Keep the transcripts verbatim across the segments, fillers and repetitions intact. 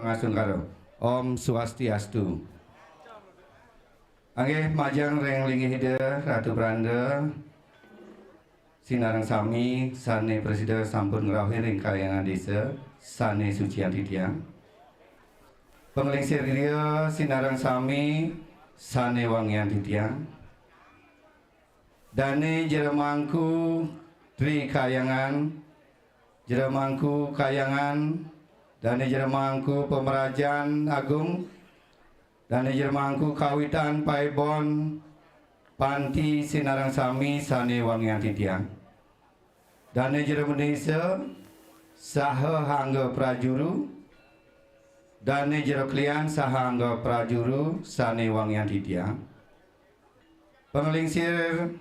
Pangastungkara. Om Swastiastu. Inggih majeng ring linggih Ida Ratu Pranda, sinareng sami sane prasida sampun ngrauhin ring kahyangan desa sane sucian titiang. Panglingsir griya sinareng sami sane wangian titiang. Dane Jero Mangku Tri Kahyangan, Jero Mangku Kahyangan, Dane Jero Mangku Pamrajan Agung, Dane Jero Mangku Kawitan Paibon Panti sinareng sami sane wangian titiang. Dane Jero Menisa saha angga prajuru, Dane Jero Klian saha angga prajuru sane wangian titiang. Panglingsir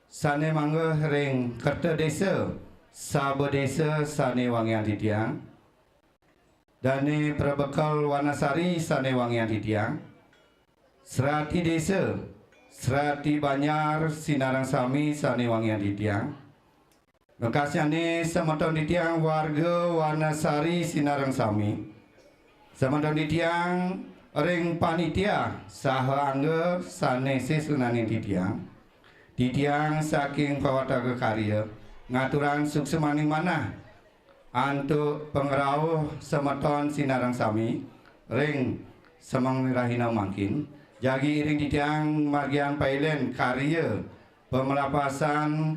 sane manggeh ring kerta desa, saba desa sane wangian titiang. Dane Prebekel Wanasari sane wangian titiang. Srati desa, srati banjar sinareng sami sane wangian titiang. Mekasnyane semeton titiang warga Wanasari sinareng sami. Semeton titiang ring panitia saha angga sane sesananing titiang. Titiang saking Pawataka Karya ngaturang suksmaning manah antuk pangrauh semeton sinareng sami ring semeng rahina mangkin. Jagi iring titiang margiang pailen karya pamelapasan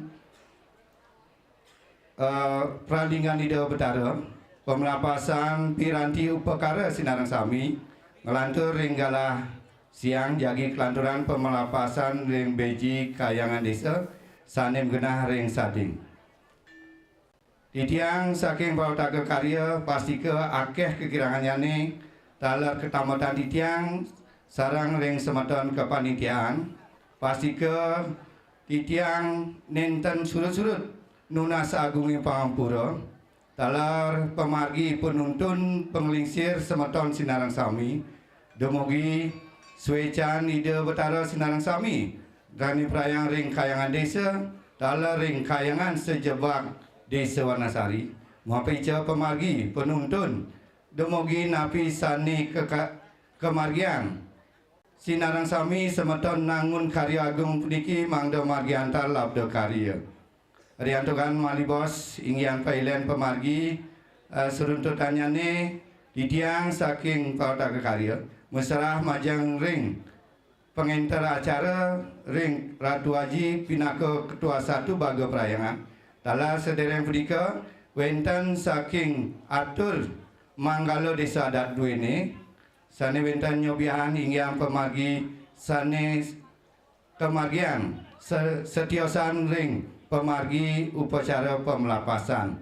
eh, pralinggan Ida Betara, pamelapasan piranti upakara sinareng sami, nglantur ring galah siang jagi kalanturan pamelapasan ring beji kahyangan desa sane magenah ring sading. Titiang saking Pawataka Karya pastika akeh kakirangannyane taler katambetan titiang sareng ring semeton kapanitiaan, pastika titiang nenten surut-surut nunas agunging pangampura, taler pamargi panuntun panglingsir semeton sinareng sami, dumugi suecan Ida Betara sinareng sami, dane prayang ring kahyangan desa, taler ring kahyangan sajebag Desa Wanasari, mapica pamargi panuntun, dumugi napi sane keka-, kamargiang. Sinareng sami semeton nangun karya agung puniki mangda margiantar labda karya. Riantukan malih bos, inggihan pailen pamargi, eh, seruntutannyane titiang saking Pawataka Karya, maserah majeng ring pangenter acara ring Ratu Aji pinaka Ketua Satu Baga Prayangan. Taler sedereng punika wenten saking atur manggala desa adat duene, sane wenten nyobiahang inggihan pamargi sane kamargiang se-, setiosan ring pamargi upacara pamelapasan.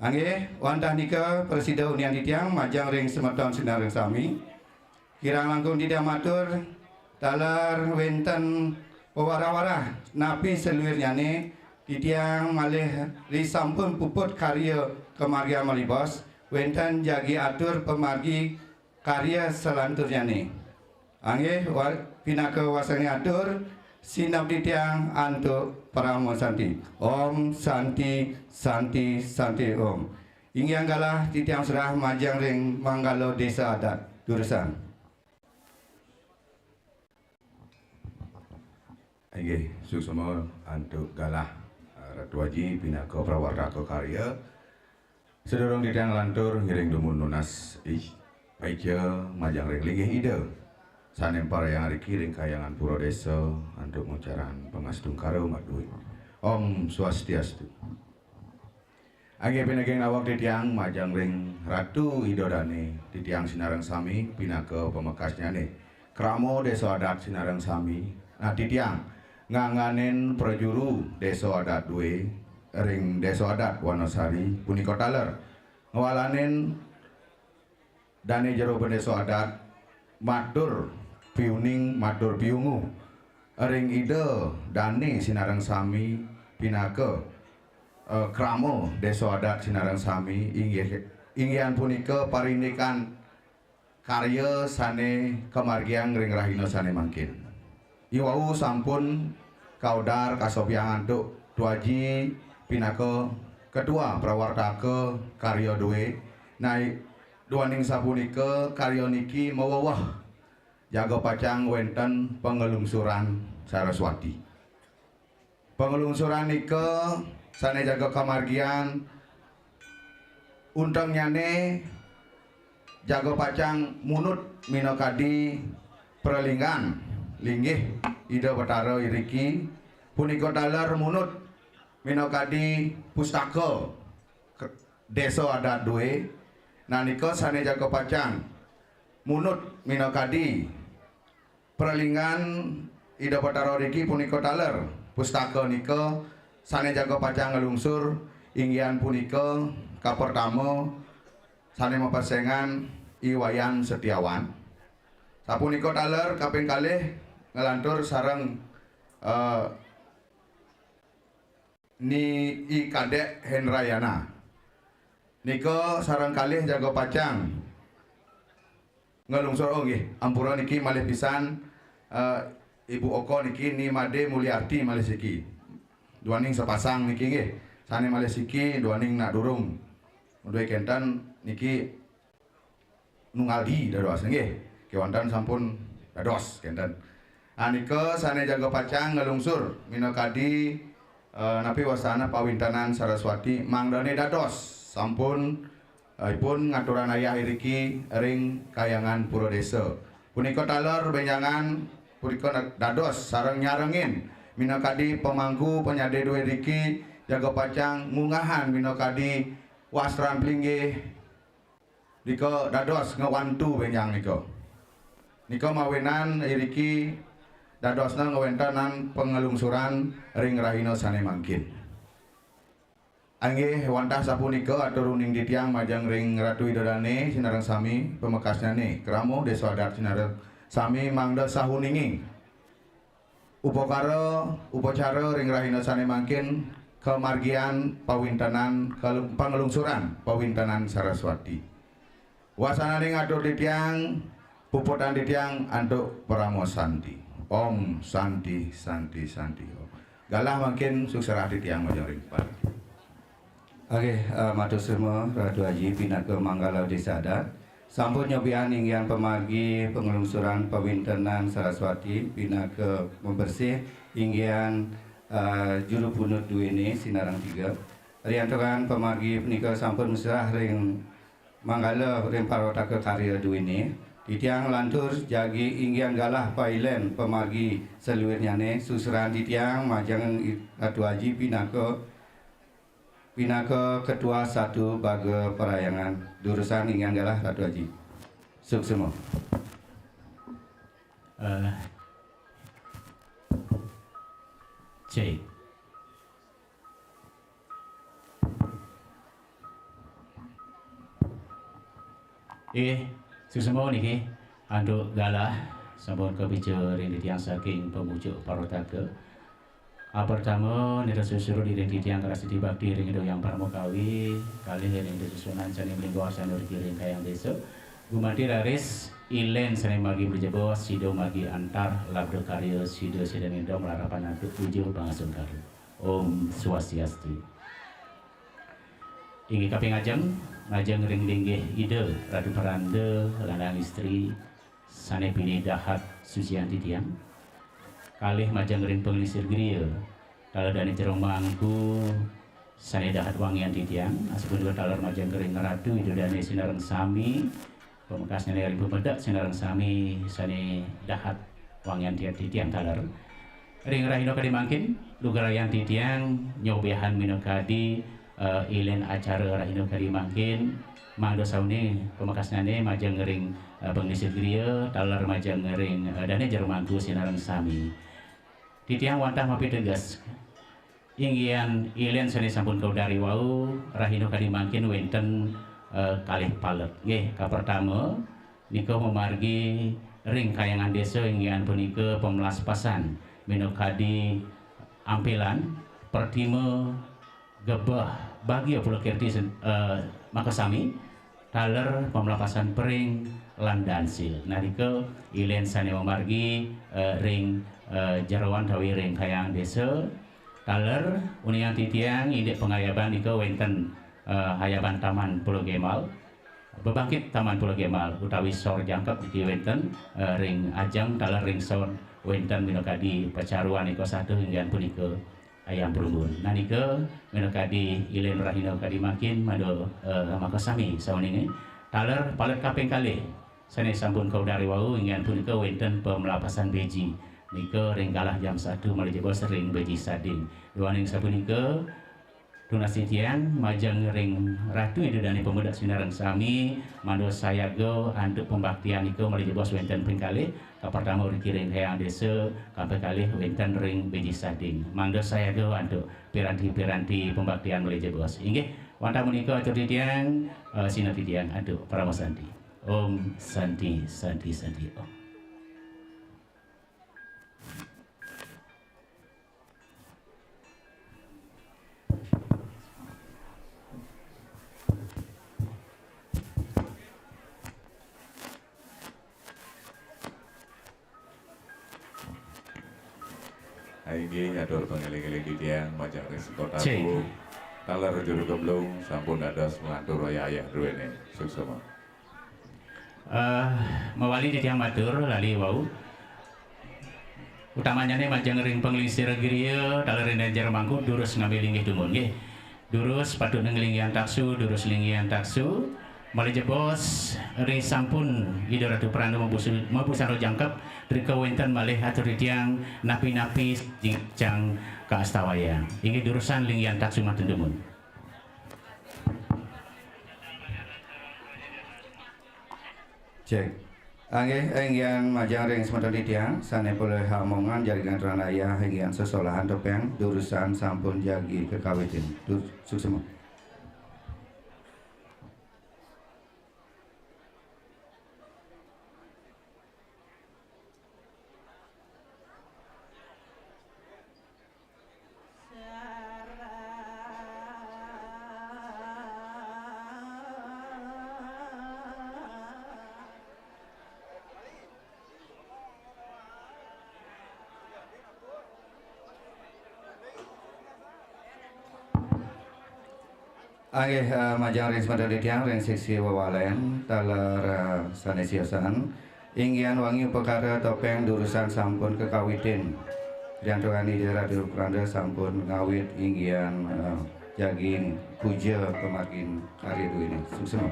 Inggih, wantah nika prasida unian titiang majeng ring semeton sinareng sami. Kirang langkung titiang matur, taler wenten pawarah-warah napi saluirnyane, titiang malih risampun puput karya kamargiang malih bos, wenten jagi atur pamargi karya salanturnyane. Inggih, wa-, pinaka wasane atur, sineb titiang antuk parama santi. Om Santi, Santi, Santi Om. Inggih galah titiang serah majeng ring manggala desa adat. Durusang. Inggih, suksma antuk galah, eh, Ratu Aji pinaka prawartaka karya. Sadurung titiang lantur ngiring dumun nunas ij-, paica majeng ring linggih Ida sane mparayang riki ring kahyangan pura desa antuk ngucarang pangastungkara umat duwé. Om Swastiastu. Inggih pinaging naweg titiang majeng ring Ratu Ida Dane, titiang sinareng sami pinaka pamekasnyane. Krama Desa Adat sinareng sami. Nah, titiang ngangganin prajuru Desa Adat duwé ring Desa Adat Wanasari punika taler ngwalanin dane jero bendesa adat matur piuning, matur piungu ring Ida Dane sinareng sami pinaka, eh, krama Desa Adat sinareng sami inggih, inggihan punika parindikan karya sane kamargiang ring rahina sane mangkin. Iwau sampun kaudar kasobiahang antuk Tuaji pinaka Ketua Prawartaka Karya duwé. Nah, Duaning sapunika karya niki maweweh jaga pacang wenten panglungsuran Saraswati. Panglungsuran nika sane jaga kamargian untengnyane jaga pacang munut minakadi pralinggan linggih Ida Betara iriki, punika taler munut minakadi pustaka ke-, desa adat due, nanika sane jaga pacang munut minakadi pralinggan Ida Betara riki punika taler pustaka nika sane jaga pacang nglungsur, inggihan punika kapertama sane mapesengan I Wayan Setiawan. Sapunika taler kaping kalih nglantur sareng, eh, Ni I Kadek Hendrayana. Nika sareng kalih jaga pacang nglungsur, oh nggih, ampura niki malih pisan, eh, Ibu Oko niki Ni Made Mulyarti malih siki. Duaning sepasang niki nggih. Sane malih siki duaning nak durung. Duwe kenten niki nunggal di dados nggih. Kewanten sampun dados kenten. Anika sane jaga pacang nglungsur minakadi, eh, napi wastana pawintenan Saraswati mangdane dados sampun, eh, ipun ngaturan ayah iriki ring Kahyangan Pura Desa. Punika taler benjangan punika na-, dados sareng nyarengin minakadi pamangku panyade due riki jaga pacang ngungahan minakadi wastran plinggih nika dados ngwantu benjang nika. Nika mawinan iriki dadosna ngwentenan panglungsuran ring rahina sane mangkin. Inggih wantah sapunika atur uning titiang majeng ring Ratu Ida Dane sinareng sami, pamekasnyane krama desa adat sinareng sami mangda sahuninging upakara, upacara ring rahina sane mangkin kamargian pawintenan kal-, panglungsuran pawintenan Saraswati. Wasananing atur titiang, puputang titiang antuk parama santi. Om Santi, Santi, Santi, Om. Galah mangkin sukserah titiang majeng ring pari. Oke, eh, matur suksma Ratu Aji pinaka manggala desa adat. Sampun nyobian inggihan pamargi panglungsuran pawintenan Saraswati pinaka mabersih inggihan, eh, juru punut duene sinareng tiga. Riantukan pamargi punika sampun musrah ring manggala ring parwataka karya duene. Titiang lantur jagi inggihan galah pailen pamargi saluirnyane, susuran titiang majeng I-, Ratu Aji pinaka, pinaka ketua satu baga parahyangan. Durusang inggihan galah Ratu Aji. Suksma. Eh, cek. Inggih, suksma niki antuk galah sampun kapica ring titiang saking pamucuk parwataka. Apartama, nira susurud ring titiang karastiti bakti ring Ida Hyang Parama Kawi, kalih ring sesusunan sane malingga wasana ring Kahyangan Desa. Gumanti raris ilen sane margi prajebos, sida margi antar, labda karya sida, sida nindong, larapan antuk puja pangastungkara. Om Swastiastu. Inggih kaping ajeng, majeng ring linggih Ida Ratu Peranda, lanang istri, sane pinih dahat sucian titiang. Kalih majeng ring panglingsir griya, taler Dane Jero Mangku, sane dahat wangian titiang, asapunika taler majeng ring Ratu Ida Dane sinareng sami, pamekasnyane ring pamedek sinareng sami sane dahat wangian tiang, titiang taler. Ring rahina kadi mangkin, lugrayan titiang nyobiahan minakadi, eh, ilen acara rahina kadi mangkin, mangda saune pamekasnyane majeng ring, eh, panglingsir griya, taler majeng ring, eh, Dane Jero Mangku sinareng sami. Titiang wantah mapiteges. Inggihan ilen sane sampun kaudari wau, rahina kadi mangkin wenten, eh, kalih palet. Nggih, kapertama, nika mamargi ring Kahyangan Desa inggihan punika pamlaspasan minakadi ampilan, pertima, gebeh, bagia pulakirti sen-, eh, makasami, taler pamlapasan pering lan dansil. Nah, nika ilen sane mamargi, eh, ring, eh, jeroan utawi ring Kahyangan Desa. Taler, uningang titiang indik pangayaban nika wenten, eh, hayaban Taman Pulau Gembal. bebangkit Taman Pulau Gemal utawi sor jangkep niki wenten, eh, ring ajeng taler ring sor wenten minakadi pacaruan ika satuh inggih punika ayam perumbun. Nah nika minakadi ilin rahina kadi mangkin mada, eh, makasami sauningin taler palet kaping kalih sane sampun kaudar wau inggih punika wenten pamelapasan beji. Nika ring galah jam satu malih jebos ring beji sading. Duaning sapunika, tunas titiang majeng ring Ratu Ida Dane Pemuda sinareng sami, mangda sayaga antuk pembaktian nika malih jebos wenten ping kalih, kapertama ring Hyang Desa, kaping kalih wenten ring beji sading. Mangda sayaga antuk piranti-piranti pembaktian malih jebos. Inggih, wantah menika atur titiang, eh, sinah titiang antuk parama santi. Om Santi, Santi, Santi, Om. Inggih, atur pangeling-eling titiang majeng ring Sekota Cek. Agung. Taler Juru Gemblung sampun dados nglantur wayah druene. Suksema. Eh, mawali titiang matur lali wau. Utamanyane majeng ring panglingsir griya, taler ring Banjar Mangku, durus ngambil linggih dumun, nggih. Durus patut nglinggihan taksu, durus linggihan taksu. Malih jebos, ri sampun Ida Ratu Pranda mabusu-, mabusana jangkep, drika wenten malih atur titiang napi-napi jingcang kaastawayang. Inggih durusang linggihan taksu matur dumun. Cek. Inggih, inggihan majeng ring semeton titiang, sane polih amongan jagi ngaturang ayah, inggihan sesolahan topeng, durusang sampun jagi kakawitin. Dur-, suksema. Inggih, eh, majeng ring semeton titiang ring sisi wewalen, taler, eh, sane siosan. Inggihan wangi upakara topeng durusang sampun kakawitin. Riantukan Ida Ratu Pranda sampun ngawit inggihan, eh, jagi puja pamargin karya duene. Suksema.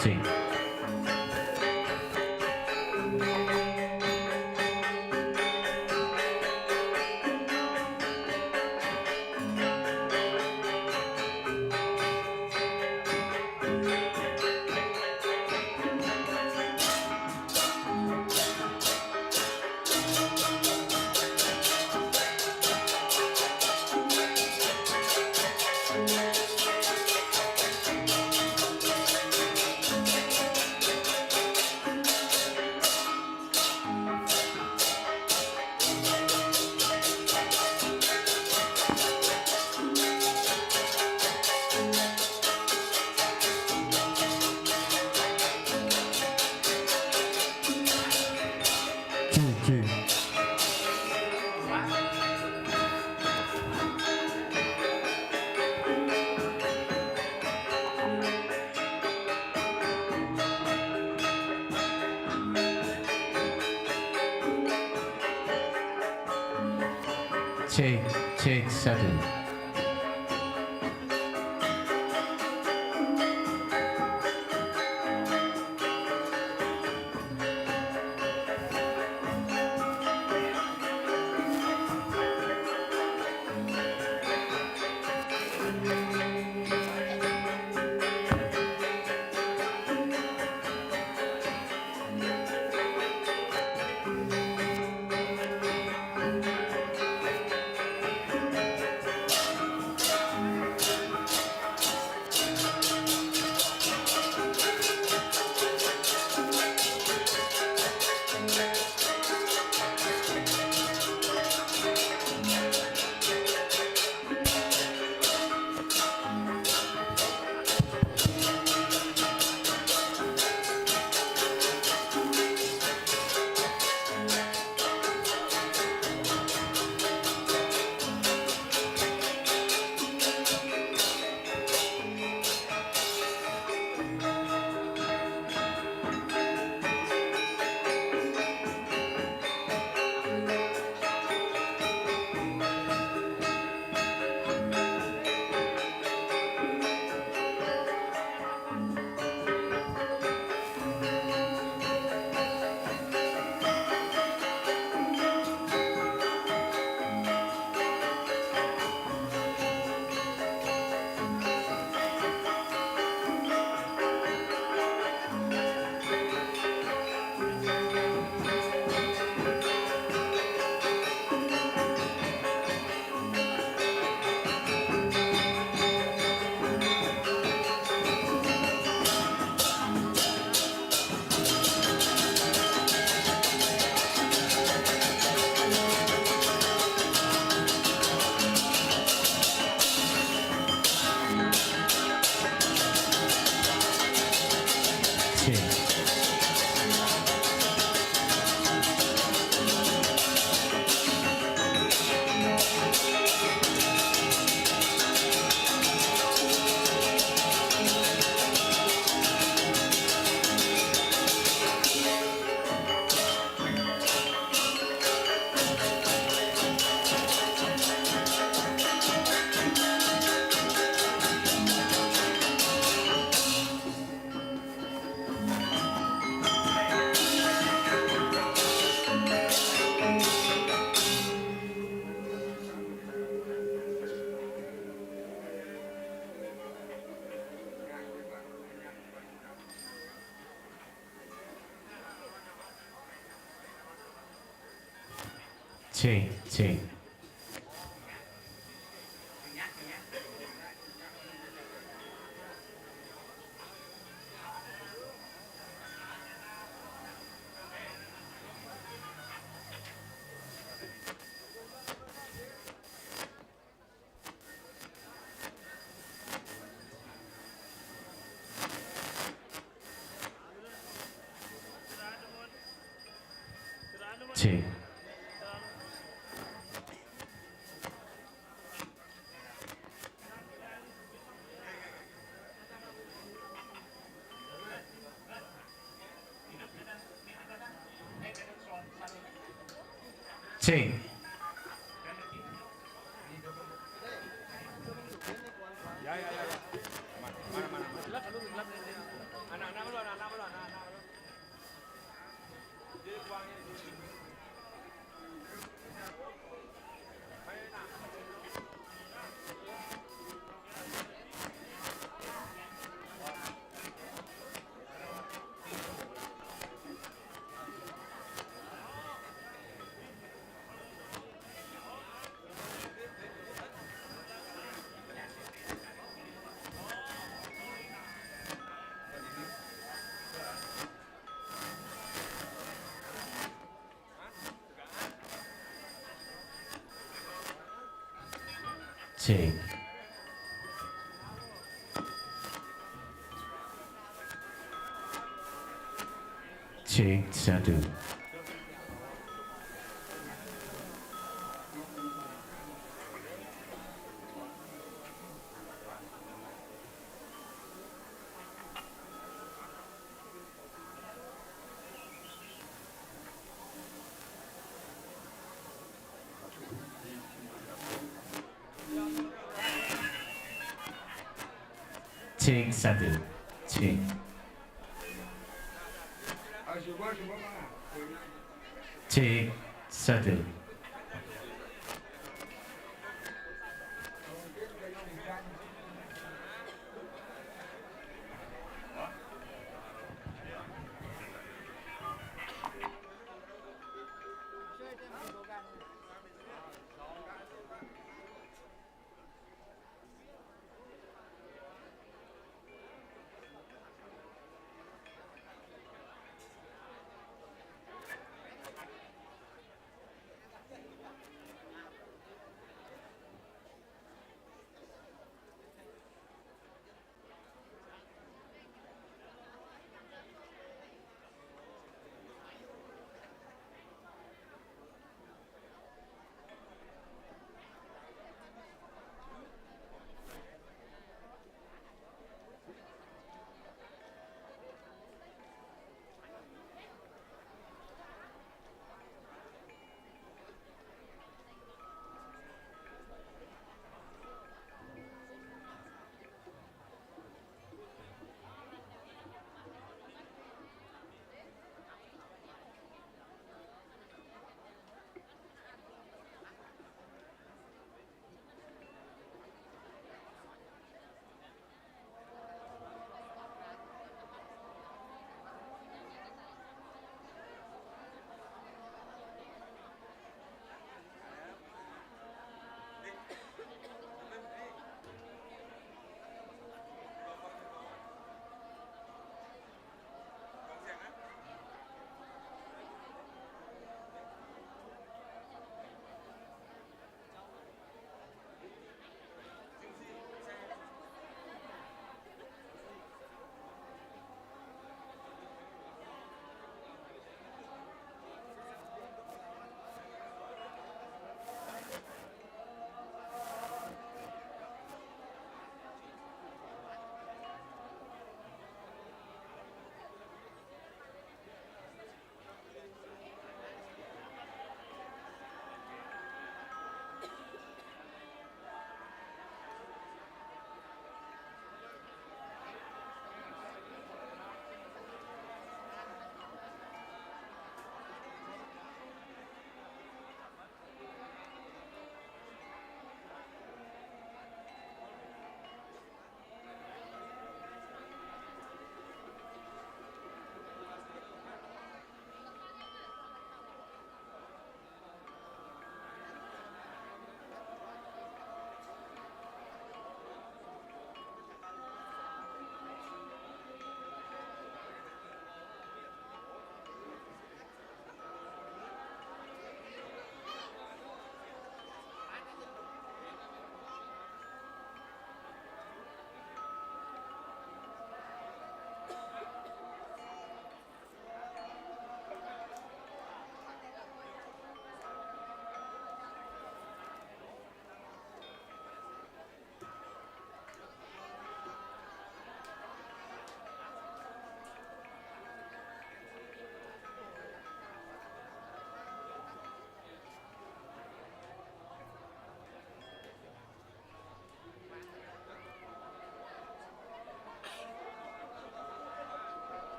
Sí. Take, take seven. Sí. Sí, sí. Sí. Sí. Ya, ya, ya, ya. Mana, mana, mana, mana? Anak-anak lu Check. Check satu. Check satu. Check. Check satu.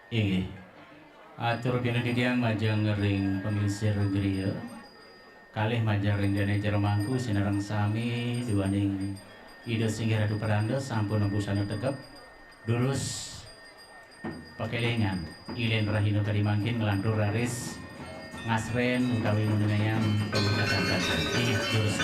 Inggih. Atur pinundidian majeng ring panglingsir griya. Kalih majeng ring dané jero mangku sinareng sami duaning Ida Singgih Ratu Peranda sampun busana tegep. Durus pakelingan, Ilén rahina kadi mangkin nglantur raris ngasrén utawi nguningayang pamungkatan raja. Inggih, durus.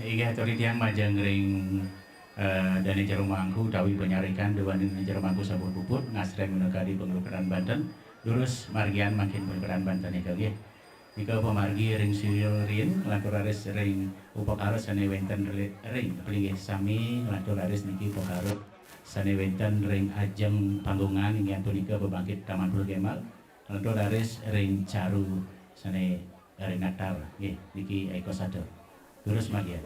Inggih, atur titiang majeng ring, eh, Dane Jero Mangku utawi panyarikan duaning Dane Jero Mangku sampun puput, ngasreng minakadi panglukatan banten, durus margian mangkin panglukatan banten nika nggih. Nika pamargi ring sira rin, nglantur raris ring upakara sane wenten ri-, ring, inggih sami nglantur raris niki upakara sane wenten ring ajeng panggungan inggih punika pabangkit Taman Pulau Gembal, nglantur raris ring caru sane ring natar nggih niki eka sada. Durus margian.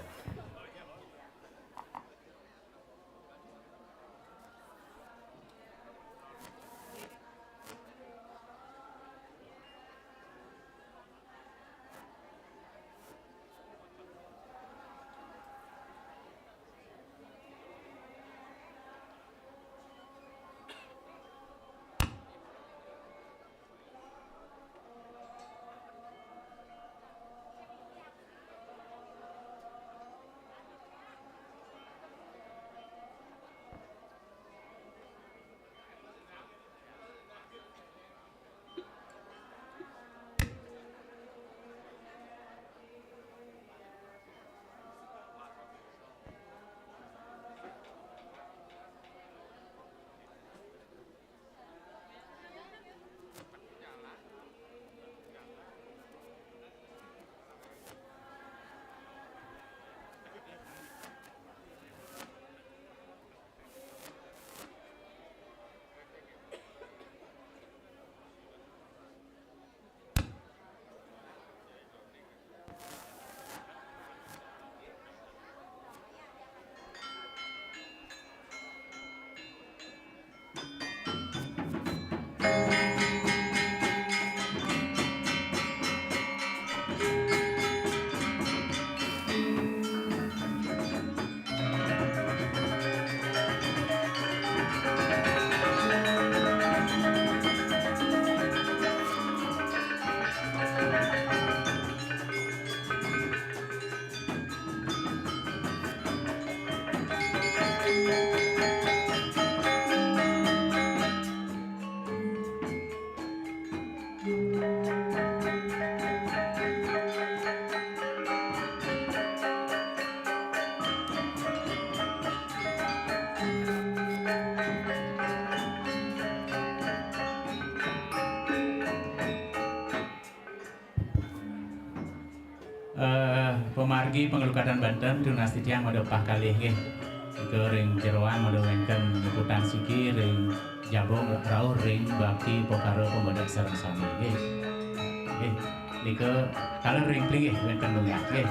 Eh, pamargi panglukatan banten tunas titiang mada pah kalih nggih. Nika ring jeroan mada wenten nyukutan siki ring jaba rauh ring bakti upakara pamedek sareng sami nggih. Nggih. Nika taler ring plinggih wenten nunggak nggih.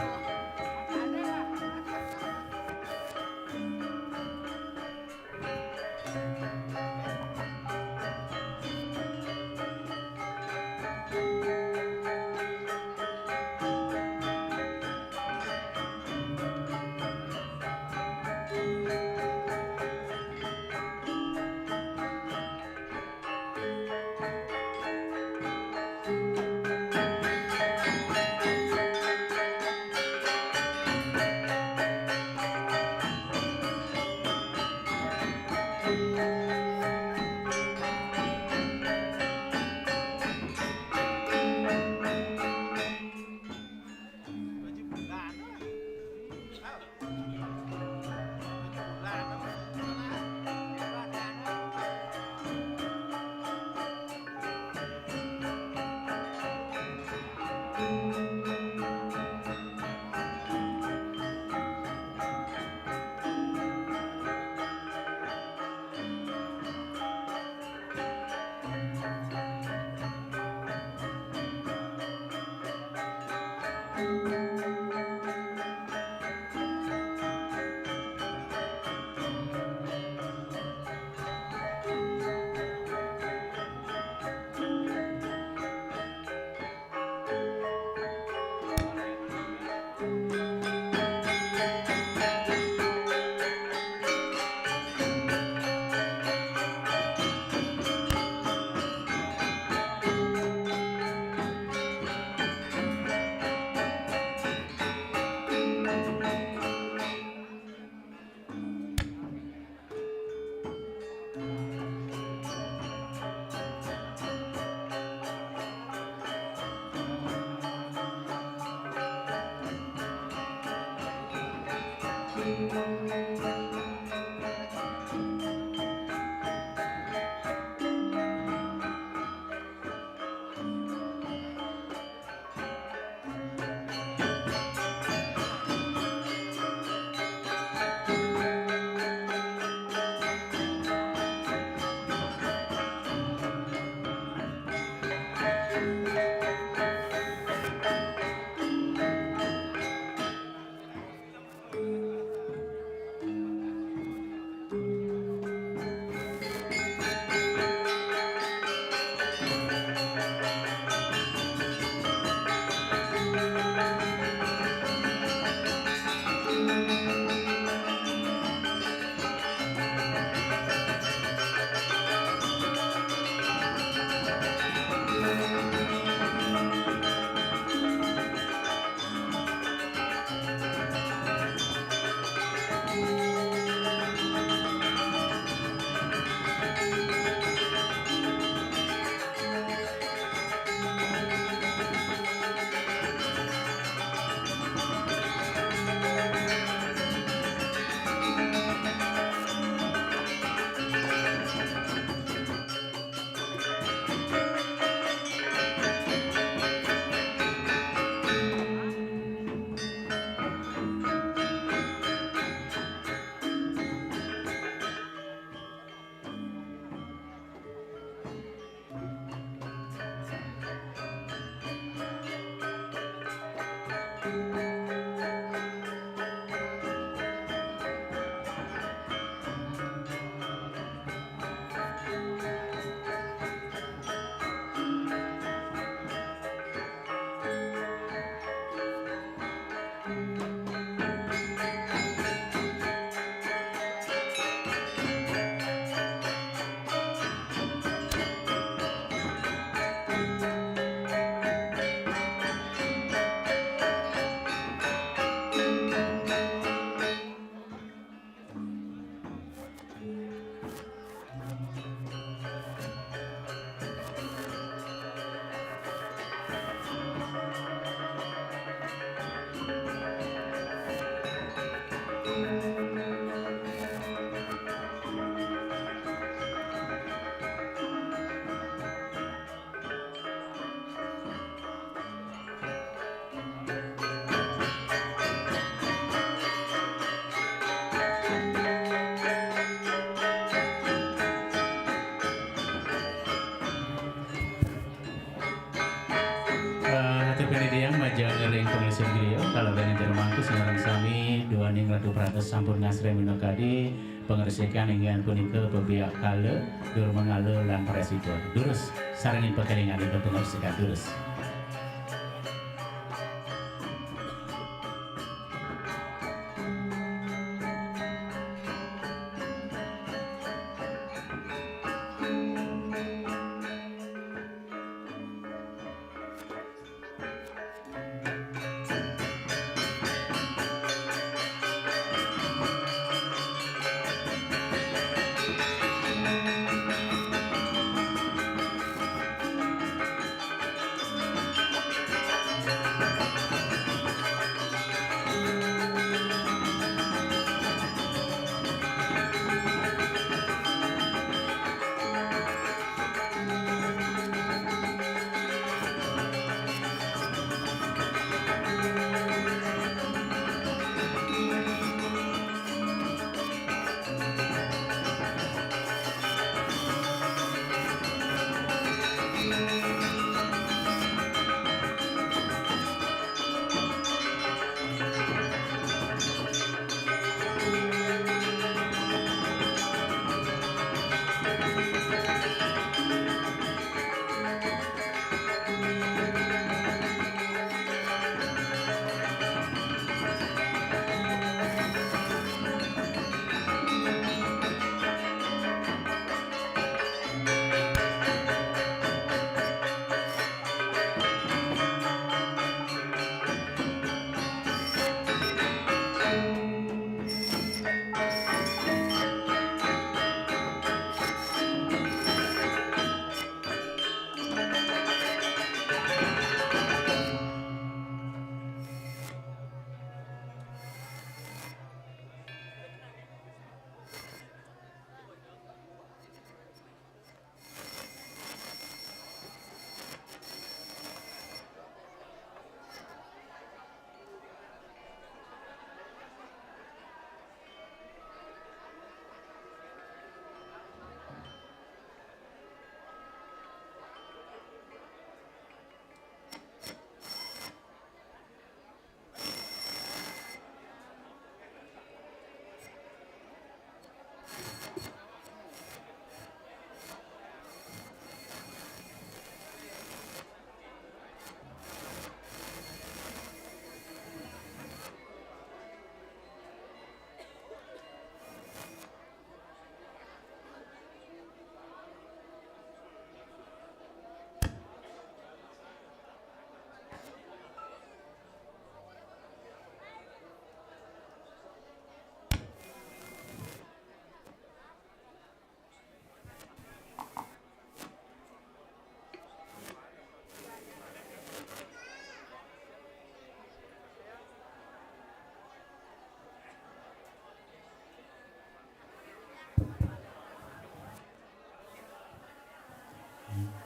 Eh, hati panitia majeng ring pangisian griya, kalawan jero mangku sinareng sami, duaning Ratu Prates sampun ngasré minakadi pangresikan inggih punika pebiak kala, dur mangala lan prasida. Durus, sarengin pakelingan ida pangresikan durus.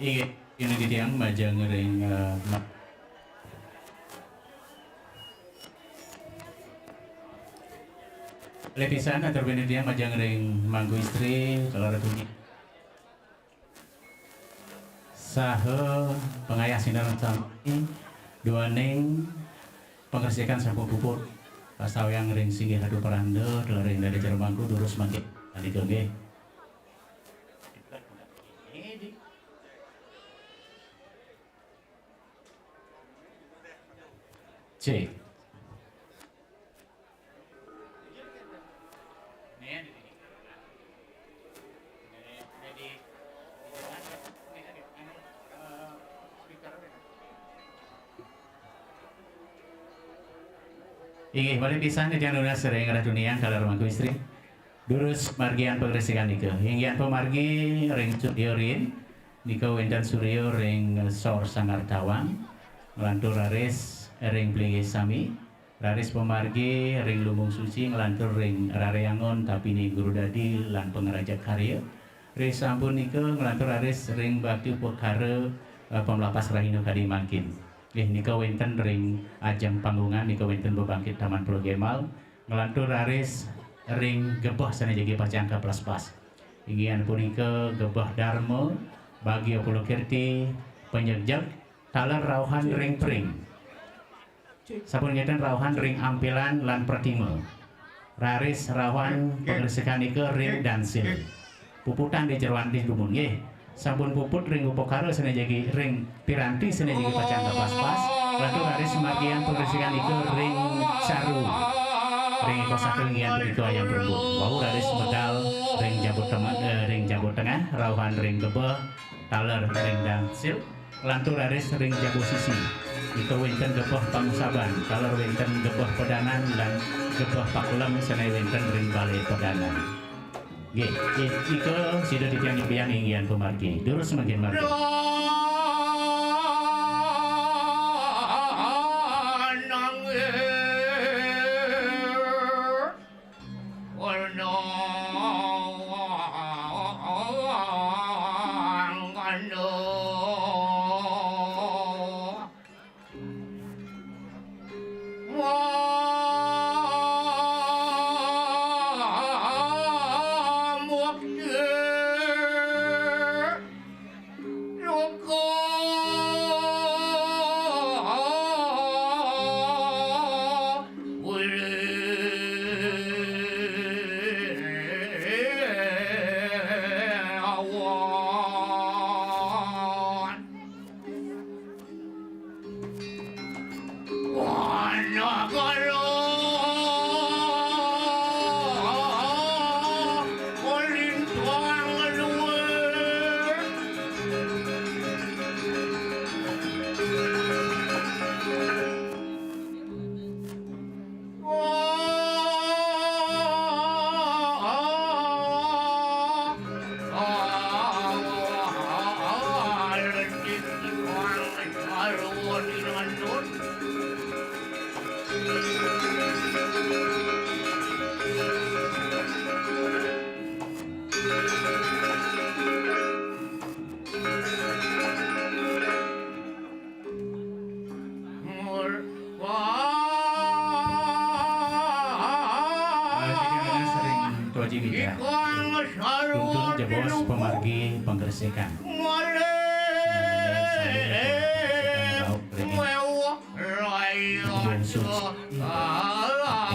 Inggih, ini titiang majeng ring, eh, ma-, malih pisan atur pinunas titiang majeng ring Mangku Istri, Kala Ratu Ni-, saha pangayah sinareng sami duaning pangresikan sampun puput. Pasawiang ring singgih Ratu Peranda, taler ring Dadi Jero Mangku, durus mangkin. Andika nggih. Cek. Inggih, malih pisan titiang nunas ring Ratu Niang, Kala Ratu Mangku Istri. Durus margian pangresikan nika. Inggihan pamargi ring studio riin, nika wénten Surya ring Sor Sanggar Tawang, nglantur raris ring Plinggih Sami, raris pamargi ring Lumbung Suci, nglantur ring Raryangon Tapini Guru Dadi lan Pangrajeg Karya. Ri sampun nika nglantur raris ring Bakti Upakara, eh, Pamlapas Rahina kadi mangkin. Nggih, nika wénten ring ajeng panggungan, nika wénten bebangkit Taman Pulau Gembal. Nglantur raris ring gebeh sané jagi pacang kaplespas. Inggih punika gebeh Darma, Bagia Pulau Kirti, panyegjeg, taler rauhan ring pring. Sampun ngéten rauhan ring ampilan lan pratima. Raris rauhan pangresikan nika ring dansil. Puputang di jeroan di dumun nggih. Sampun puput ring upakara sané jagi ring piranti sané jagi pacang kaplespas. Ratu raris margian pangresikan nika ring caru. Ring ika satu inggih punika Ayam Perunggu. Wau raris medal ring jambu tengah, eh, ring jambu tengah, rauhan ring gebeh, taler ring dansil. Lantur raris ring jambu sisi. Nika wénten gebeh pangusaban, taler wénten gebeh pedanan lan gebeh pakelem sané wénten ring balé pedanan. Nggih, nggih, nika sida titiang nyembiang inggihan pamargi. Durus mangkin margi. Tuaji Wida. Tuntun jebos pamargi panggresikan. Embung Suci.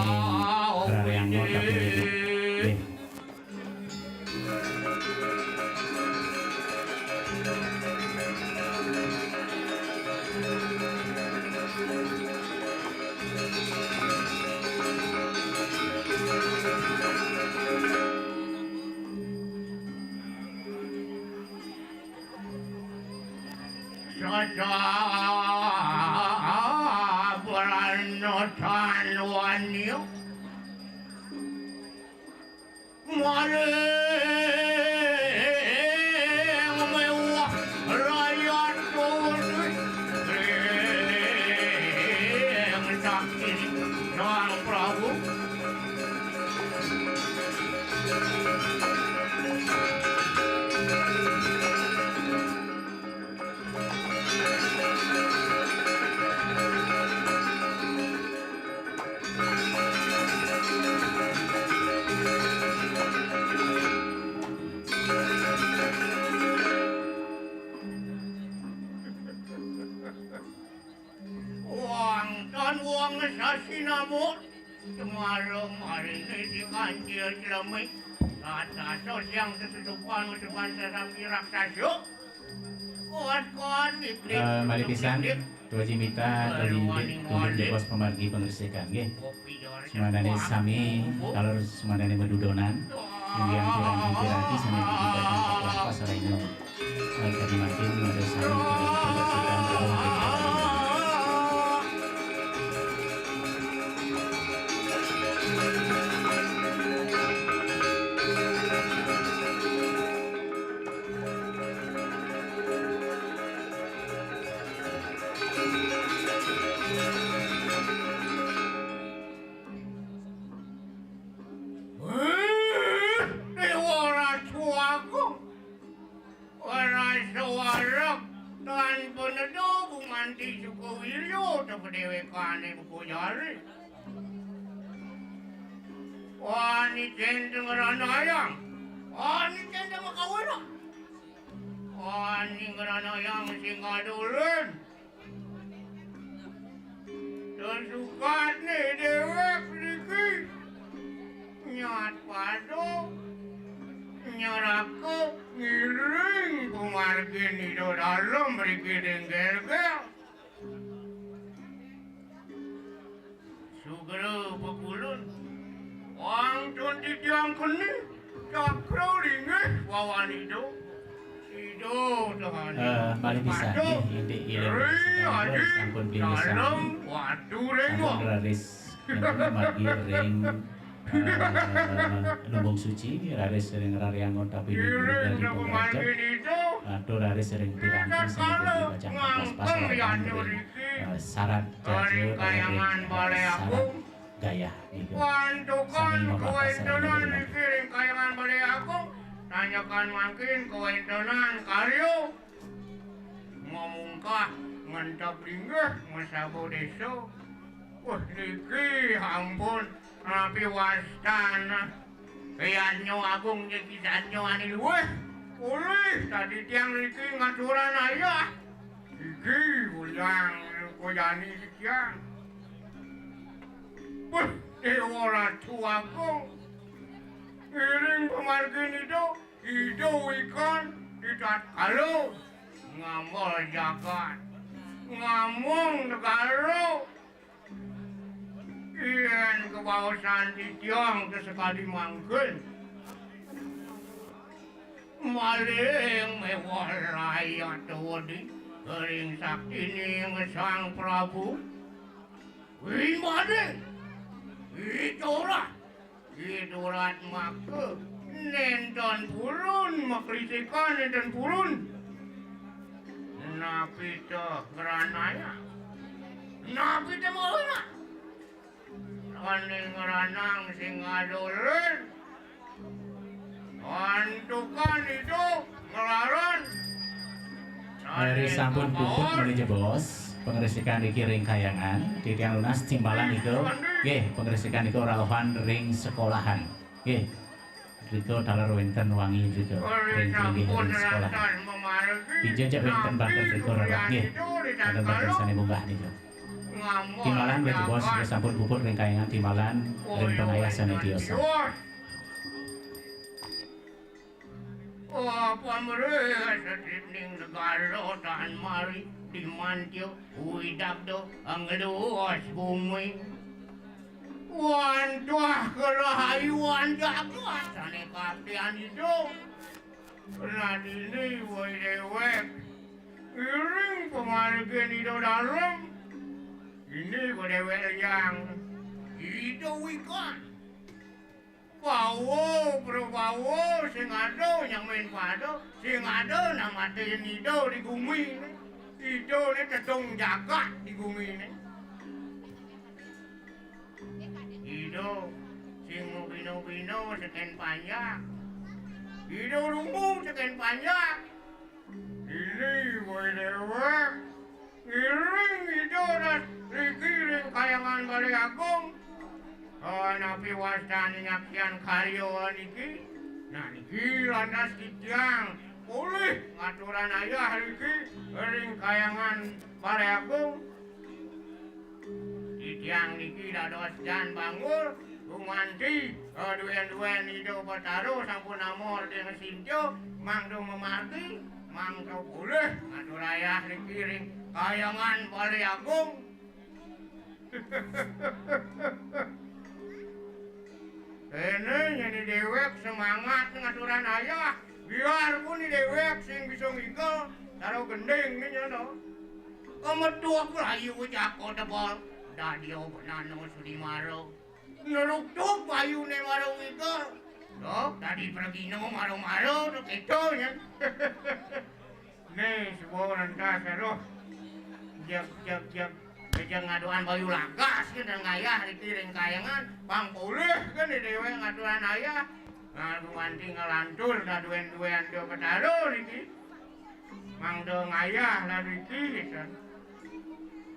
Ing Raryangon Tapini. Nggih. Sasabrana tan wani. Maring mewah rakyat putih ring sakti Sang Prabu. Nasi namo, semalam hari ini si kancil jelemi. Raksasa yang sesusupan, sesusupan sesami raksasa. Kuat-kuat, iblis, Eh, malih pisan, iblis. Tuaji Mita, Tuaji Indik, tulung jebos pamargi pangresikan, nggih. Kopi jor Sumandane sesepah. Sami, taler sumandane madudonan, inggih piranti-piranti sane dadi bacang kapas raina. Kadi mangkin, mangda sami pangresikan. Déwa Ratu Agung, rasa wareg tan panedu gumanti suka wirya, tepedewekane buku jari. Wani cen ngranayang, wani cen makawina, wani ngranayang sing adolen. Sesukatne dewek niki nyat padu nyeraka ngiring pamargin Ida Dalem mriki ring gelgel. Sugra pakulun, wantun titiang keni cakra linggih wawan Ida. Ida Tuhan. Eh, malih pisan, nggih, indik ilir Ri sampun Aji sampun beli Dalem Watu Ringgo. Sampun raris, sampun margi ring, eh, Lumbung Suci, raris ring Rariangon tapi di Iring Budi sampun Pemeraja. Margi Ida. Atur raris ring piranti sami bacang kapas pasal ring, eh, sarat jaja Kayangan Balai Agung. Gayah nika. Wantukan sami mapapasan kawentenan ring niki ring Kayangan Balai Agung, tanjakan mangkin kawentenan karya mamungkah ngentep linggih masaba desa. Wah, niki ampun, napi wastan. Yadnya Agung niki sanya ani luwih. Ulih tadi tiang niki ngaturan ayah. Iki uliang kojani titiang. Beuh, Déwa Ratu Agung. Ngiring pamargin Ida, Ida wikan di tatkala ngambel jagat, ngamong negara. Yén kabaosan titiang sakadi mangkin. Malih méweh layat wedi ring saktining Sang Prabu Wimbane. Itulah, itulah maka nénten purun, maklisikan nénten purun. Napi té ngranaya? Napi té mauna? Ané ngranang sing adolen. Antukan Ida nglaran. Ari sampun puput malih jebos, pangresikan niki ring Kayangan, titiang nunas timbalan nika, nggih, pangresikan nika rauhan ring sekolahan. Nggih. Rika taler wénten wangi rika ring linggih ring sekolah. Dija jak wénten banten rika rerak nggih. Wénten banten sané munggah nika. Timbalan nggih jebos, nggih sampun puput ring Kayangan, timbalan ring pangayah sané tiosan. Oh, pamrih sedipning negara tan mari dimantya widabda angluas bumi. Wantah kerahayuan jagat sané kaptian Ida. Radini woi déwék. Ngiring pamargin Ida Dalem. Ini ku déwék liang. Ida wikan. Bawa, Prabawa, sing ada nyang main pada, sing ada namatin Ida di gumi né. Ida né tedung jagat di gumi né. Ida sing bina-bina sekén panjak. Ida lumbu sekén panjak. Ini woi déwék, ngiring Ida ras riki ring Kayangan Balé Agung. Napi wastané nyaksian karya niki? Nah, niki lantas titiang polih ngaturang ayah riki ring Kayangan Balé Agung. Tiang niki dados Jan Banggul, gumanti, eh, duén-duén Ida Betara sampun amor déning Sinta, mangda mamargi, mangda polih ngatur ayah niki ring Kahyangan Balé Agung. Kéné nyén déwék semangat ngaturang ayah, biarpun déwék sing bisa ngigel, cara gending né nyén to. Kemetuk layu jaka tebel, dadia benana sudi mara. Neruktuk bayuné mara ngigel. Dok, dadi pragina mara-mara to kéto nyén. Né, suba rentas roh. Jeg, jeg, jeg. Jejeg ngaduan bayu lagas ké ring ayah niki ring Kahyangan. Pang polih ké né déwék ngaduan ayah. Nah, gumanti nglantur daduén-duén Ida Betara niki. Mangda ngayah lah niki, gitu.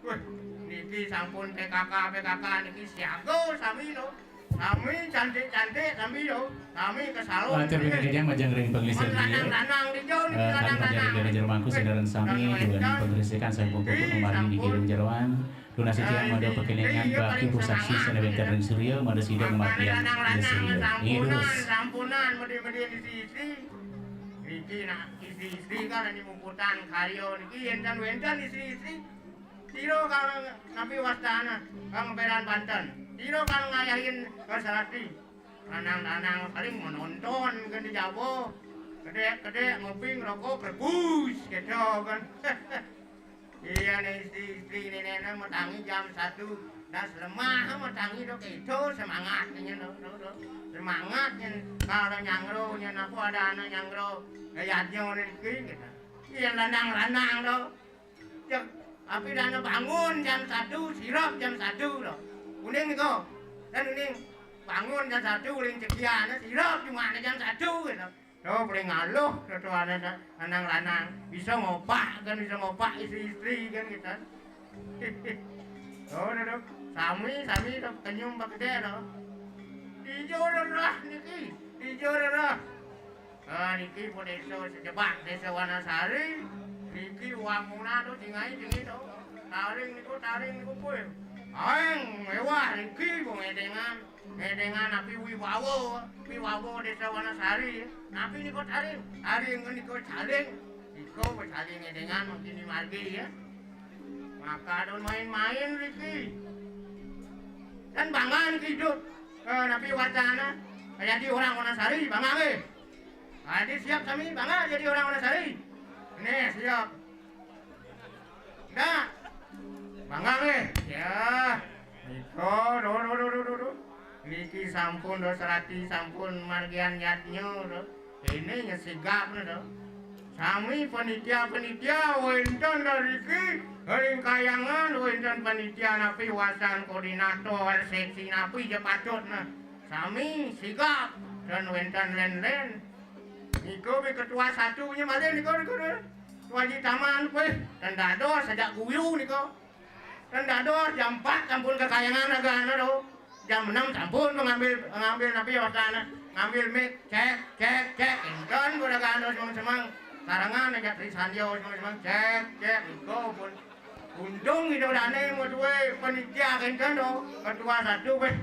Wah, niki sampun P K K, P K K niki siaga sami to. Sami cantik-cantik sami to. Sami kesalon. Matur niki. Majeng ring panglingsir griya. Lanang-lanang di jauh niki, eh, lanang-lanang. Majeng ring Raja Mangku, sinaran sami, duaning pangresikan sampun puput mamargi niki ring jeroan. Tunas titiang mangda pakenengan bakti pusaksi sané wénten ring surya, mangda sida ngabaktiang ring surya. Inggih, durus. Sampunan, sampunan, mudi-mudi istri-istri. Niki nak istri-istri kan adi muputang karya niki, yén ten wénten istri-istri. Sira kang napi wastana, kang peran banten. Sira kang ngayahin kasarati. Lanang-lanang paling menonton kan di jaba. Kedék-kedék ngopi ngerokok rebus gitu kan. Iya né istri-istri né, né, né, matangi jam satu. Das lemah matangi do kéto semangatné do, do, do. Semangatné kalau nyangro nyén apa ada anak nyangro. Yadnya niki gitu. Iya lanang-lanang do. Cek, tapi dana bangun jam satu, sirep jam satu do. Uning niko. Dan uning bangun jam satu uling cekian, sirep cuma ada jam satu gitu. Tuh, paling ngaluh, tuh, tuh, anak, anak lanang. Bisa ngopak, kan, bisa ngopak istri-istri, kan, gitu. Tuh, tuh, tuh. Sami, sami, tuh, kenyum, Pak Gede, tuh. Ijo rerah niki, ijo rerah. Ah, niki pun désa Sejebak, désa Wanasari. Niki wanguna, tuh, cingai, cingi, tuh. Taring, niku, taring, niku, pun. Aeng, mewah, niki, pun, edengan. Édéngan napi wibawa, wibawa Désa Wanasari. Napi nika taring? Taring nika caling. Nika pacaling édéngan mangkin di margi ya. Maka ada main-main riki. Dan bangga niki hidup. Eh, napi wacana? Jadi orang Wanasari, bangga nggih? Adi siap sami, bangga jadi orang Wanasari? Nih, siap. Nah, mangga nggih. Ya. Nika, duh, duh, duh, duh, duh, duh. Niki sampun do serati, sampun margian yadnya, duh. Ini nyesigap, duh. Sami panitia-panitia wénten dari ki, ring Kahyangan wénten panitia napi wasan koordinator seksi napi ja patut, nah. Sami sigap dan wénten lén-lén. Nika bi ketua satunya malih nika, nika, nika. Ketua Haji Taman kuwi, ten dados sajak guyu nika. Ten dados jam empat sampun ka Kahyangan ragane to. Jam enam sampun ngambil, ngambil napi wastane, ngambil mic, cek, cek, cek. Enten ragane semeng-semeng. Sarengan ajak Tri Sanjo semeng-semeng, cek, cek. Nika pun untung ida dane madué panitia kenten to. Ketua satu wéh.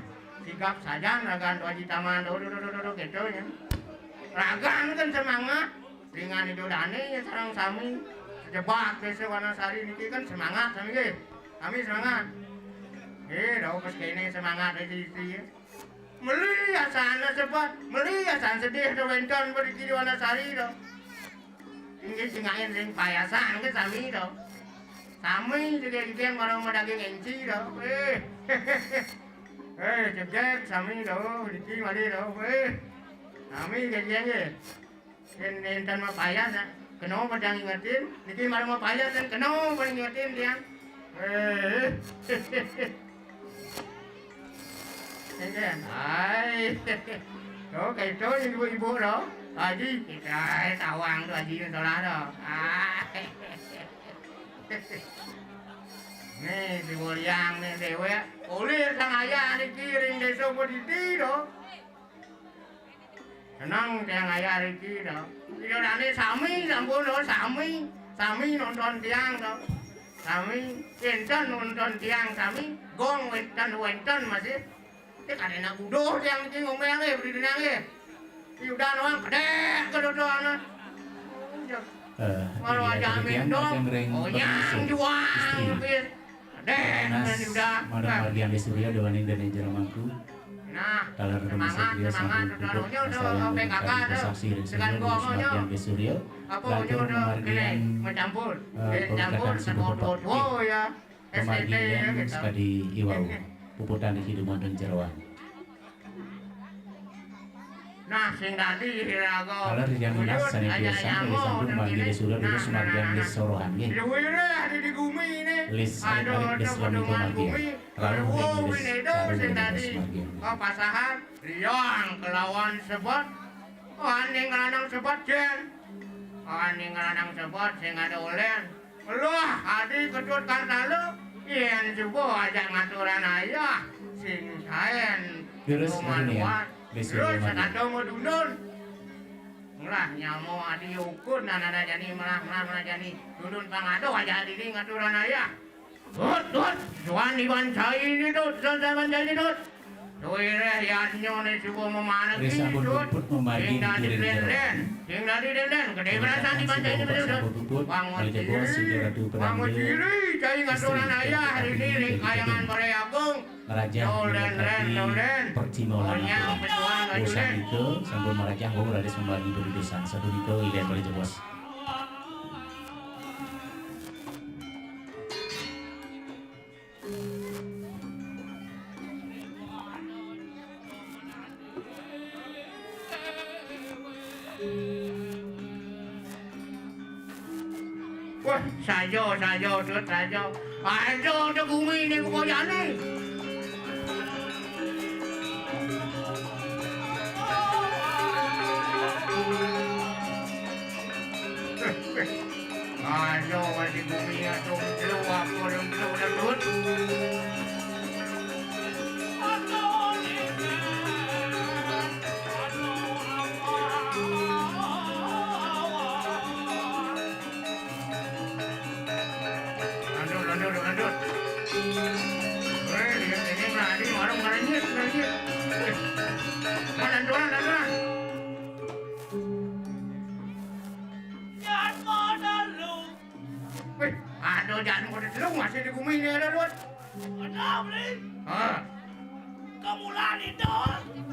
Sigap sajan ragan to Haji Taman to, to, to, to, to, gitu ya. Ragan kan semangat. Ringan ida dane ya sareng sami. Sejebak Désa Wanasari niki kan semangat sami nggih. Sami semangat. Nggih, dawuh pas kene semangat dari istri ya. Meli asana sebab, meli asan sedih to wénten mriki di Wanasari to. Inggih singain ring payasan ke sami to. Sami jegeg-jegeg marang madaging enci to. Eh. Eh, jegeg sami to, niki malih to. Eh. Sami jegeg nggih. Yén nénten mapayas, kena padang ingetin. Niki marang mapayas, kan kena padang ingetin tiang. Eh. Enten. Hai. Tuh, kayak itu ibu-ibu loh. Haji, kita tawang tuh Haji yang salah loh. Hai. Nih, si Bolyang nih, déwék. Kulir sang ayah niki ring Désa Padidi loh. Seneng tiang ayah riki to. Ida dane sami sampun to, sami, sami nonton tiang to. Sami, wénten nuntun tiang sami, gong wénten-wénten masih. Té kadéna guduh tiang niki ngomel nggih, beri dina nggih. Yudan wang kedék kedodoan. Eh, malu iya, aja demikian mindong. Onyang juang istri. Kedék Nas, Yudan. Madam Margian Surya, Dewaning Dene Jero Mangku. Nah, taler semangat, semangat, saudara-saudara, saksi ring dengan gua maunya. Apa maunya udah kena mencampur. Eh, campur sama foto ya. Pemargian gitu. Sekadi iwau. Puputan di hidup dan jeroan. Nah, sing tadi raga. Kalau di jam belas, saya biasa, dari samping manggil di surga, dulu semargian di sorohan, ya. Luwirah di, di gumi ini. Lis, aduh, adik, lis, kami pemargian. Kalau udah nulis, sing tadi papasahan, Riang kelawan Sebot. Aning lanang Sebot, Jen. Aning lanang Sebot, sing ada ulen. Loh, adi Ketut Kartalo, yén suba ajak ngaturan ayah, sing saén. Terus ini ya, terus sekadung dundun. Ngelah nyamo adi ukun, nana jani melah, melah, melah jani. Dundun pang aduh ajak adi ngaturan ayah. Tut, tut, suan iban cai ini, Tut, suan iban cai ini, Tut. Tuireh yadnya ne suba memanah. Ring sampun puput memagi. Sing dadi denden, sing dadi denden. Gedé berasan di pantai ini, Tut. Bangun diri, bangun diri, cai ngaturan ayah hari ini ring kayangan Balai Agung. Ngrajah. Dolen, ren, dolen. Percima ulang. Onyang petuan, usan itu sampun marajah bahwa raris membangi dudusan. Sapunika Ida Balai Jebos. Wah, saja, saja, Tut, saja. Aja te gumi ni buka jani. Ayo, wali bumi atung telu apa yang telu dangdut. Lanjut, lanjut, lanjut. Weh, lihat ini berani, orang ngerenyit, ngerenyit. Eh, mana lanturan, lanturan? Jadma dalu. Wih, ada jadma dalu masih di bumi ini ada, Dut. Ada, Bli. Ah. Kemulan itu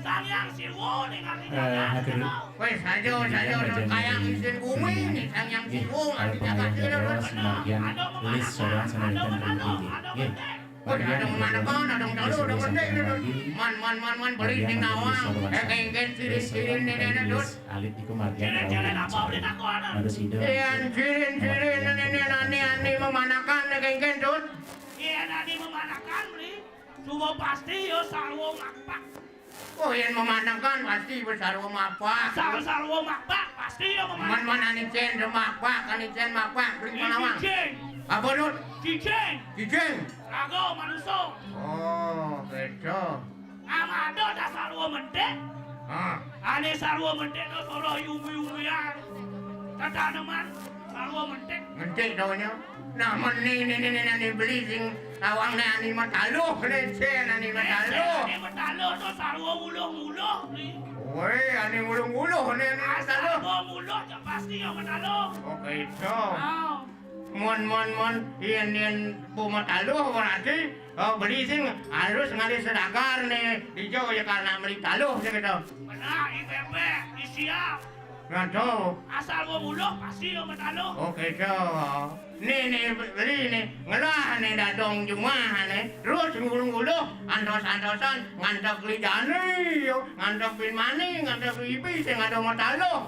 Sang Hyang Siwa dengan. Eh, hatur. Wih, saja, saja, Dut. Kayak isin bumi ini Sang Hyang Siwa, kalau ada pengajian jagat, Dut. Semargian lis seorang senaritan ring tinggi. Nggih. Wah, ada mamanekan, ada dalu, ada penting, Dut. Man, man, man, man, beli sing nawang. Eh, kéngkén sirin-sirin nénéné, Dut. Alit iku margian. Sirin-sirin apa, Bli, takonan? Harus ida. Yén sirin-sirin nénéné ani-ani mamanakan, eh, kéngkén, Dut. Yén ani mamanakan, Bli. Suba pasti ya sarwa makpak. Oh, yén mamanakan pasti besarwa makpak. Sar-, sarwa makpak, pasti ya mamanakan. Man, man, anicén, de makpak, anicén makpak, beli manawang. Cicing. Apa, Dut? Cicing. Cicing. Raga manusa. Oh, kéto. Amada ta sarwa mentik. Hah. Ané sarwa mentik to soroh yumi-yumian. Tetaneman sarwa mentik. Mentik taunya. Nah, men né, né, né, né, né, beli sing tawang né ani mataluh, né, cén ani mataluh. Né, cén ani mataluh to sarwa wuluh-wuluh, Bli. Woi, ani wuluh-wuluh, né, ani mataluh. Sarwa wuluh, ya pasti ya mataluh. Oh, kéto. Ah. Mon, mon, mon, yén, yén bu mataluh berarti, oh, beli sing harus ngalih sedagar né, dija ya karena beli taluh, ya kéto. Benar, i bébék, i siap. Nah, to. Asal wong uluh pasti ya mataluh. Oh, kéto. Né, né, beli né, ngelah né dadong jumah né, terus ngulung-uluh, antos-antosan, ngantek beli jani, yo, ngantek beli mani, ngantek beli ibi, sing ada mataluh.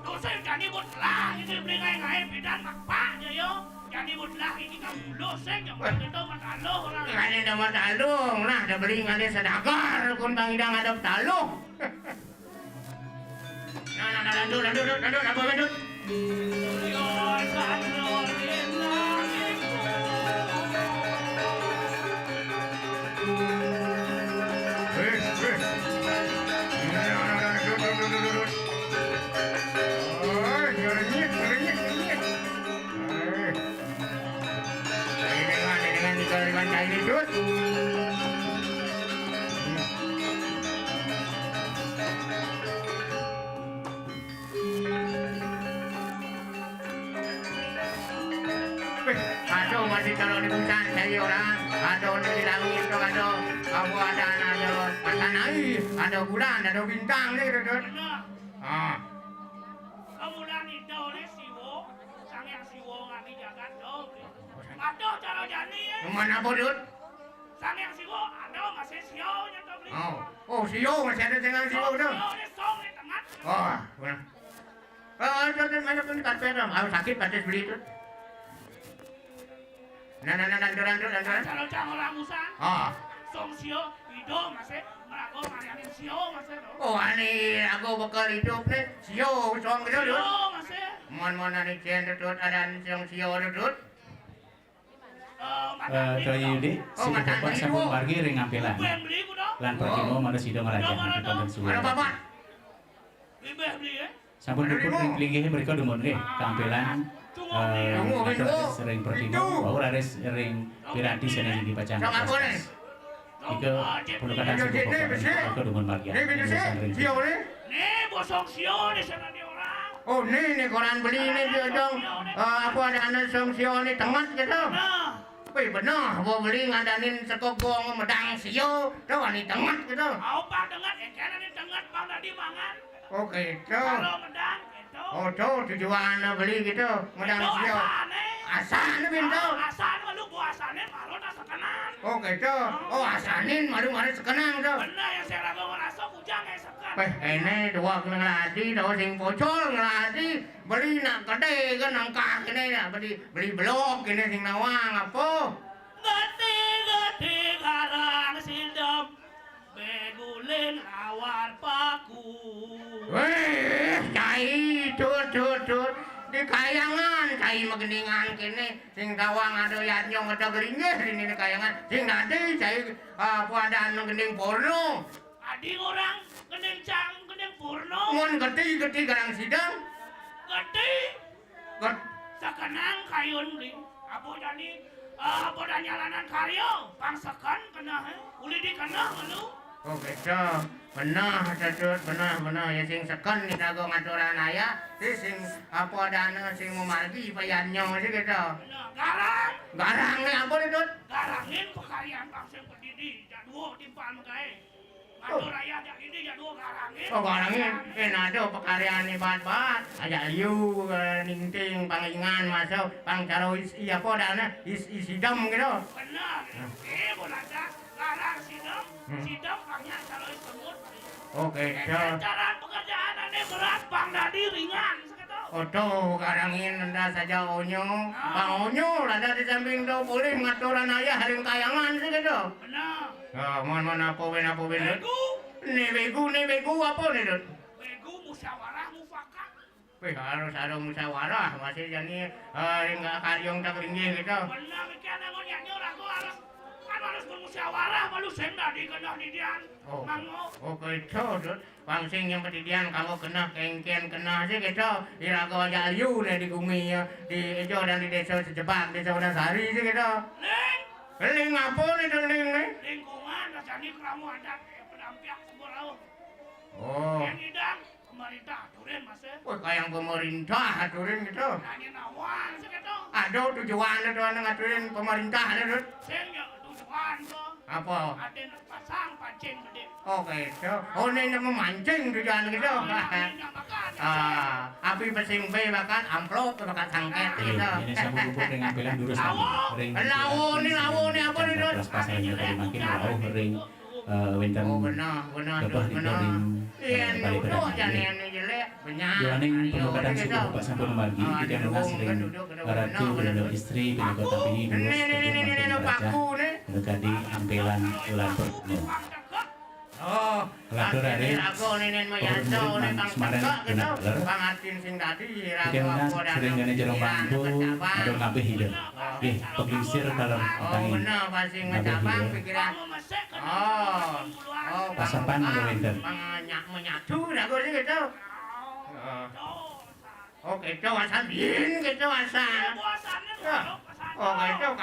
Dosa jani buat lah, ini beli ngaé-ngaé bidan makpak ya, yo. Jani buat lah, ini kan uluh, sing, yang kita mataluh orang. Kan ada mataluh, nah, ada beli ngalih sedagar, pun bang idang ada taluh. Nah, nah, nah, lanjut, lanjut, lanjut, lanjut, apa lanjut? Eh, eh. Nah, nah, nah, lanjut, lanjut, lanjut, lanjut. Oh, ngerenyit, ngerenyit, ngerenyit. Eh. Terus. Wéh, aduh, masih calon di bulan, saya orang. Aduh, di langit tu, aduh. Apa ada, aduh, matahari, aduh, bulan, aduh, bintang ni, aduh. Ah. Kemudian itu ni Siwa, Sang Hyang Siwa ngani jagat tu. Patuh cara jani, eh. Mana apa, Dut? Sang Hyang Siwa, ada masih Siwa nya tu beli. Oh. Oh, Siwa masih ada Sang Hyang Siwa tu. Siwa ni song ni tengah. Oh, benar. Oh, tu, tu, mana pun karpet tu. Aku sakit batis beli tu. Nah, nah, nah, lantur, lantur, lantur. Cara orang usan. Ah. Song Siwa, hidup masih, merago marianin Siwa masih tu. Oh, ani aku bakal hidup ni. Siwa, song gitu, Dut. Siwa masih. Mon, mon, ani cen tu, Dut, ada song Siwa tu, Dut. Eh, Tuan Yudi, sida bapak sampun margi ring ampelan. Lan pertimo mara sida marajan ring panten suwun. Sampun puput ring linggih mrika dumun nggih, kampelan, eh, ring pertimo, wau raris ring piranti sane inggih pacang. Ika pun kadang sida bapak mrika dumun margi. Nika ring. Ni bosong Siwa ni sana ni orang. Oh, ni, ni koran beli ni dia dong. Eh, apa ada anak song Siwa ni tenget gitu. Nah. Wih, beneh, apa beli ngadanin sekogong medang Siwa, tu ani tenget gitu. Au pang tenget, eh, kena ni tenget pang tadi mangan. Oh, gitu. Kalau medang gitu. Oh, tu tujuan beli gitu, medang Siwa. Asane. Asane pintu. Ah, asane malu, bu asane malu tak sekenan. Oh, gitu. Oh, asanin malu-malu sekenan tu. Bener yang saya ragu merasa bujang, eh, sekat. Wéh, ini dua kena ngeladi, dua sing pocol ngeladi. Beli nak gedé kan angkah kéné nak beli, beli belog kéné sing nawang apa? Gedé-gedé garang sidem, bé guling awar paku. Wéh, cai, tut, tut, tut. Di kayangan, cai magendingan kéné. Sing tawang ada yadnyong ada geringgih dini di kayangan. Sing dadi, cai, ah, apa ada anu gending porno. Adi orang gending cang, gending porno. Mun geti, geti garang sidem. Geti. Gat- Sakenang kayun beli. Apa jani, eh, apa dan nyalanan karya, pang seken kena, eh. Uli dikena ngelu. Oh, gitu. Beneh, Tut, beneh, beneh. Ya, sing seken ni dago ngaturan ayah. Ti sing apa dana sing memargi payannyo sih gitu. Beneh. Garang. Garang ni apa ni, Tut? Garangin pekaryaan pang sing pedidi. Jadua timpal megai. Matur ayah jak ini, jak dua garangin. Oh, garangin. Eh, nado pekaryaan ni bat-bat. Ajak liu, eh, ningting, pangingan, masuk, pang caro is-, i apa dah, nah? Is-, isidem gitu. Benar. Hmm. Eh, boleh dah. Garang sidem, hmm, sidem, pangnya caro is semut. Oh, gitu. Eh, cara pekerjaan ini berat, pang dadi ringan. Oto garangin enda saja onyo. Ah. Bang onyo lada di samping tu boleh ngaturan ayah ring kayangan sih gitu. Benar. Ah, mon, mon, apa ben, apa ben, Dut? Begu. Ni begu, ni begu apa ni, Dut? Begu musyawarah mufakat. Wih, harus ada musyawarah, masih jani, eh, ring karyong tak linggih gitu. Benar, mikir ada ngonyaknya, ragu harus, kan harus bermusyawarah, malu senda di kendah didian. Oh. Mangok. Oh, gitu, Dut. Pang sing nyang patidian kanggo keneh kengken keneh sih gitu. Iraga aja liu ne di gumi ya, di ijo dan di desa Sejebak, desa Wonosari sih gitu. Ling. Ling apa ni tu ling ni? Lingkungan, rasanya keramu adat, eh, penampiak sumber laut. Oh. Yang idang, pemerintah aturin, Mas, eh. Wah, kayak pemerintah aturin gitu. Nanya nawang sih gitu. Aduh, tujuan tu anu ngaturin pemerintah ada, Dut. Sing ya, tujuan tu. Apa? Ada pasang pancing gede. Oh, gitu. Oh, ini nak memancing tujuan gitu. Ah, ini nak makan. Ah, api pesing be bakat, amplop bakat sangket gitu. Ini sama pupuk dengan film durus tadi. Lawo. Ring lawo ni, lawo ni apa ni, Dut? Pas pasal yang tadi makin lawo ring, eh, wénten. Oh, benar, benar, Dut, benar. Ring, iya, eh, balik duduk aja ni, ni jelek. Duaning pemukatan suku Bapak sampun margi, titiang nunas ring Ratu Rindu Istri, pinaka tapini durus, titiang makin raja, nekadi ampelan lan pertemu. Oh, lantur ari, pengurus murid Semaren genap ler. Titiang nunas ring dane jero bangku, aduh ngabih ida. Nggih, panglingsir taler tangi. Ngabih ida. Oh, oh, pasapan pang, wénten. Pang-, menyatu dah gitu. Oh. Oh, gitu asan, yin, gitu asan. Ya. Oh, gitu,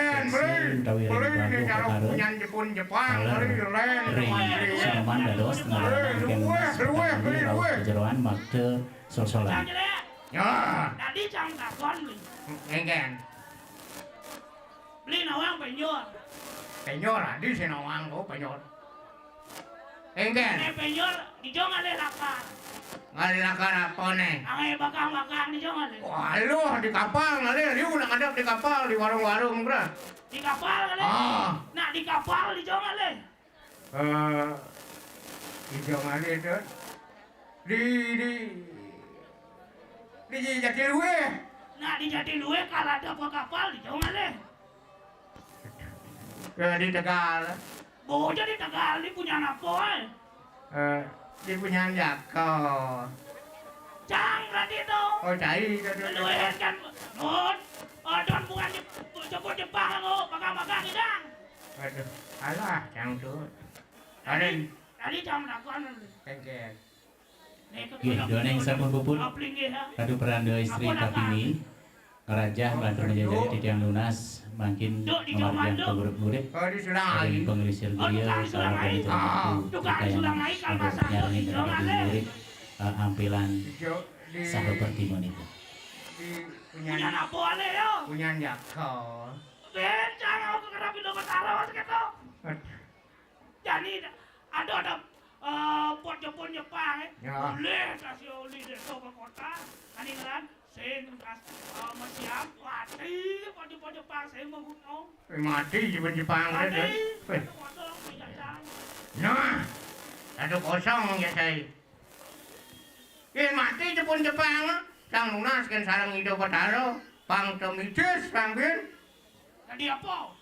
Lén, beli, utawi ring beli, gaduh cara perkara punyan Jepun Jepang, taler beli, lén, ring beli. Sinoman dados ngelarang kén luwih, luwih, beli, rauh luwih. Ka jeroan makta solsolan. Cang Jelék. Ya. Tadi cang takon, beli. Éngkén. Beli nawang penjor. Penjor, adi sing nawang to, penjor. Éngkén. Né penjor, dijo ngalih lakar. Ngalih lakar apa né? Anggé bakang-bakang dijo ngalih. Waluh, di kapal ngalih, liu nak ngadep di kapal, di warung-warung, bro. Di kapal ngalih? Ah. Nak di kapal dijo ngalih. Eh, dijo ngalih to. Di, di, di Jatiluwih. Nah, di Jatiluwih kalau ada apa kapal, dijo ngalih. Ke di Tegal. Bocah di Tegal, di punyan apa, éh? Eh, di punyan Jaka. Cang berarti to. Oh, cai to, to, to. Luwihan kan, Mun. Adon punyan Jep-, Jepun Jepang, Waduh, alah, cangcut. Tadi, tadi jam lapan. Kéngkén. Nggih, duaning sampun puput. Ratu Pranda Istri Kapini, ngrajah nglantur manjaya titiang nunas, mangkin ngamargiang pangurip-ngurip, ring panglisir griya, kalawargan jenengan, nyarengin ring pangurip, eh, ampilan saha pertimunipun. Punyan apa ané ya? Punyan jagal. Bencana aku kerap pindah Betara, Mas, gitu. Jani ada, ada, eh, pot Jepun Jepang, eh. Ya. Boleh kasih oli desa ke kota, kaningan sing kas, eh, masiam, mati pot Jepun Jepang, sing menggunung. Eh, mati Jepun Jepang, mati. Eh. Satu kosong, jajan. Nah, satu kosong ya, saya. Yén mati Jepun Jepang, sang nunas kén sareng Ida Betara, pang tamitis, pang bin. Dadi apa?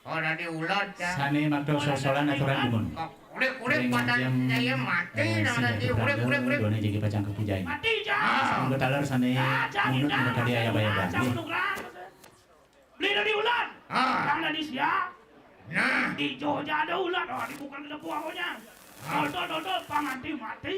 Oh, dadi ulat, ya. Sané makta sosolan aturan dumun. Kok urip-urip, ring padan ngajeng, saya mati, eh, nang sing dadi urip, urip, urip. Duaning jagi pacang kapujain. Mati, Jang. Ah. Sampun kataler sané munut, munut tadi ayam-ayam. Beli dadi ulat. Ah. Jang dadi sia. Nah. Ijo aja ada ulat. Oh, dibuka ada buahnya. Ah. Dodol, dodol, panganti mati.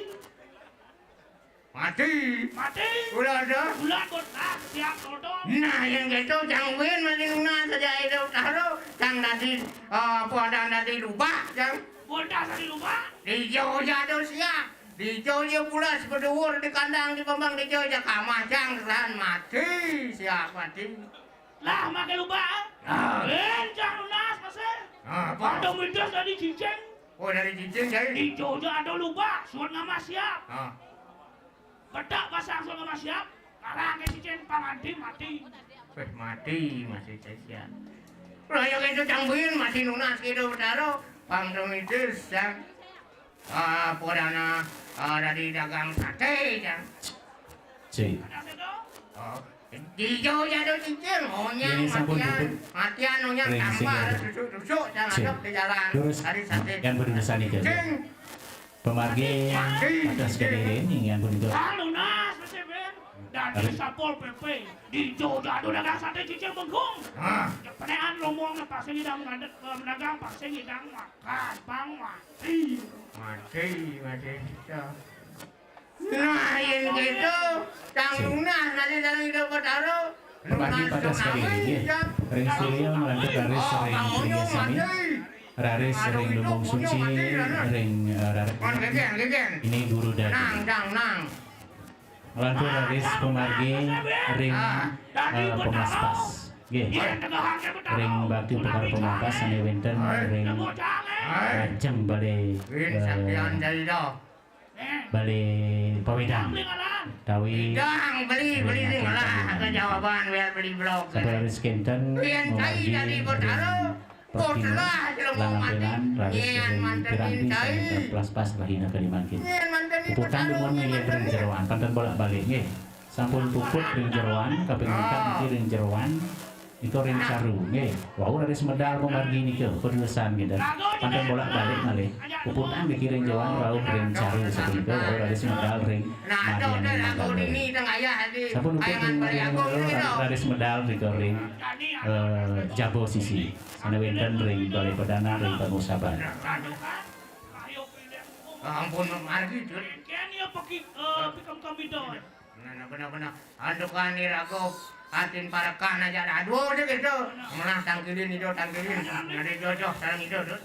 Mati. Mati. Ulat ada. Ulat botak, siap dodol. Nah, yén kéto, cang bin mati nunas saja itu taruh. Cang dadi, eh, apa ada dadi lubak, cang. Botak dadi lubak. Ijo aja ada sia. Dijo ya pulas beduur di kandang di Bambang Dijo ya kamah cang kesan mati, siap mati. Lah, maké lubak, ah? Ah. Bencang nunas, masih. Ah, apa? Ada midas dari cicing. Oh, dari cicing, Jai? Dijo ya ada lubak, suat ngamah siap. Ah. Bedak pasang suat ngamah siap, karang ke cicing, panganti mati. Wéh, mati, masih saya siap. Lah, ya gitu, cang bin, masih nunas gitu, Betara. Pang tamitis, cang. Ah, podana, ah, dadi dagang saté, cang. Cik. Oh, dijo jado cicing, onyang. Yén sampun matian, puput, matian, onyang, ring tambah, sing tusuk-tusuk, cang, cik, adep di jalan. Durus, dadi saté. Yan pun urusan iki. Cing. Pamargi, mati, atas cicing. Kadirin, inggih punika. Lunas, mesti, Ben. Dadi Satpol P P, dijo jado dagang saté cicing bengkung. Ah. Penekan rombongan pasti ngidang ngadeg, eh, dagang pasti ngidang makan, pang mati. Mati, mati. Ya. Nah, yén gitu, cang lunas, nanti dalam hidup Betara. Pamargi pada sekali, nggih. Ring Surya nglantur raris ring Surya sami. Raris ring Lumbung Suci, ring, eh, raris. Ini guru dadi. Nang, nang, nang. Nglantur raris pamargi ring, eh, pemaspas. Nggih. Ring bakti upakara pemaspas sané wénten ring lajeng Balé, eh, Balé Pawédang. Tawi Dang beli, beli ring sing lah kejawaban biar beli blok. Sampun raris kénten. Yén cai dadi Betara, Pertiwi, Langampelan, raris ring piranti sané terplaspas rahina kadi mangkin. Puputan dumun nggih ring jeroan, panten bolak-balik nggih. Sampun puput ring jeroan, kaping empat niki ring jeroan, nika ring caru nggih. Wau raris medal pamargi nika, paduresan nggih. Panten bolak-balik malih. Puputan niki ring jeroan, rauh ring caru sapunika, wau raris medal ring madyaning manggala. Sampun puput ring madyaning manggala, raris medal nika ring, eh, jaba sisi. Sané wénten ring Balé Perdana ring pangusaban. Ampun, margi, Jut. Kén ya peki, eh, pikam kami doi. Nah, nah, benar, benar. Andukan iraga atin parekan aja. Aduh, dia gitu. Menang tangkilin itu, tangkilin. Dari jodoh, sareng itu, Jut.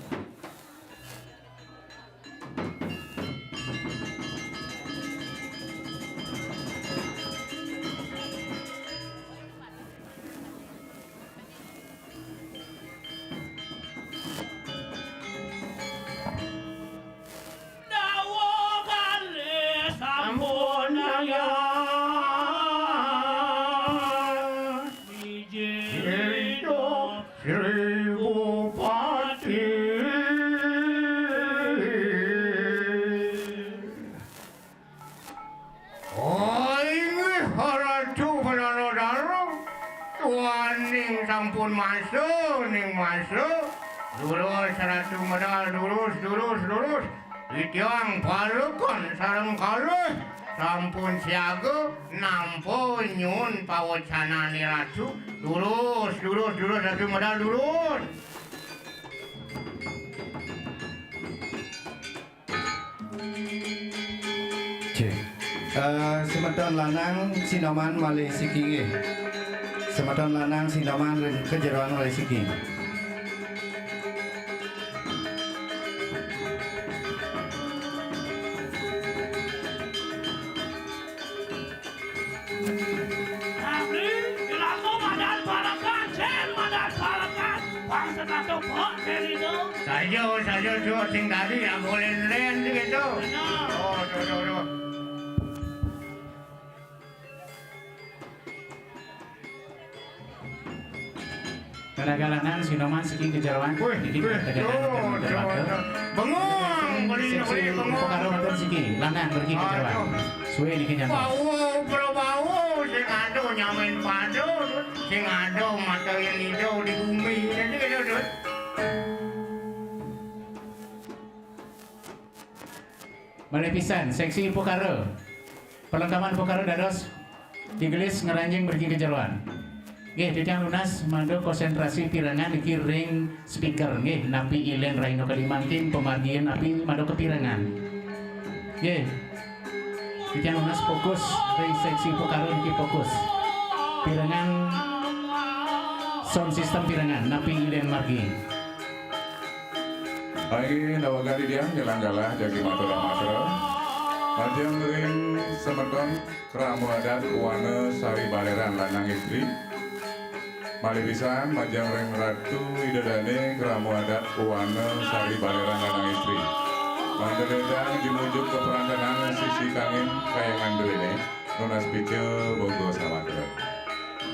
Dawuh kalih sampun ayah. Wijil Sri Bupati. Oh, inggih, Ratu Penana Dara. Duaning sampun masa, ning masa. Durus, Ratu medal, durus, durus, durus. Titiang parekan sareng kalih sampun siaga, nampa nyuwun pawecanané Ratu. Durus, durus, durus, Ratu medal, durus. Cek. Eh, semeton lanang Sinoman malih siki nggih. Semeton lanang Sinoman ring kajeroan malih siki. Abri, dilaku madan palekan, cén madan palekan. Bangsa tato pok cén itu. Saja, saja, Cuk, sing tadi ya boleh len gitu. Benar. Oh, tuh, tuh, tuh. Kadagalangan Sinoman siki kajeroan. Wih, niki wih, teganan yo, teganan yo, teganan yo. Bengong, beli, seksi beli, bengong. Upakara wonten siki, lanang mriki kajeroan. Aduh. Suwe niki nyantos. Bawa, bro, bawa, sing ada nyamen padu, sing ada mata yang hijau di bumi. Nanti kita, Dut. Malih pisan, seksi upakara. Perlengkapan upakara dados digelis ngranjing mriki kajeroan. Nggih, titiang nunas mangda konsentrasi pirengan niki ring speaker, nggih, napi ilén rahina kadi mangkin pamargian napi mangda kapirengan. Nggih. Titiang nunas fokus ring seksi upakara niki fokus. Pirengan sound system pirengan napi ilén margi. Inggih, nawegang titiang nyelang galah jagi matur amatra. Majeng ring semeton krama adat Wana Sari Baleran lanang istri. Malih pisan majeng ring Ratu Ida Dané krama adat Wana Sari Baleran lanang istri. Mangda lédang jumujuk kaprantanan sisi kangin kayangan duéné. Nunas pica boga samatra.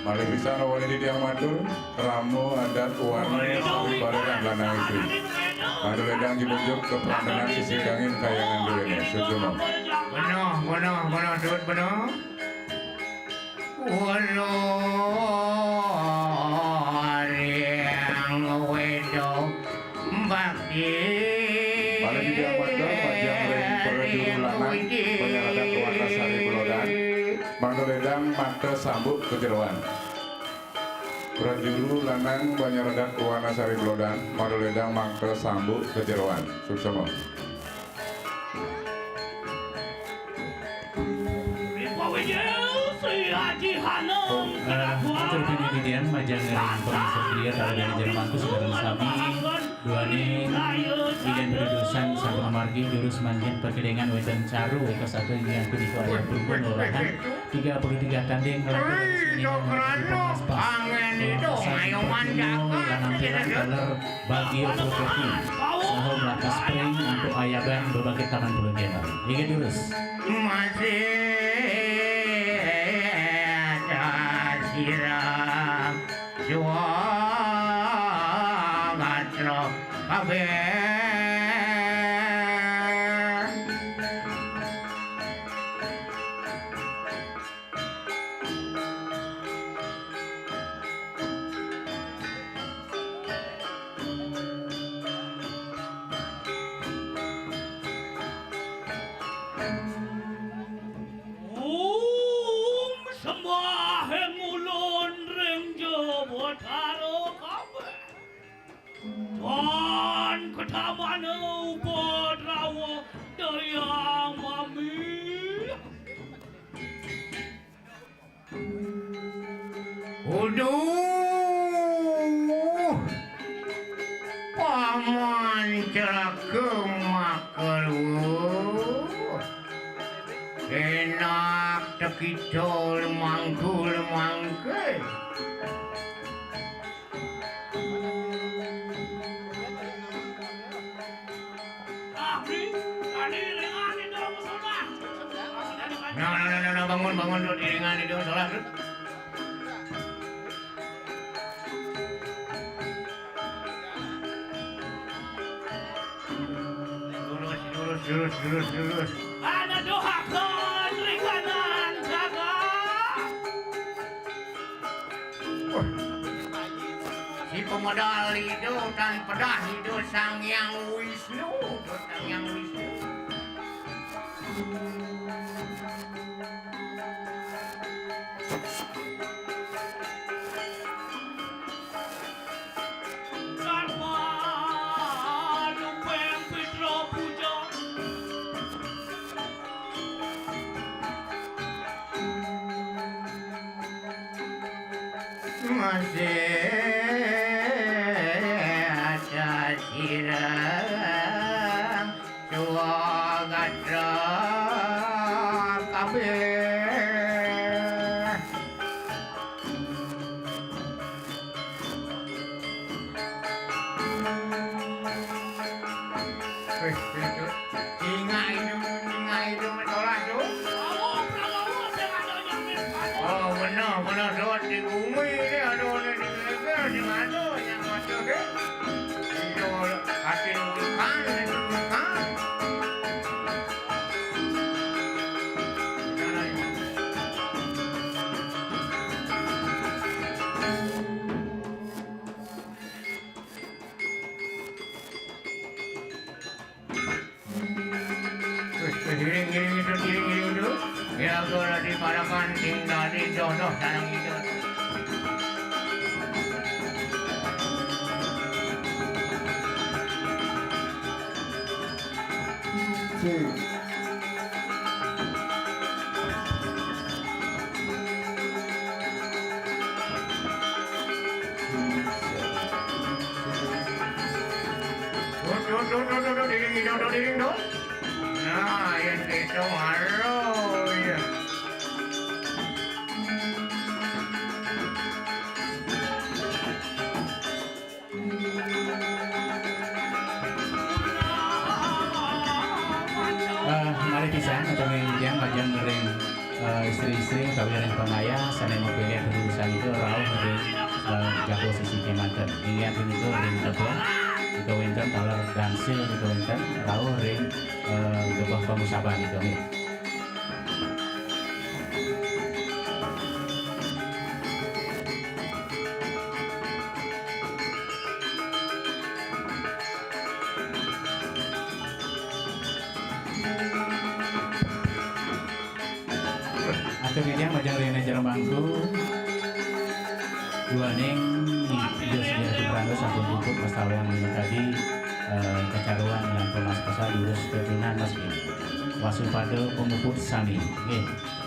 Malih pisan wali titiang matur, krama adat Wana Sari Baleran lanang istri. Mangda lédang jumujuk kaprantanan sisi kangin kayangan duéné. Suksma. Bener, bener, bener, Dut, bener. Wana ring wedok bakti. Malih titiang matur majeng ring para juru lanang, panyaradat Wana Sari Belodan. Mangda lédang makta sambuk kajeroan. Para juru lanang, panyaradat Wana Sari Belodan, mangda lédang makta sambuk kajeroan. Suksma. Ring pawijil Sri Haji Hanem. Oh, eh, Keraton. Atur pinanggihan majeng ring pangisa griya, kala dene jero mangku sareng sami, duaning Ida dadosan sampun amargi durus mangkin pakilingan wénten caru wéka saking inggih punika Ayah Purba Lurahan tiga puluh tiga tanding, langkung wis miningan pas-pas. Angin itu ngayoman jagat, lan ampiran gitu. Taler Bagio Properti saha melakas pring antuk ayaban babakit taman puluh kener. Inggih durus. Masih ada sira jua gatra kabeh. Om sembahing ulun ring Jawatara kabeh. Tan ketamana upadrawa dayang mami. Aduh, paman celaka makalua. Enak tekita lemangku lemangke. Nah, nah, nah, nah, nah, bangun, bangun, Dut, iringan itu, salah, Dut. Lurus, lurus, lurus, lurus, lurus. Ana dohakeun ring kanan jagat. Wah. Si pemodal itu tan pedah itu Sang Hyang Wisnu, Sang Hyang Wisnu. Masih ada sirang suagatra kabeh. Wis, wis, Dut. Ingat itu, ingat itu, sekolah, Dut. Oh, bener, bener, Dut. Di bumi ini ada orang di gereja, di mana yang masuk, eh? Itu hasil bukan, itu bukan. Wis, wis, iring, iring itu, iring, iring itu. Ya, kalau di parakan tinggal di jodoh sareng itu. Sing. Duh, duh, duh, duh, duh, duh, diri, diri, diri, diri, diri. Nah, yang itu, halo, ya. Eh, malih pisan, utawi titiang majeng ring, eh, istri-istri utawi ring pangayah sané mapilih lulusan itu rauh ring, eh, jaba sisi kémanten. Inggih punika ring tebon, utawi wénten taler gansil, utawi wénten rauh ring, eh, gebah pangusaban itu, nggih. Atur titiang majeng ring jero mangku. Duaning Ida Sedia Suprando sampun puput mastawean minangka, eh, kacaruan lan pamaspasan durus tetunan mas. Wasupada pamuput sami. Nggih.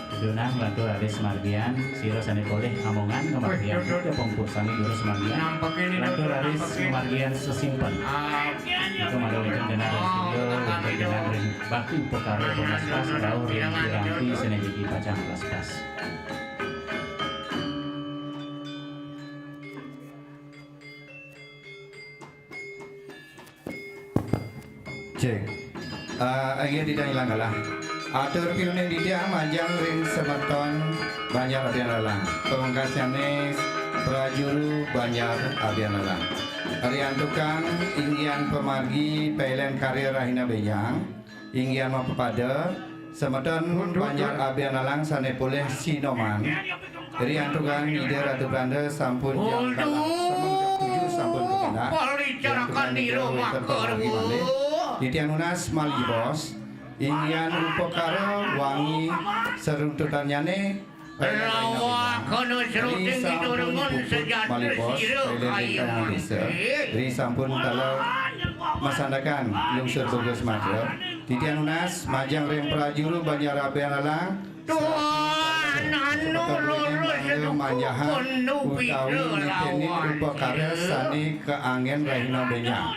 Tetunan nglantur raris margian, sira sané polih amongan ngamargian. Wih, duh, duh. Ida pamuput sami durus margian. Nampakin, nglantur duh, raris nampakin. Ngamargian sesimpen. Ah. Nika mangda wénten genah ring surya, wénten genah ring bakti upakara pamaspas rauh ring piranti sané jagi pacang paspas. Cek. Ah, inggih titiang ilang kalah. Atur piuning titiang majeng ring semeton Banjar Abian Lalang. Pamungkasnyané prajuru Banjar Abian Lalang. Riantukan inggihan pamargi Pailen Karya Rahina Bénjang, inggihan mapapada semeton Banjar Abian Lalang sané polih sinoman. Riantukan Ida Ratu Belanda sampun jam galah semeng jam tujuh sampun kapendak. Riantukan Ida wénten pamargi malih. Titiang nunas malih bos. Inggihan upakara wangi saruntutannyané. Ri sampun puput malih bos, Pailen ring Kayang Désa. Ri sampun taler masandekan lungsur Bungkus Matra. Titiang nunas majeng ring prajuru Banjar Abian Lalang. Tuan anu lurus mangga manjahan utawi nitenin upakara sané kaanggén rahina bénjang.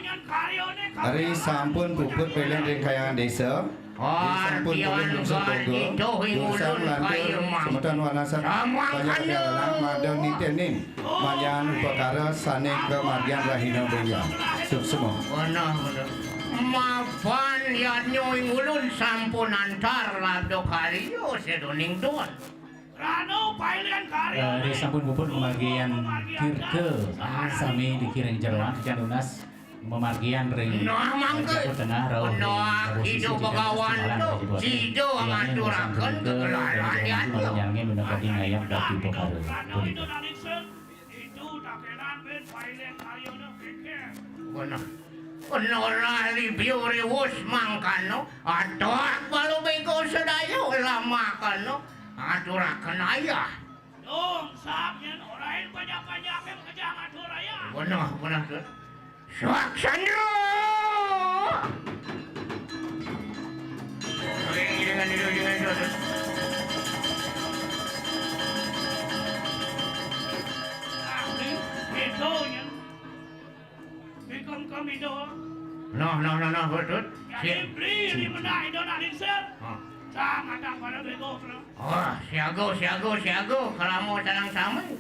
Ri sampun puput Pailen ring Kayang Désa. Ri sampun polih lungsur Bogor. Durusang lantur semeton wanasan Banjar Abian Lalang mangda nitenin manjahan upakara sané kamargian rahina bénjang. Suksma. Bener, bener. Mapan yadnya ing ulun sampun antar labda karya seduning don. Rano Pailen Karya. Eh, ri sampun puput mamargian tirta sami dikiring jeroan, titiang nunas mamargian ring, nah, mangke, eh, Jawa Tengah rauh ring Jawa Sisih, titiang nunas Begawan tu, sida ngaturaken kegelaran yadnya. Manjangin minangka ngayap dati upakara. Punika. Itu takenan ben Pailen Karyana keker. Bener. Bener, Libio Rewus mangkana. Atok balu bego sedaya lamakana. Aturaken ayah. Dong, sab yen orain banyak-banyakin kejang atur ayah. Bener, bener, Dut. Swaksandra! Oke, dengan itu, dengan itu, Dut. Pamido. Nah, nah, nah, nah, betul. Jadi beli di mana Ido nak lingsir? Hah. Sama tak pada bego, bro. Oh, siago, siago, siago. Kalau mau sareng sami.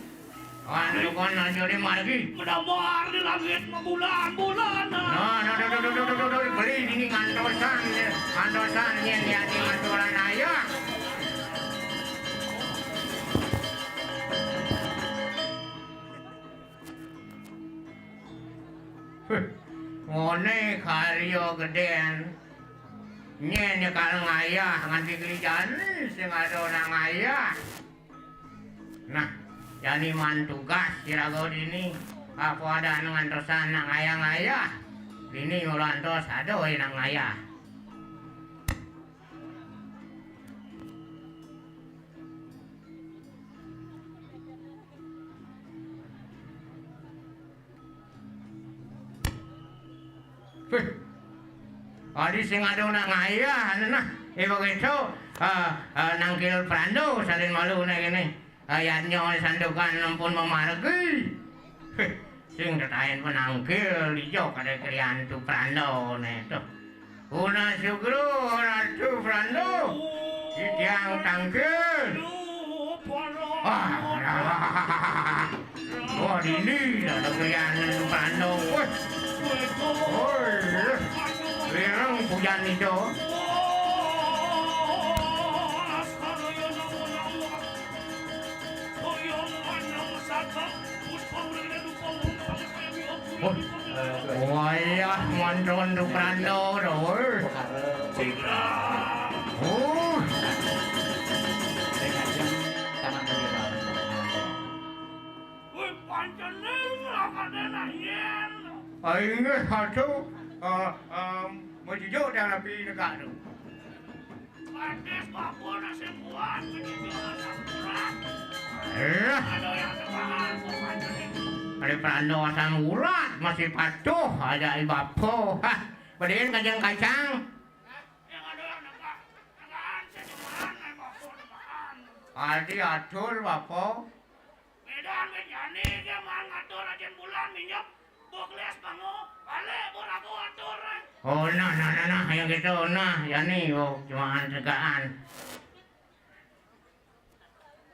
Wah, lu kan nanti margi. Menamar di langit bulan-bulan. Nah, nah, nah, nah, nah, nah, nah, nah, beli ini ngantosan, ya. Ngantosan, ya, ya, di aturan ayah. Huh, ngone karya gedén. Nyén nyekal ngayah nganti gelijané sing ada nak ngayah. Nah, jani man tugas siraga dini. Apa ada anu ngantosan nak ngayah-ngayah. Dini ngulantos ada waé nak ngayah. Wih. Adi sing ada nak ngayah, anu nah. Eh, begitu, eh, eh, nangkil Prando, salin malu nak ini. Eh, yatnya sandukan ampun memargi. Wih. Sing tetahin penangkil, dijok ada kriantu Prando nih, tuh. Una sugro, Ratu Prando. Titiang tangkil. Ah, ah. Wah, dini ada krian Prando. Wah. Woi. Lireng pujan itu. Oh. Wayah manton tu Prando dah. Oh. Wih, pancen ning lakane nak yen. Ah, inggih, aduh. Eh, em, mejujuk dah napi negak tu. Batis babon asem buat, mejujuk asam urat. Eh. Ada yang tebahan, kok pancen ning. Ari Prando asam urat, masih patuh aja i bapa. Hah, bedin kacang-kacang. Yang ada yang negak. Negaan sing tebahan, ai bapa tebahan. Adi atur, bapa. Medan wit jani ge man ngatur ajen bulan minyak, bok les pango, balik bok rago atur, eh. Oh, nah, nah, nah, nah, yang gitu, nah, yani, oh, cumaan tegaan.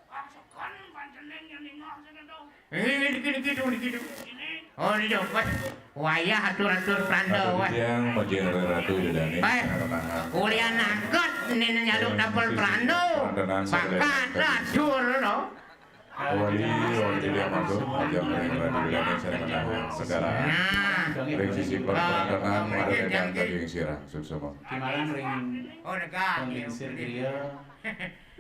Bang Sukon, panjening yang ningah sini dong. Ini, ini, dikit, dikit, dikit. Ini. Oh, ini dong, wes. Wayah atur-atur Prando, wes. Siang, Majeng Ratu Ida Dani. Eh, kuliah nangkut, ini nyaluk tapel Prando. Bakat atur, no. Wali, wali jadi apa tuh? Ajang ring Ratu Wilana sing menahan segala. Nah. Ring sisi pertentangan, ada yang tadi yang sirah, suksema. Timaran ring. Oh, dekat. Pemingsir griya.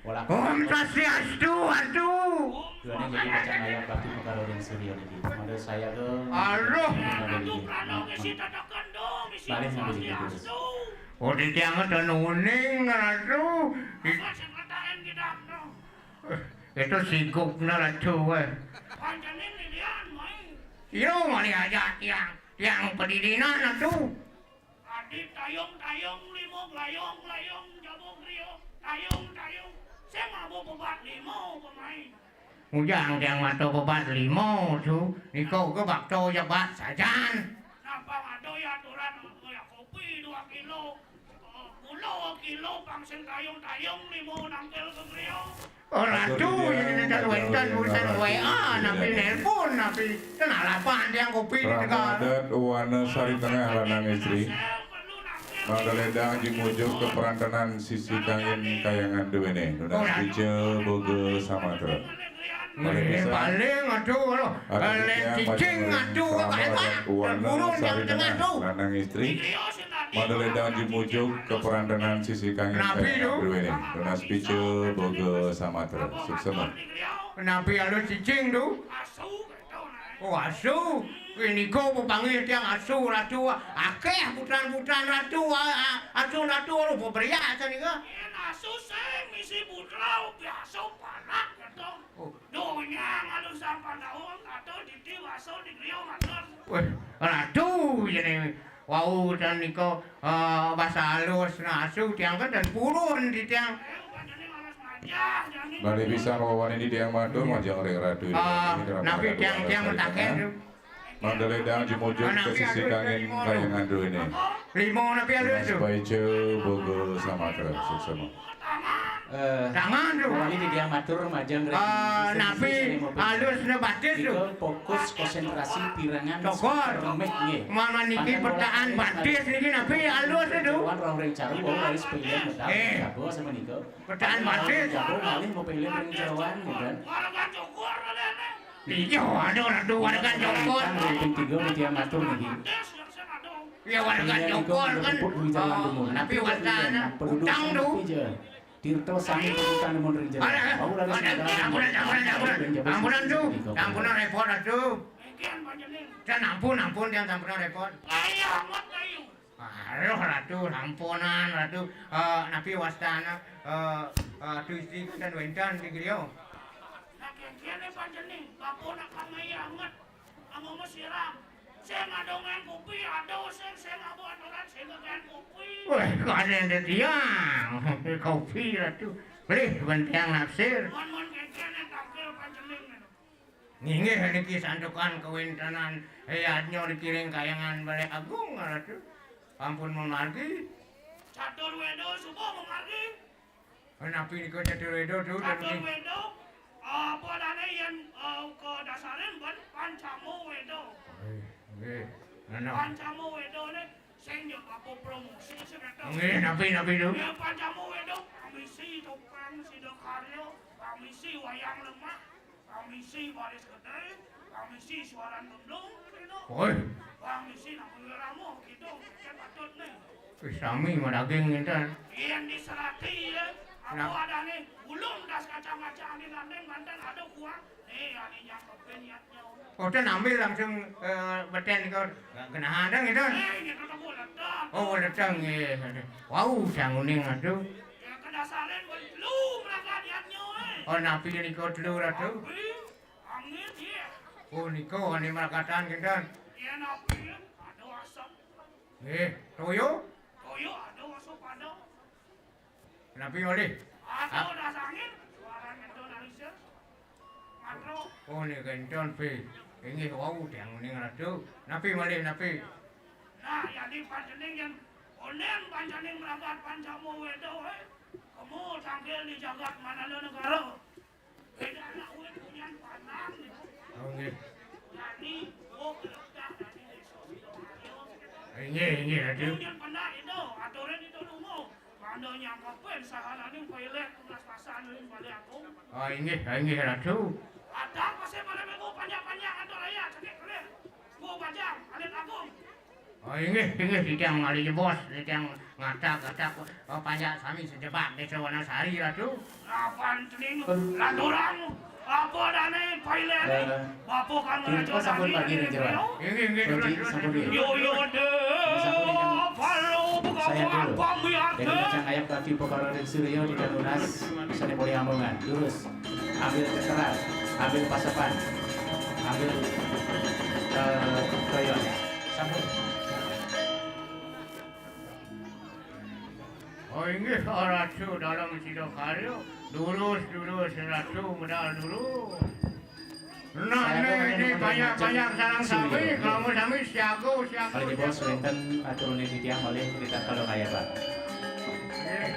Om Swastiastu, aduh. Duane jadi kacang ayam bakti pekara ring surya niki. Mangda saya ke. Aduh. Mangda niki. Balik mangda niki terus. Oh, titiang ten uning, Ratu. Itu sigupna, Ratu, eh. Panjangin lilian, mai. Yo, malih ajak tiang. Tiang padidinan, Ratu. Adi tayung-tayung, lima glayung-glayung, jaba griya, tayung-tayung. Sing mabuk bebat lima pemain. Ujang tiang mata bebat lima, tu. Nika uga bakta jabat sajan. Napa ada ya aturan ya kopi dua kilo, eh, gula kilo, pang sing tayung-tayung lima nangkil ke griya. Oh, Ratu, ini kan wénten urusan W A, napi nelpon, napi. Ten alapan tiang kopi di Tegal. Adat Wana Sari Tengah lanang istri. Mangda ledang jumujuk ka perantenan sisi kangin kayangan duéné. Nunas ica boga samatra. Malih pisan. Paling, aduh, aduh. Adat lén titiang cicing, Majeng aduh, Ratu Hebat. Wana Sari Tengah lanang istri. Mangda ledang jumujuk ka perantenan sisi kangin kayangan duéné. Nunas ica boga samatra. Suksema. Napi alus cicing tu? Oh, asu. Punika pepanggih tiang asu, Ratu. Akéh putran-putran Ratu, a-, a-, asu Ratu, aduh, beberiak sanika. Yén asu sing misi putra, upi asu panak, Ratu. Oh. Dunya ngalusang Pandawa, Ratu, titi wasu di griya matur. Wéh, Ratu, jane wau ten nika, eh, basa alus, nah, asu tiang kan ten purun di tiang. Eh, upamane malas majah, jane. Malih pisan wawanin di tiang matur, majeng ring Ratu. Ah, napi tiang-tiang mataken tu? Mangda lédang jumujug ka sisi kangin kayangan druéné. Lima napi alus tu? Mas Paica boga samatra suksma. Eh, tangan tu. Wali titiang matur majeng ring, eh, napi alusna batis tu? Nika fokus konsentrasi pirengan cokor. Remeh nggih. Man, man niki petaan batis niki napi alus tu? Wan rong ring caru, wau raris pilihan medal. Eh. Jago sama nika. Petaan batis. Jago malih mapilih ring jeroan, gitu. Iya, aduh, aduh, warga Jokor. Ring tiga titiang matur niki. Ya, warga Jokor kan, oh, tapi warga anak utang tu. Tirta sami pun utang mun ring jeroan. Aduh, aduh, aduh, ampunan, ampunan, ampunan. Ampunan tu, ampunan repot atuh. Dan ampun, ampun, tiang ampunan repot. Ayo, amat ayo. Aduh, Ratu, sampunan, Ratu. Eh, napi wastana, eh, eh, Atu Istri kinten wénten di griya? Nah, kénkén panjenengan, bapa nak kamaya anget. Anggo masiram. Sing ada ngén kopi, ada sing, sing ada aturan, sing ngén kopi. Wéh, kadén titiang. Kopi, Ratu. Beli, ban tiang napsir. Mun, mun kénkén tangkil panjenengan. Nginggih niki santukan kawéntenan yadnya niki ring Kahyangan Balé Agung, Ratu. Ampun mamargi. Catur Wéda suba mamargi. Napi nika Catur Wéda tu? Catur Wéda, apa dané yén, eh, kadasarin ban Pancama Wéda. Eh, nggih. Nah, nah. Pancama Wéda né sing ya apa promosi sing éta. Nggih, napi, napi tu? Ya, Pancama Wéda, pamisi topéng Sida Karya, pamisi wayang lemah. Pamisi baris gedé, pamisi suaran gendong, kéto. Woi. Pamisi nang wirama, kéto, kéto patut né. Wis sami madaging ngénten. Yén diserati ya, apa adané, ulun das kacang-kacang di landeng manten ada kuah. Nih, ané nyangkepin yadnya. Oh, ten ambil langsung, eh, beten nika. Genahan dah ngénten. Eh, kéto temu ledak. Oh, ledak nggih. Aduh. Wau, sang uning aduh. Ya, kadasarin wis telu meragat yadnya, eh. Oh, napi nika telu, Ratu? Napi? Angin, iya. Oh, nika ané maragatan kinten. Iya, napi? Ada asap. Nggih, toya? Toya ada asap ada. Napi malih? Ada das angin, suara ngénten alisir. Matro. Oh, nika énten, Pi. Inggih wau tiang uning, Ratu. Napi malih, napi? Nah, jadi panjenengan yén ondén panjenengan meragat Pancama Wéda, eh. Kemu tangkil di jagat Manada Negara. Béda anak uwit punyan panang, gitu. Oh, nggih. Jani, oh, keledak dari désa Sidoarjo, gitu. Inggih, inggih, Ratu. Punyan panang itu, aturan itu nunggu. Mangda nyangkepin sahananing pilih tugas pasan ring Balé Agung. Oh, inggih, inggih, Ratu. Ada apa sih pada minggu panjang-panjang atur raya, cekik kelih. Gua bajang, alit agung. Oh, inggih, inggih, titiang malih jebos, titiang ngatak-ngatak, oh, panjak sami sajebag Désa Wanasari, Ratu. Lapan teling, lanturang, apa dané, pailéné, eh, bapa kang Raja sampun Dani, pagi ring jeroan. Inggih, inggih, Roji, Ratu. Sampun, nggih. Yo, yo, dé, sampun, nggih. Palo, saya dulu. Pamiarsa. Jadi, Kacang Ayak Ratu Pekara ring Surya di Danunas, sané polih ambungan, lurus. Ambil keteras, ambil pasepan, ambil, eh, toyon. Sampun. Oh, inggih, Ratu Dalem Sidakarya. Durus, durus, Ratu medal durus. Nah, saya ini, ini banyak-banyak sareng sami, kamu sami siaga, siaga, malih jebos siaga. Wénten aturane titiang malih kita kalau kaya, Pak. Nggih.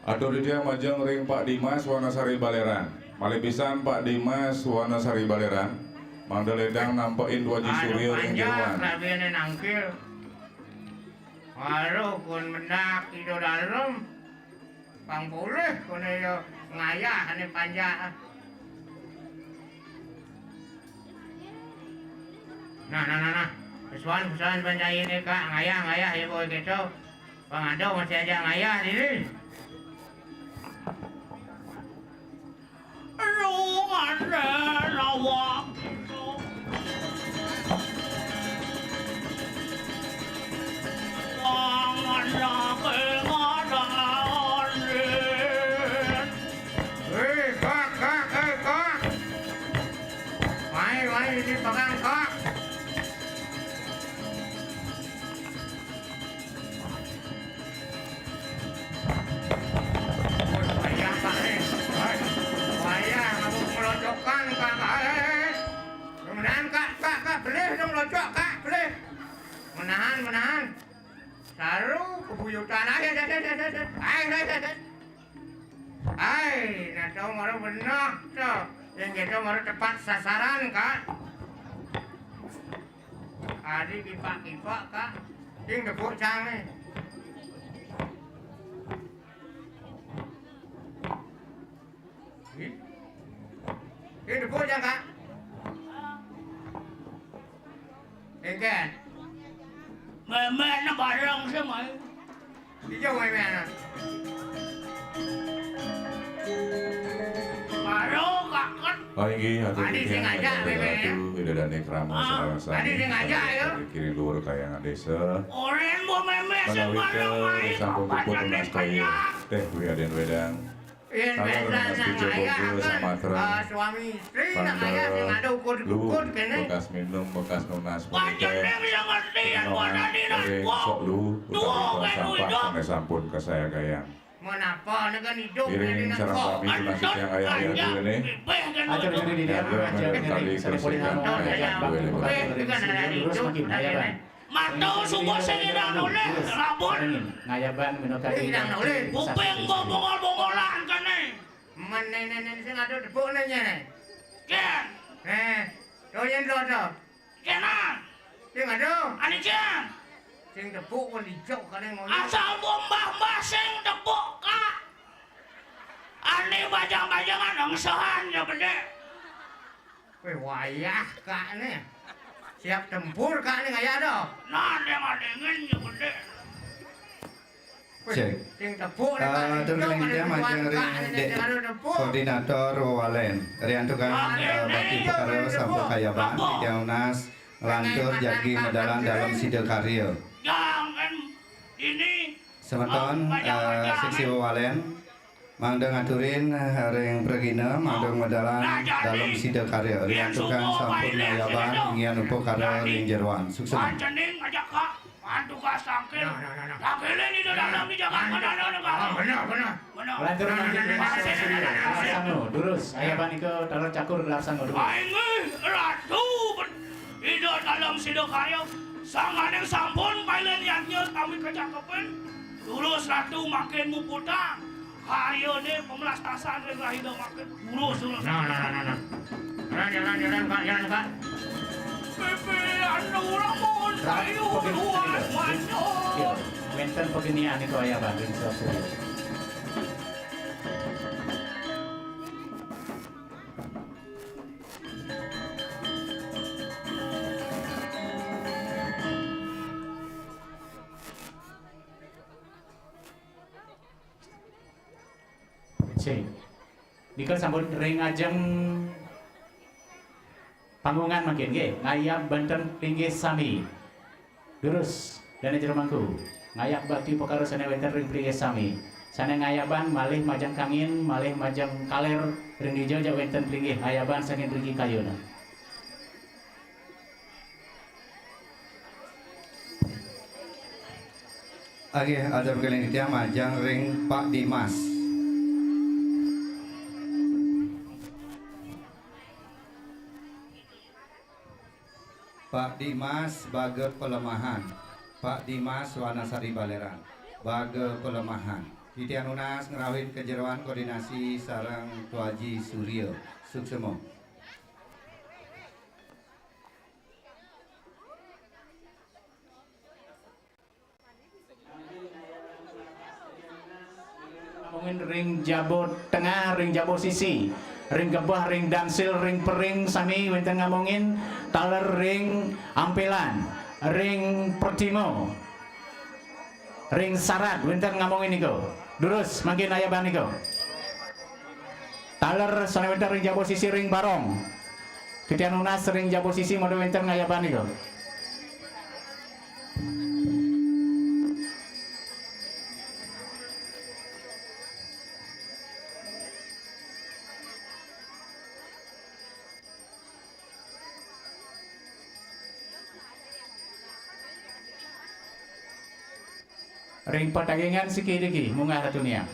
Atur titiang majeng ring Pak Dimas Wanasari Baleran. Malih pisan Pak Dimas Wanasari Baleran. Mangda ledang nampekin Dwaji Surya ring jeroan. Aduh, panjak, labihane nangkil. Waduh, kun mendak, Ida Dalem. Pang polih, kun ya ngayah ane panjak. Nah, nah, nah, nah. Pesuan, pesuan panjak ini, Kak. Ngayah, ngayah, ya, boy, gitu. Pangado masih aja ngayah diri. Lu ada lawan. Tangan lagi ngadain. Hei, Kak, Kak, hei, Kak. Mai, mai, ini pegang, Kak. Wayah, Pak, eh. Hei, wayah, kamu Kak, eh, menahan, Kak, Kak, Kak, belih dong, locok, Kak, belih. Menahan, menahan. Saru kebuyutan. Ai, ai, ai, ai, ai. Ai, ai, ai, ai. Ai, nah, to mara beneh, to. Yang gitu mara tepat sasaran, Kak. Adi kipak-kipak, Kak. Sing tepuk cang, eh. Ih. Sing tepuk cang, Kak. Engken. Memek na bareng sih, Mai. Ijo memek na. Baru kaket. Oh, inggih, atur. Adi sing aja, memek, ya. Ida Dané Krama. Ah, sareng sami. Adi sing aja, ya. Kiri luhur Kahyangan Désa. Orén bu memek sing menawi bareng, Mai. Sampun puput. Pacan tunas toya. Dék, Dwi Adén Wédang. Yén taler besan nang Mas Pijo ayah Boga kan, Samatra. Eh, suami istri nang ayah sing ada ukur-ukur kéné. Bekas minum, bekas nunas. Pancen ning sing ngerti yén boten dinas ring sok lu, utawi tong sampah sané sampun kasayagayang. Menapa né kan hidup. Iring sareng sami tunas titiang ayah-ayah duéné. Atur diri di dalam aja, kali sané pulih anu, ayah, ayah, ayah, terus makin ayah, Bang. Matur suwun sing idang nulih, Rabun. Ngayaban minangka idang nulih. Kuping mbok bongol-bongolan kéné. Men néné sing aduh debuk né nyé. Kén. Éh, to yén to to. Kénan. Sing aduh. Ané kén. Sing debuk kon dijok kadang ngono. Asal mbok mbah-mbah sing debuk, Kak. Ané bajang-bajangan engsehan ya bedé. Wéh, wayah, Kak, né. Siap tempur, Kak, né, ngaya doh. Nah, déng adéngin ya gedé. Wéh, cek. Sing tepuk né, Kak. Eh, tur kalih titiang majeng ring Dék Koordinator Wewalén. Riantukan, eh, bakti pekara sampun kayaban, titiang nunas nglantur jagi medal dalem sida karya. Jangan ini. Semeton, eh, seksi Wewalén. Mangda ngaturin, eh, ring pragina, mangda medal dalem sida karya. Riantukan sampun ngayaban inggihan upakara ring jeroan. Suksma. Pancening aja, Kak. Mantuka sangkil. Nah, nah, nah, nah. Sangkilin ida dalem di jagat manana, Kak. Ah, bener, bener. Bener. Lantur mangkin Mas Surya, Laksana. Durus, ayaban ika taler cakur Laksana. Durus. Inggih, Ratu, ben-, ida dalem sida karya. Sangkaning sampun pailin yadnya kami kecakepin. Durus Ratu mangkin muputang. Karyané pemelastasan ring rahina mangkin. Durus, durus. Nah, nah, nah, nah, nah. Jalan, jalan, jalan, Pak, jalan, Pak. Pipi anu lamun kayu tuan banyak. Iya, wénten pagenian nika ayaban ring sastra. Cek. Nika sampun ring ajeng panggungan mangkin nggih, ngayab banten linggih sami. Durus, dané jero mangku. Ngayab bakti pekara sané wénten ring linggih sami. Sané ngayaban malih majeng kangin, malih majeng kalér ring dija ja wénten linggih ngayaban saking mriki kayun. Nggih, atur kalih titiang majeng ring Pak Dimas. Pak Dimas Baga Pelemahan. Pak Dimas Wanasari Baléran. Baga Pelemahan. Titiang nunas ngrauhin kajeroan koordinasi sareng Tuaji Surya. Suksma. Ngamongin ring jaba tengah, ring jaba sisi, ring gebeh, ring dangsil, ring pering, sami wénten ngamongin taler ring ampilan, ring pertima, ring sarat wénten ngamongin nika. Durus mangkin ayaban nika. Taler sané wénten ring jaba sisi ring barong. Titiang nunas ring jaba sisi mangda wénten ngayaban nika. Ring patagingan siki driki, munggah Ratu Niang.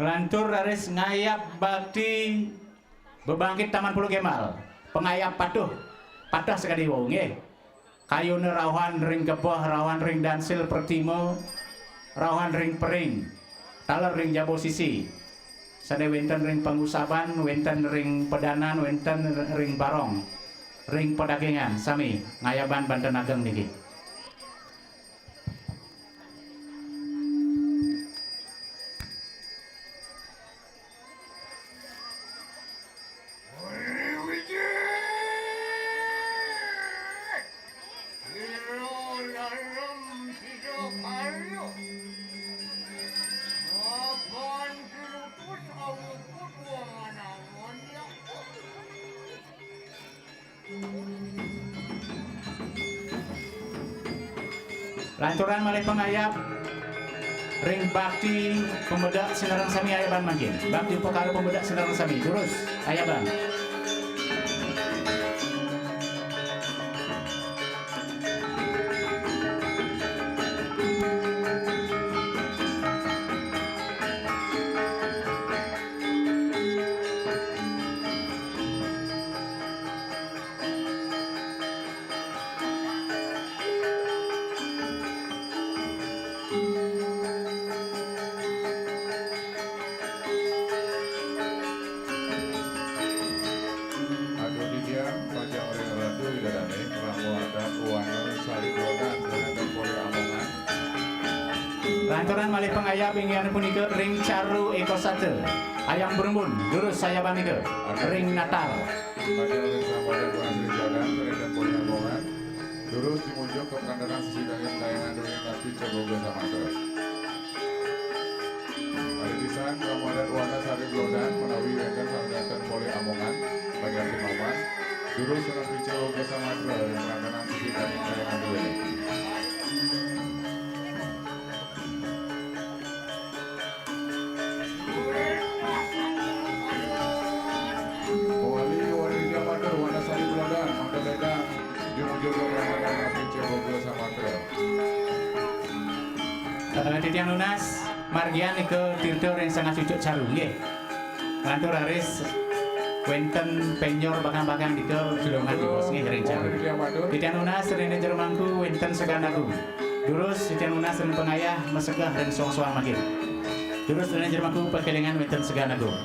Nglantur raris ngayab bakti bebangkit Taman Pulau Gembal. Pangayab patuh. Patuh sakadi wau nggih. Kayuna rauhan ring gebeh, rauhan ring dansil pertima, rauhan ring pering, taler ring jaba sisi. Sane wenten ring pangusaban, wenten ring pedanan, wenten ring barong, ring pedagingan, sami ngayaban banten ageng niki. Lanturan malih pangayab ring bakti pamedek sinareng sami ayaban mangkin. Bakti upakara pamedek sinareng sami. Durus ayaban. Atur titiang pacang ring Ratu Ida Dane, krama adat Wana Sari Blodan, Kecamatan Pole Amongan. Lanturan malih pangayab inggih punika ring Caru Eka Sata, Ayam Berumbun, durus ayaban nika, ring Natal. Pacang ring krama adat Wana Sari Blodan, Kecamatan Pole Amongan. Durus timujuk ka Prandanan Sisi Dangin Kayangan Duri Napi Caboga Samatra. Malih pisan, krama adat Wana Sari Blodan, menawi wenten sanedaten Pole Amongan, Banjar Sinoman, durus Napi Caboga Samatra, ring Prandanan Sisi Dangin Kayangan Duri. Mawali, wali matur, Wana Sari Blodan, mangda ledang, jumujur ka Prandanan Sisi Dangin Kayangan Duri. Samatra. Titiang nunas, margian nika tirta ring Sangah Cucuk Caru, nggih. Lantur raris wenten penjor bakang-bakang nika, julungan timpus nggih ring Caru. Titiang nunas ring jero mangku wenten Segan Agung. Durus titiang nunas ring pangayah masegeh ring soang-soang mangkin. Durus ring jero mangku pakelingan wenten Segan Agung.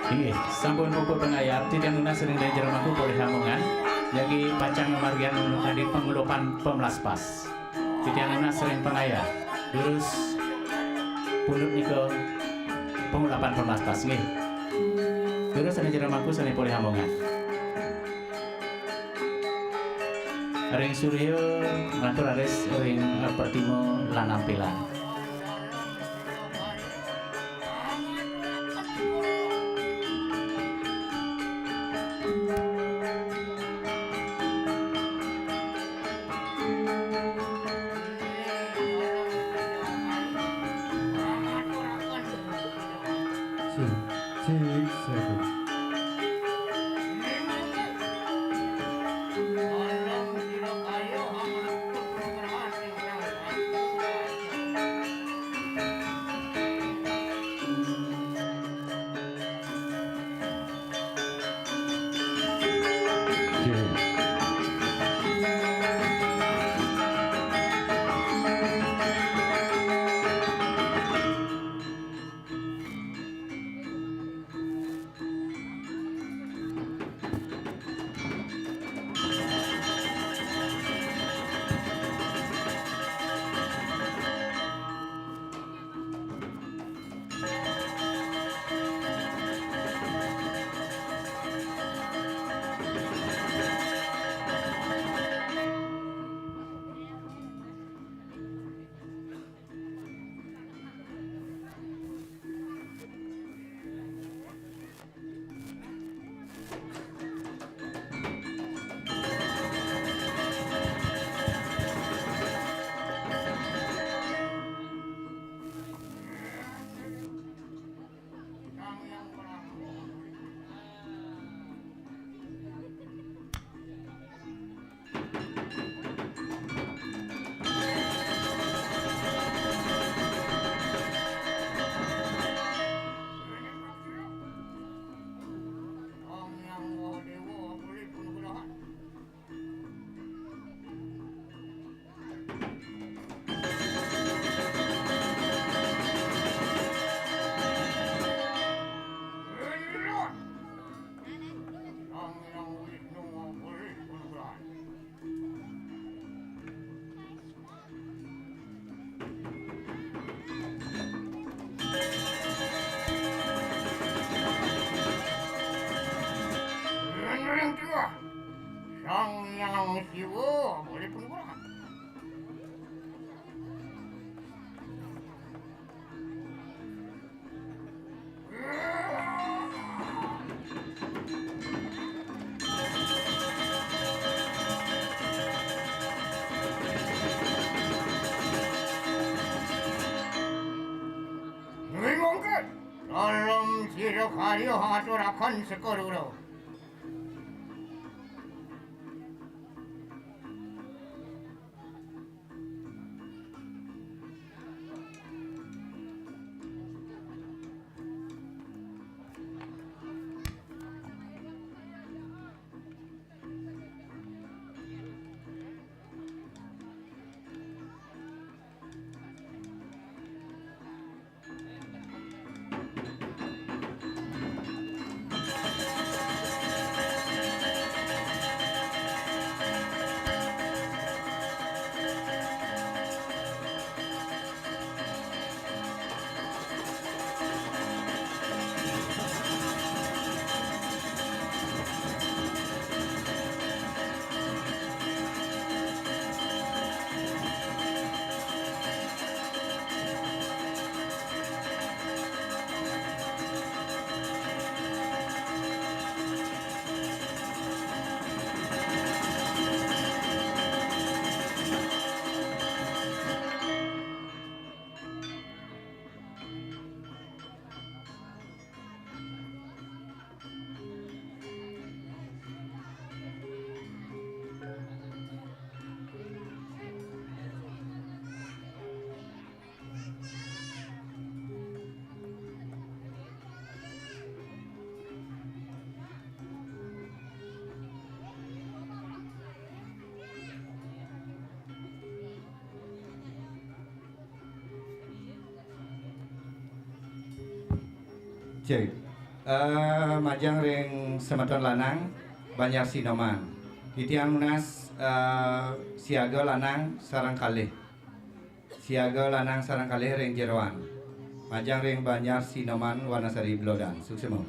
Inggih, sampun puput pangayab, titiang nunas ring jero mangku polih amongan, jagi pacang ngamargiang anu kadi pangulupan pamlaspas. Titiang nunas ring pangayab, durus pundut nika pangulapan pamlaspas, nggih. Durus ring jero mangku sane polih amongan. Ring Surya, lantur raris ring, eh, Pertima lan Ampilan. Sik, sik, sik. Jiwa, boleh pun kurang. Nui mongkot, dalam sira karya aturakan sekarura. Cek. Eh, majeng ring semeton lanang, Banjar Sinoman. Titiang nunas, eh, siaga lanang sareng kalih. Siaga lanang sareng kalih ring jeroan. Majeng ring Banjar Sinoman Wanasari Blodan. Suksema.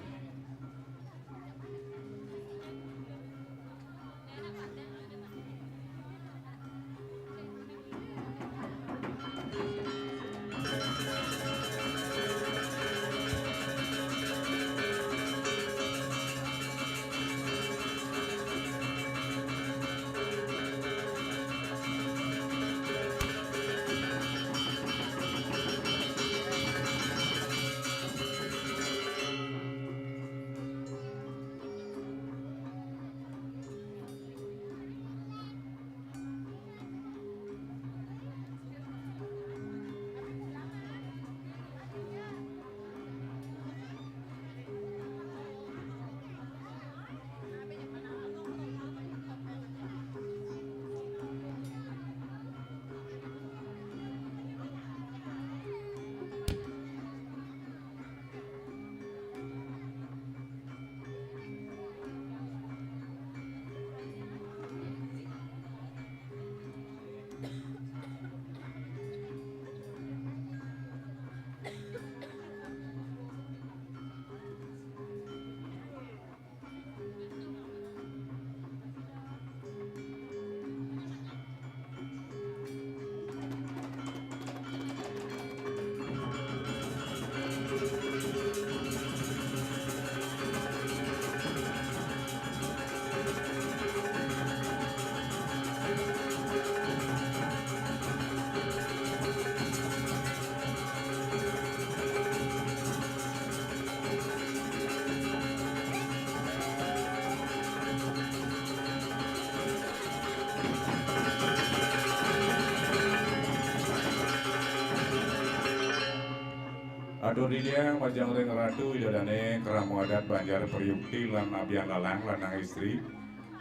Atur titiang majeng ring Ratu Ida Dane, krama adat Banjar Priyukti lan Abian Lalang lanang istri.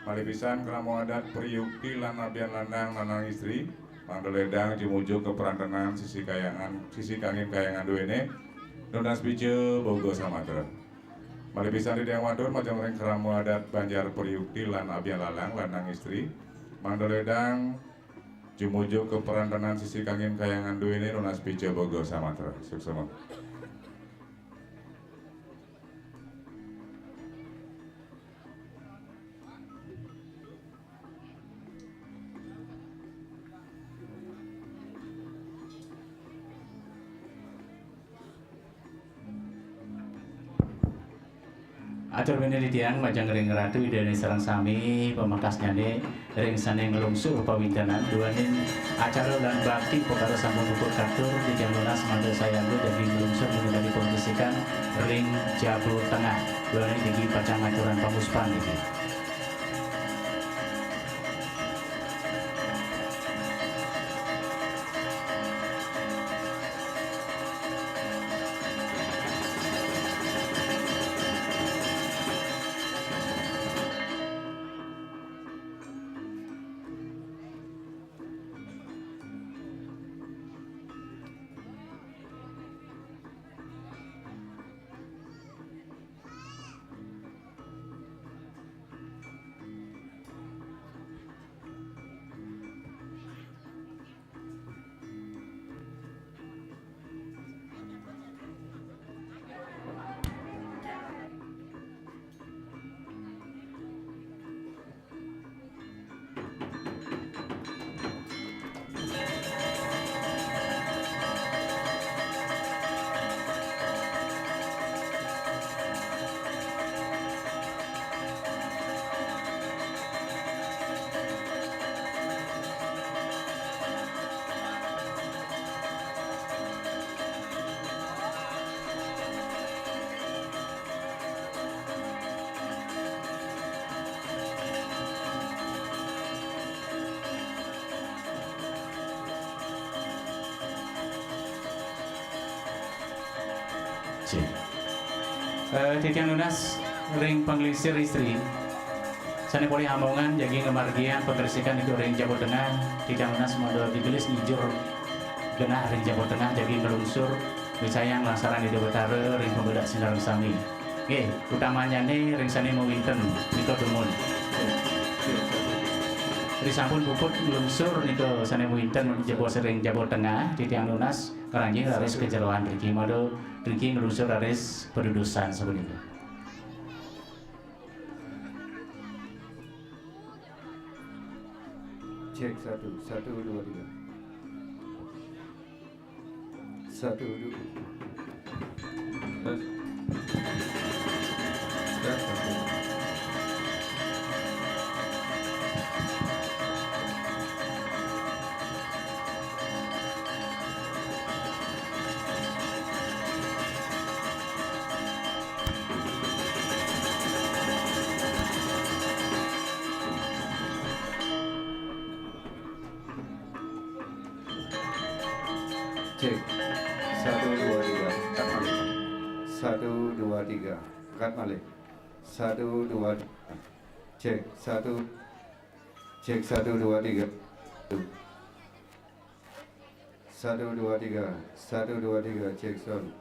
Malih pisan krama adat Priyukti lan Abian Lanang lanang istri. Mangda ledang jumujuk ka perantenan sisi kayangan, sisi kangin kayangan duene. Nunas pica boga samatra. Malih pisan titiang matur majeng ring krama adat Banjar Priyukti lan Abian Lalang lanang istri. Mangda ledang jumujuk ka perantenan sisi kangin kayangan duene nunas pica boga samatra. Suksema. Tur bini titiang majeng ring Ratu Ida Dané sareng sami, pamekasnyané ring sané nglungsur pawintenan duaning acara lan bakti upakara sampun puput katur, titiang nunas mangda sayaga jagi nglungsur minakadi pangesikan ring jaba tengah. Duaning titiang pacang ngaturang panguspan niki. Cik. Eh, titiang nunas ring panglingsir istri. Sané polih amongan jagi ngamargiang pangresikan ring jaba tengah, titiang nunas mangda digelis ngijur genah ring jaba tengah jagi nglungsur micayang langsaran Ida Betara ring pamedak sinareng sami. Nggih, utamannyané ring sané mawinten nika dumun. Ri sampun puput nglungsur nika sané mawinten jaba ring jaba tengah, titiang nunas karanjing raris kajeroan riki, mangda riki nglungsur raris padudusan sapunika. Cek satu, satu, dua, tiga. Satu, dua. Tes. Tes, satu. Cek. Satu, dua, tiga. Angkat malih. Satu, dua, tiga. Angkat malih. Satu, dua, tiga. Cek. Satu. Cek, satu, dua, tiga. Satu, dua, tiga. Satu, dua, tiga. Cek sound.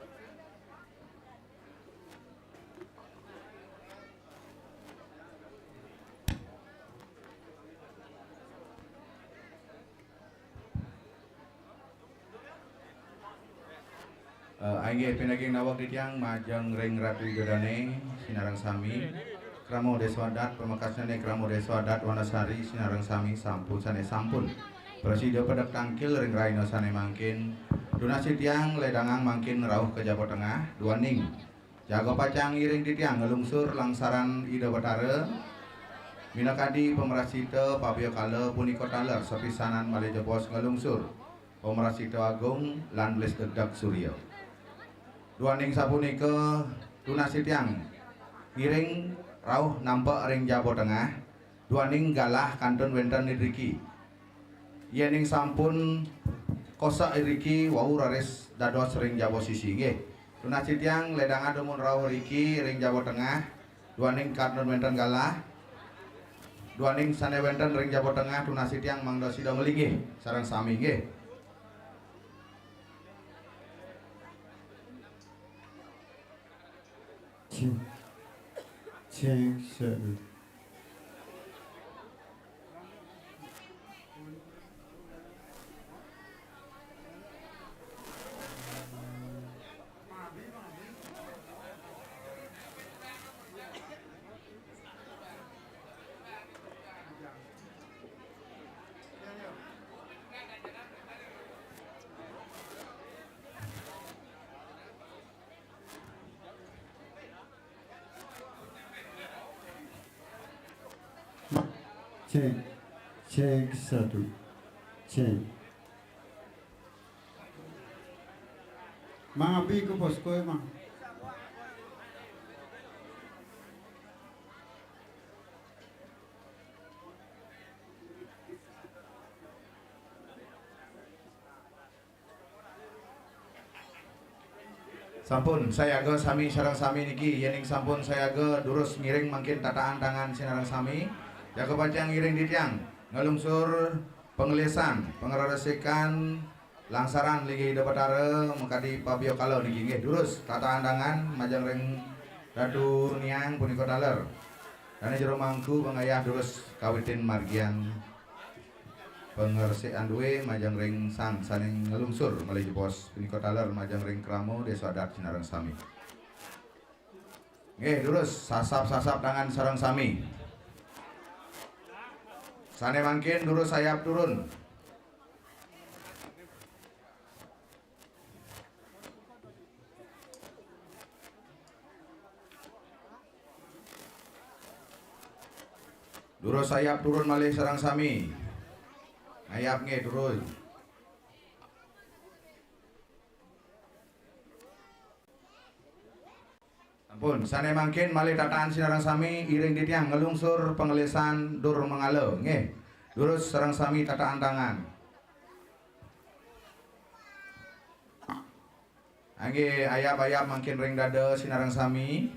Eh, inggih pinaging naweg titiang majeng ring Ratu Ida Dané sinareng sami. Krama Désa Adat, pamekasnyané Krama Désa Adat Wanasari sinareng sami sampun sané sampun prasida pedek tangkil ring rahina sané mangkin. Tunas titiang ledangang mangkin rauh ka jaba tengah, duaning jaga pacang ngiring titiang nglungsur langsaran Ida Betara. Minakadi pamrasita pabiyakala punika taler sapisanan malih jebos nglungsur pamrasita agung lan lis degdeg surya. Duaning sapunika tunas titiang ngiring rauh nampek ring jaba tengah, duaning galah kantun wénten iriki. Yéning sampun kosek iriki wau raris dados ring jaba sisi nggih. Tunas titiang ledangang dumun rauh riki ring jaba tengah, duaning kantun wénten galah. Duaning sané wénten ring jaba tengah tunas titiang mangda sida malinggih sareng sami nggih. Cek, cek, satu. Cek, cek satu, cek. Mang Abi ke posko ya, Mang. Sampun sayaga sami sareng sami niki, yéning sampun sayaga durus ngiring mangkin tataan tangan sinareng sami. Jaga pacang ngiring titiang ngalungsur pangelisan, pangreresikan langsaran linggih Ida Batara makadi pabiyakala niki nggih. Durus tataan tangan majeng ring Ratu Niang punika taler. Dané Jero Mangku pangayah durus kawitin margiang pangresikan duwé majeng ring sang sané nglungsur malih jebos punika taler majeng ring krama désa adat sinareng sami. Nggih, durus sasap-sasap tangan sareng sami. Sané mangkin durus sayap turun. Durus sayap turun malih sareng sami. Ngayap nggih turun. Ampun, sané mangkin malih tataan sinareng sami iring titiang nglungsur pangelisan dur mangala nggih. Durus sareng sami tataan tangan. Nggih, ayap-ayap mangkin ring dada sinareng sami.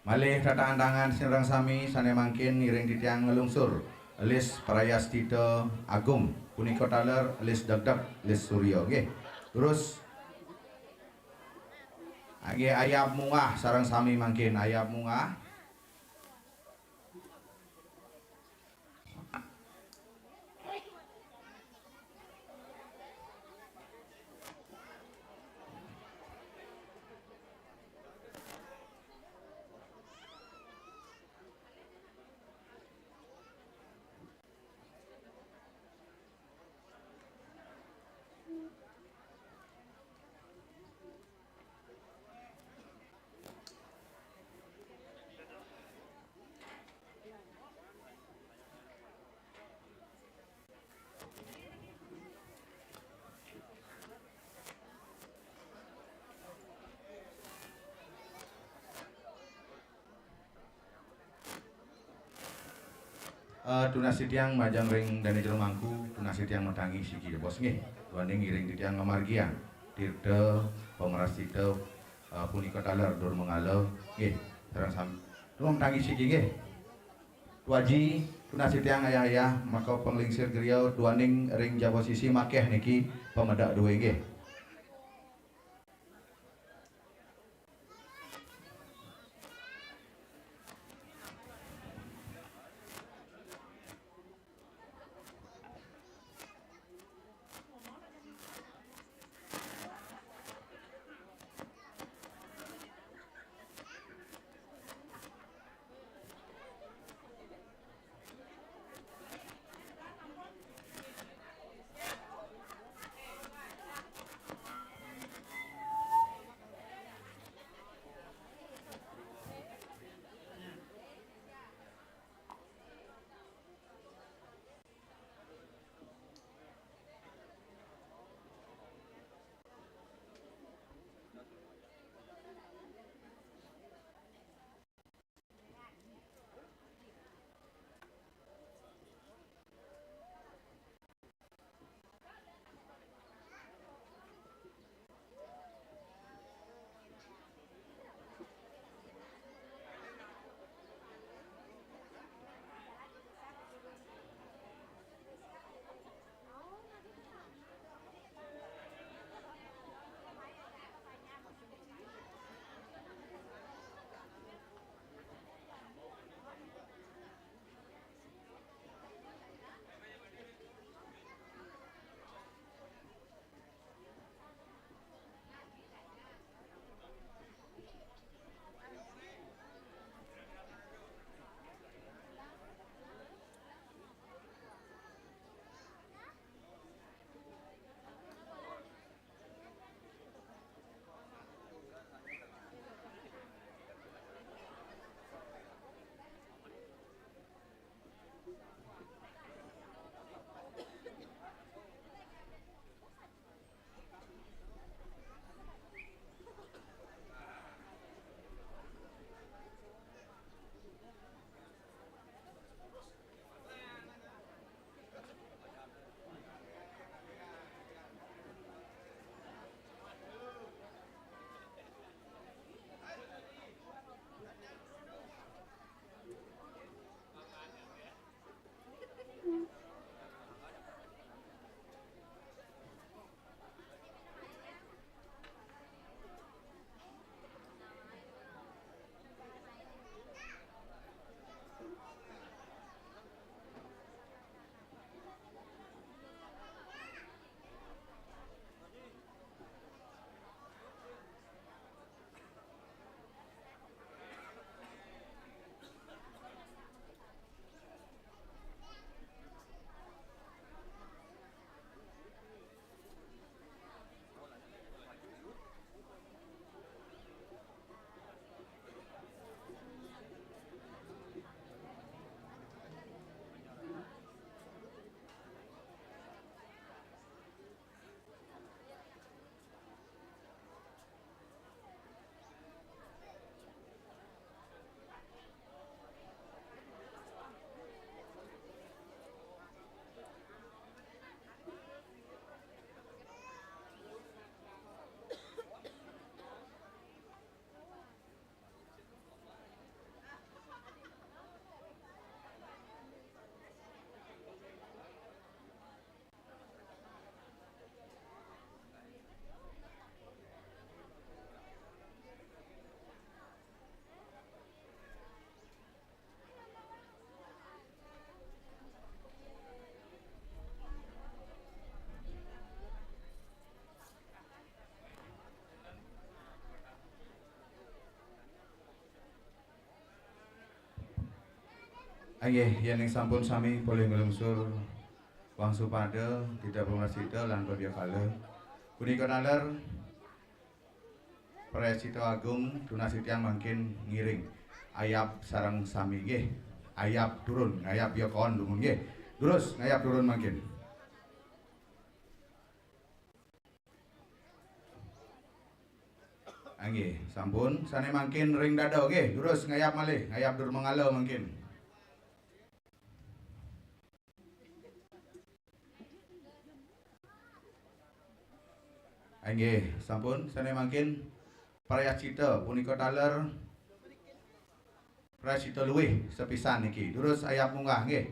Malih tataan tangan sinareng sami sané mangkin ngiring titiang nglungsur elis prayascita agung punika taler elis degdeg elis surya nggih. Terus nggih ayap munggah sareng sami mangkin ayap munggah. Eh, tunas titiang majeng ring Dané Jero Mangku, tunas titiang matangi siki bos nggih. Duaning ngiring titiang ngamargiang tirta pamrascita, eh, punika taler dur mangala nggih. Sareng sami. Nuwun matangi siki nggih. Tuaji, tunas titiang ayah-ayah, maka panglingsir griya duaning ring jaba sisi makéh niki pamedek duwé nggih. Inggih, yéning sampun sami polih nglungsur wangsupada, titah pamrasita lan pabiakala. Punika taler prayascita agung, tunas titiang mangkin ngiring ayab sareng sami nggih. Ayab turun, ngayab ya kaon dumun nggih. Durus ngayab turun mangkin. Inggih, sampun. Sané mangkin ring dada nggih, durus ngayab malih, ngayab dur manggala mangkin. Inggih, sampun. Sané mangkin prayascita punika taler prayascita luih sepisan niki. Durus ayab munggah nggih.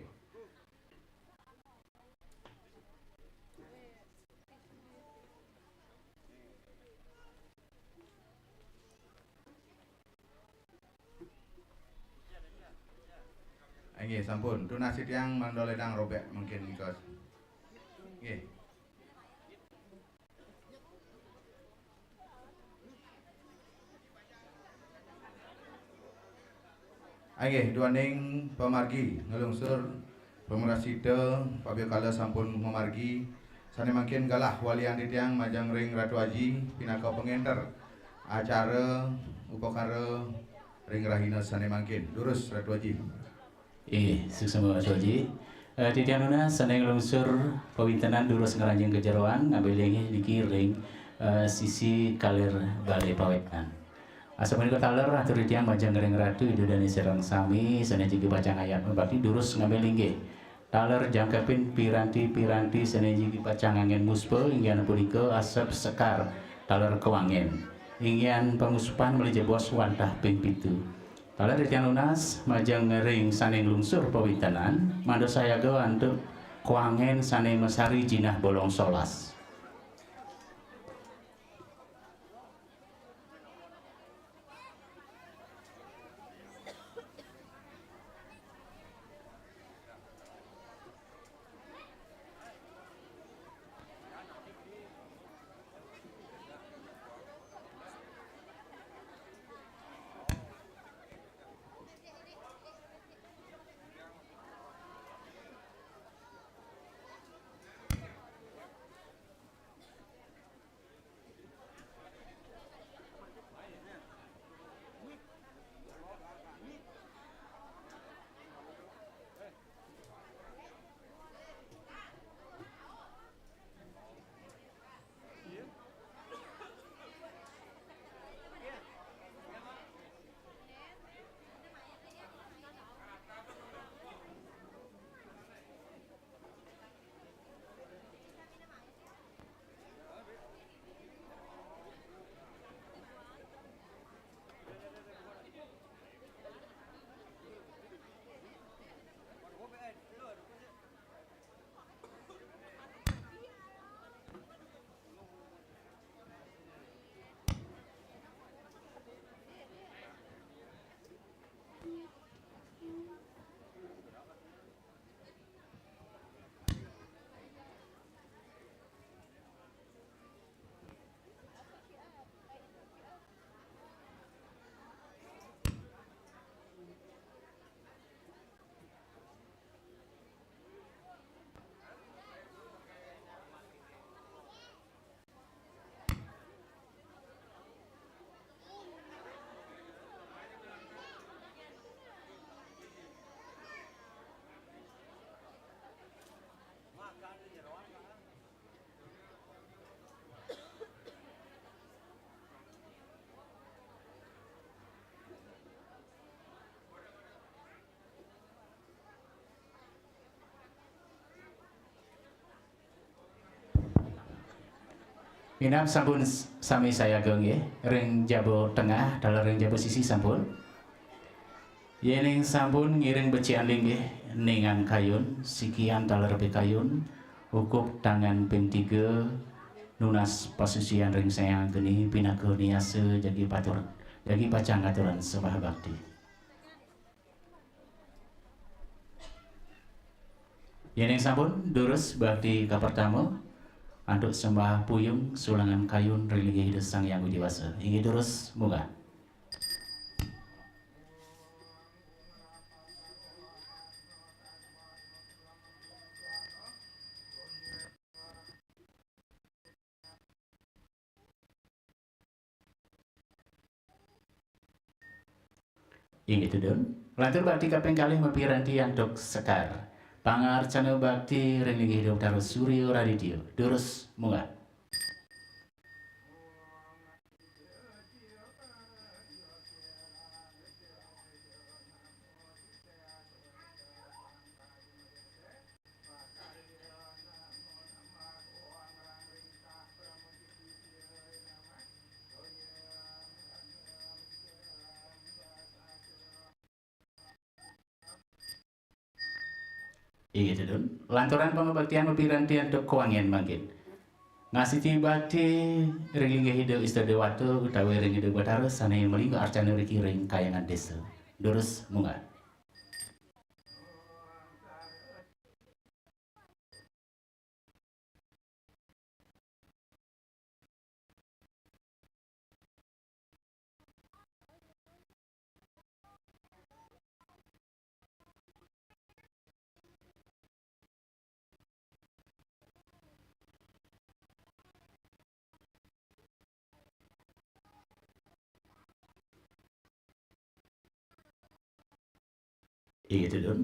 Inggih, sampun. Tunas titiang mangda ledang robek mangkin nika. Nggih. Inggih, duaning pamargi nglungsur pamrascita, pabiakala sampun mamargi, sané mangkin galah walian titiang majeng ring Ratu Aji pinaka pangénter acara upakara ring rahina sané mangkin. Durus Ratu Aji. Inggih, suksma Ratu Aji. Eh, titiang nunas sané nglungsur pawintenan durus ngranjing ka jeroan, ngambil inggih niki ring, eh, sisi kaler Balé Pawetan. Asapunika taler atur titiang majeng ring Ratu Ida Dané sareng sami sané jagi pacang ngayab bakti durus ngambil inggih. Taler jangkepin piranti-piranti sané jagi pacang nganggén muspa inggih punika asep sekar taler kawangén. Inggih pangusupan malih jebos wantah ping pitu. Taler titiang nunas majeng ring sané nglungsur pawintenan, mangda sayaga antuk kawangén sané masari jinah bolong solas. Minab sampun s-, sami sayaga nggih, ring jaba tengah, taler ring jaba sisi sampun. Yéning sampun ngiring becikan linggih, ningang kayun, sikian taler pikayun, ukup tangan ping tiga, nunas pasusian ring sayang geni, pinaka niasa jagi patur, jagi pacang ngaturan sembah bakti. Yéning sampun durus bakti kapertama, antuk sembah puyung sulangan kayun ring linggih Ida Sang Hyang Widhi Wasa. Inggih durus munggah. Inggih, Dun. Lantur bakti kaping kalih mapiranti antuk sekar. Pangarcana bakti ring linggih Ida Betara Surya Raditya. Durus munggah. Inggih, Dun. Lantaran pangabaktian mapiranti antuk kawangin mangkin. Ngasiti bakti ring linggih Ida Ista Dewata utawi ring Ida Batara sane malingga arcana riki ring kayangan desa. Durus munggah. Inggih, Dun.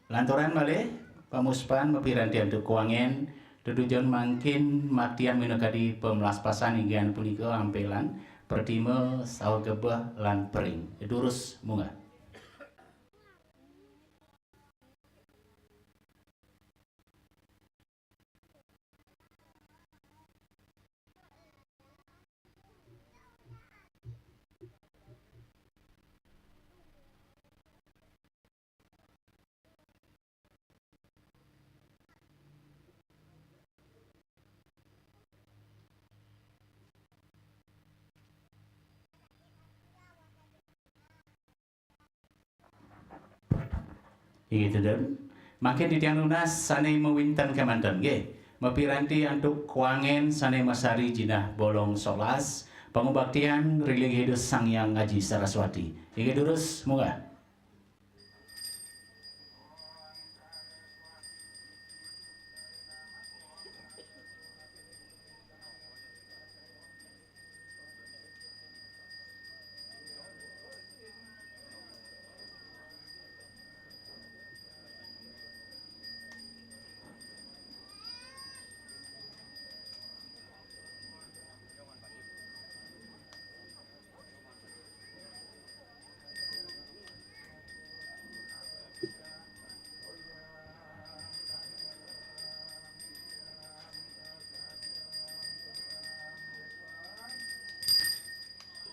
Lantaran malih pamuspan mapiranti antuk kawangin, tetujon mangkin maktian minakadi pamlaspasan inggih punika ampelan, pratima, saha gebeh lan pering. Durus munggah. Inggih, Dun. Mangkin titiang nunas sane mawinten kemanten, nggih. Mapiranti antuk kawangin sane masari jinah bolong solas, pangubaktian ring linggih Ida Sang Hyang Aji Saraswati. Inggih, durus munggah.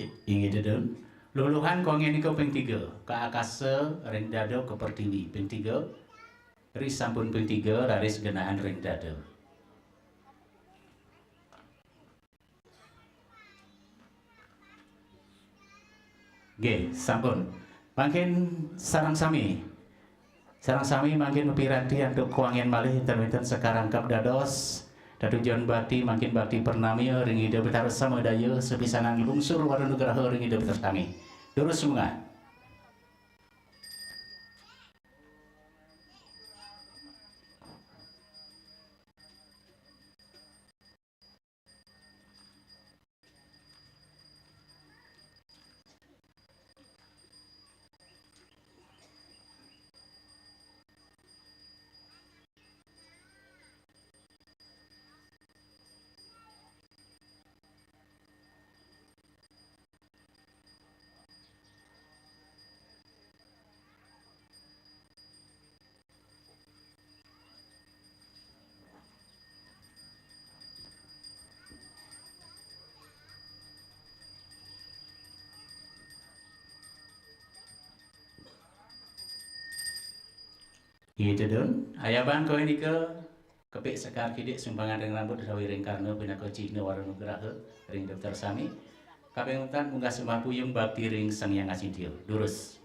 I-, inggih, Dun. Luluhan kawangin nika ping tiga, ka akasa, ring dada, ka pertiwi. Ping tiga, ri sampun ping tiga, raris genaan ring dada. Nggih, sampun. Mangkin sareng sami. Sareng sami mangkin mapiranti antuk kawangin malih ten wenten sekar rangkep dados tetujon bakti, mangkin bakti pranamya ring Ida Betara Samadaya, sapisanan lungsur wara nugraha ring Ida Betara sami. Durus munggah. Gitu, Dun. Ayaban kawin nika kepik sekar kidik sumbangan ring rambut utawi ring karna pinaka cihna wara nugraha ring Ida Betara sami. Kaping untat munggah sembah puyung bakti ring Sang Hyang Acintya. Durus.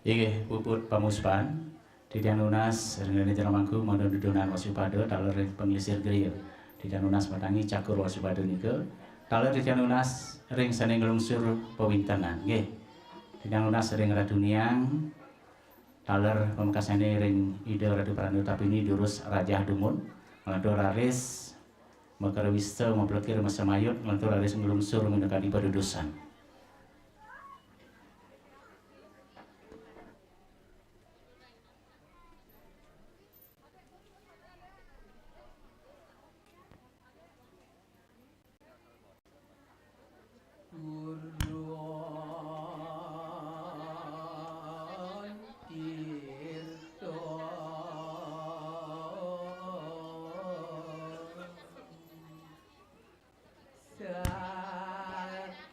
Inggih, puput pamuspan. Titiang nunas ring Rena Jero Mangku, mangda dudonan wasupada taler ring panglingsir griya. Titiang nunas matangi cakur wasupada nika, taler titiang nunas ring sané nglungsur pawintenan, nggih. Titiang nunas ring Ratu Niang, taler pamekasané ring Ida Ratu Pranda Tapini durus Rajah Dumun, nglantur raris makara wista, maplekir, masemayut, nglantur raris nglungsur minakadi padudusan. Purun Tirta. Saking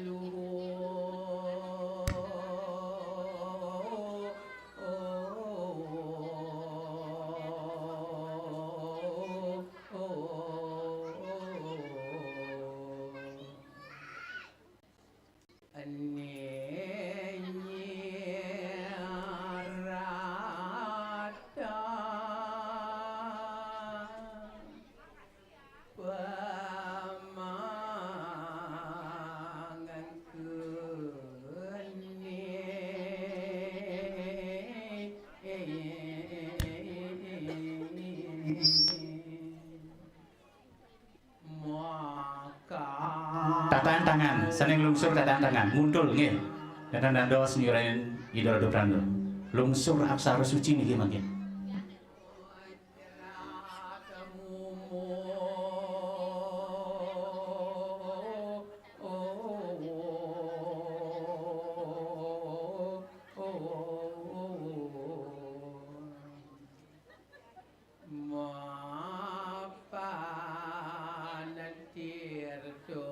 luhur. Ené nyirata pamangkené. Maka. Tatan tangan, sané nglungsur tatan tangan, muntul nggih. Tatan dados nyuarain Ida Ratu Pranda. Lungsur aksara suci niki mangkin. Mapan tirta.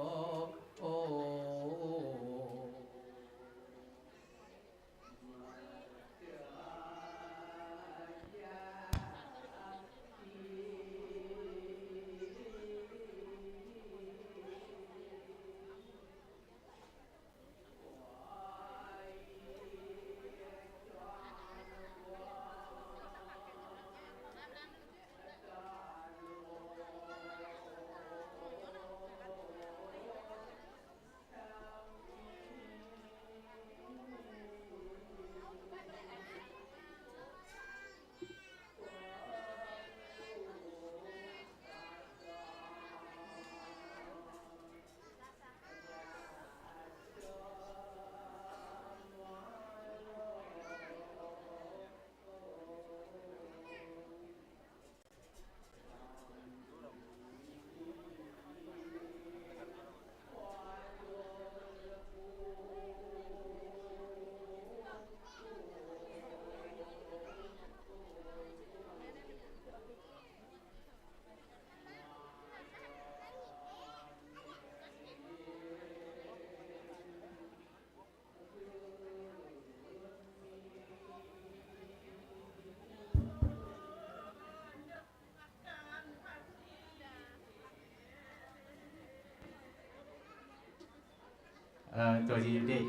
Eh, Tuaji Yudik.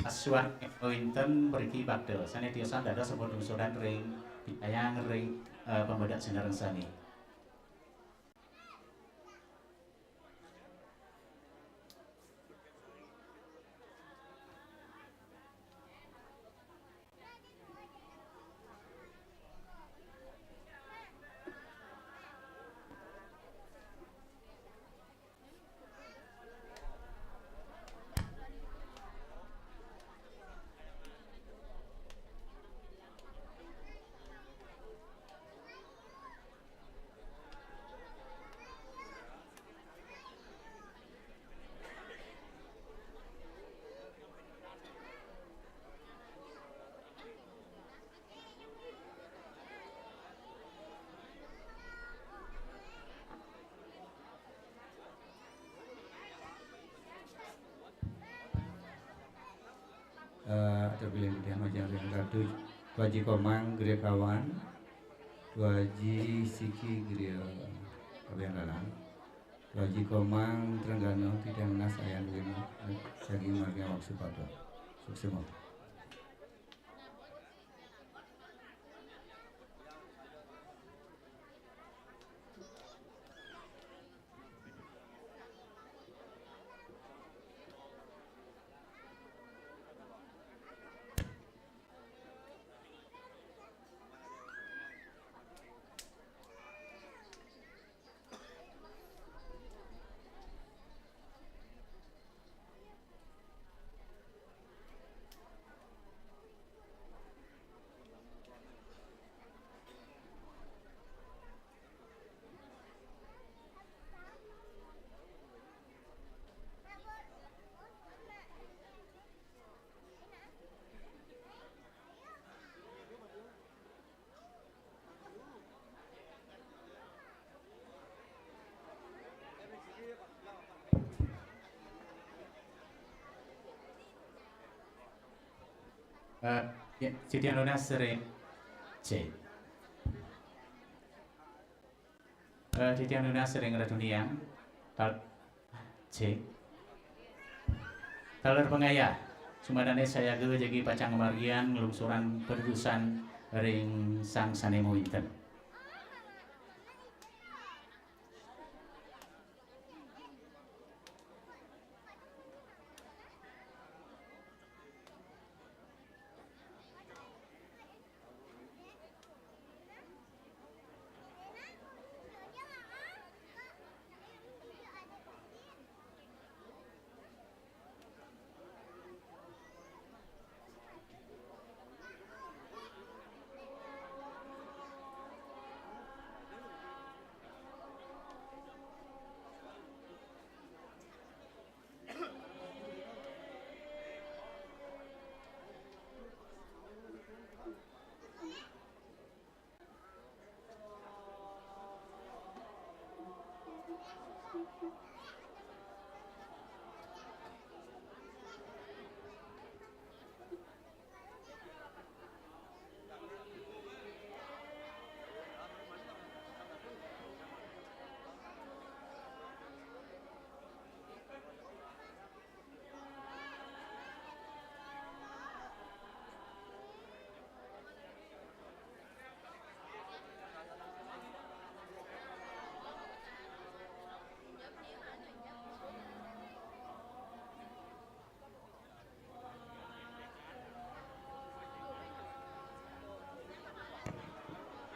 Aswan wénten mriki bakda sané tiosan dados sampun lungsuran ring pitayang ring, eh, pamedal sinareng sami. Eh, terpilih titiang majeng ring Ratu, Tuaji Komang Griya Kawan, Tuaji Siki Griya Kawian Lalang, Tuaji Komang Trenggana, titiang nunas ayah lima, sagi margi waksupada. Suksema. Eh, ya, titiang nunas ring, cek. Eh, titiang nunas ring Ratu Niang. Tal-, cek. Taler pangayah. Sumadané sayaga jagi pacang ngamargiang nglungsurang padudusan ring sang sané mawinan.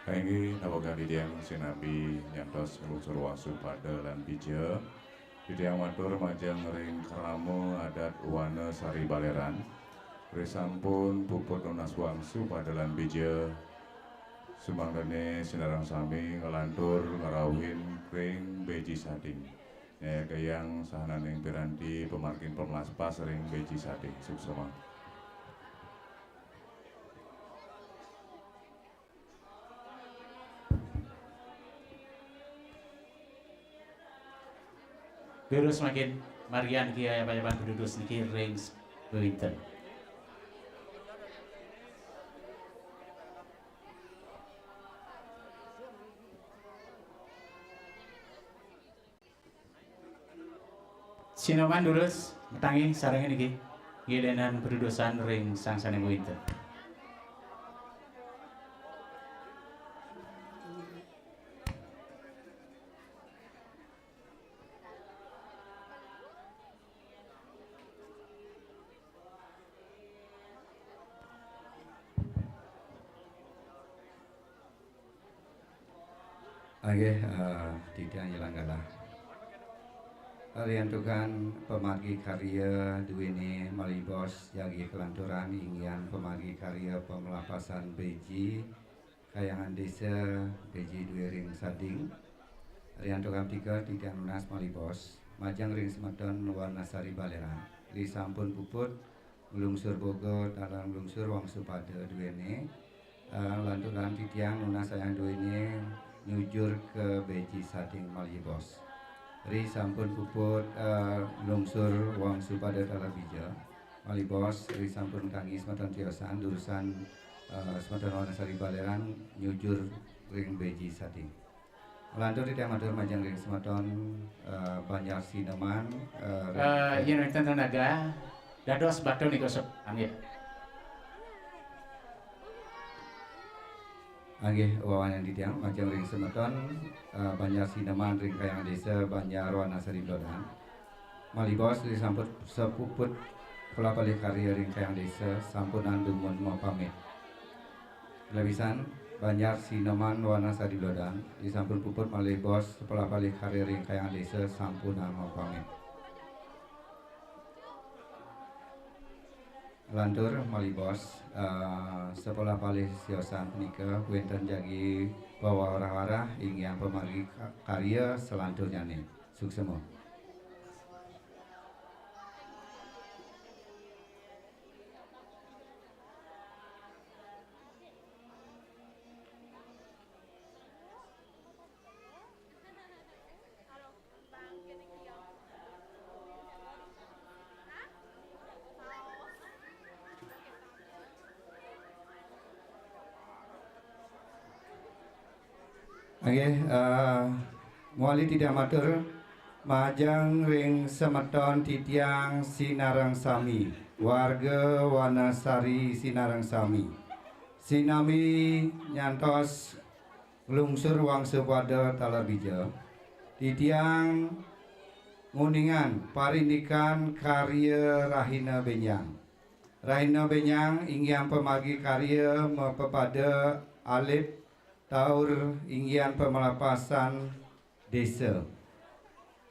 Inggih, nawegang titiang sinambi nyantos nglungsur wangsu pada lan bija. Titiang matur majeng ring krama adat Wana Sari Baleran. Risampun puput nunas wangsu pada lan bija, sumangdané sinareng sami nglantur ngrauhin ring beji sading. Nyayagayang sahananing piranti pamargin pamlaspas ring beji sading. Suksema. Durus mangkin, margiang niki ayaban-ayaban padudus niki ring s-, wénten. Sinoman durus, matangi sareng niki, ngilenan padudusan ring sang sané mawinan. Inggih, eh, titiang Ilang Galah. Riantukan pamargi karya duéné malih bos jagi kalanturang inggihan pamargi karya pamlapasan beji Kahyangan Désa, beji dué ring sading. Riantukan tika titiang nunas malih bos, majeng ring semeton Wanasari Baleran. Risampun puput nglungsur boga taler nglungsur wangsu pada duéné, eh, lanturang titiang nunas ayang duéné nyujur ka beji sading malih bos. Risampun puput, eh, nglungsur wangsu pada taler bija. Malih bos, risampun kangge semeton tiosan, durusang, eh, semeton Wanasari Baleran nyujur ring beji sading. Lantur titiang matur majeng ring semeton, eh, Banjar Sineman, eh, ring Eh, yén wénten tenaga, dados batu nika sep-, amit. Inggih, wawanen titiang majeng ring semeton, eh, Banjar Sineman ring Kahyangan Désa Banjar Wanasari Blodan. Malih bos risampun sapuput polah palih karya ring Kahyangan Désa sampunang dumun mapamit. Lebisan Banjar Sineman Wanasari Blodan, risampun puput malih bos polah palih karya ring Kahyangan Désa sampunang mapamit. Lantur malih bos, eh, sapolah palih siosan punika wénten jagi pawarah-warah inggihan pamargi ka-, karya salanturnyané. Suksema. Nggih, eh, mawali titiang matur majeng ring semeton titiang sinareng sami, warga Wanasari sinareng sami. Sinami nyantos nglungsur wangsa pada taler dija, titiang nguningang parindikan karya rahina benjang. Rahina benjang inggihan pamargi karya mapapada alit taur inggihan pamalapasan desa.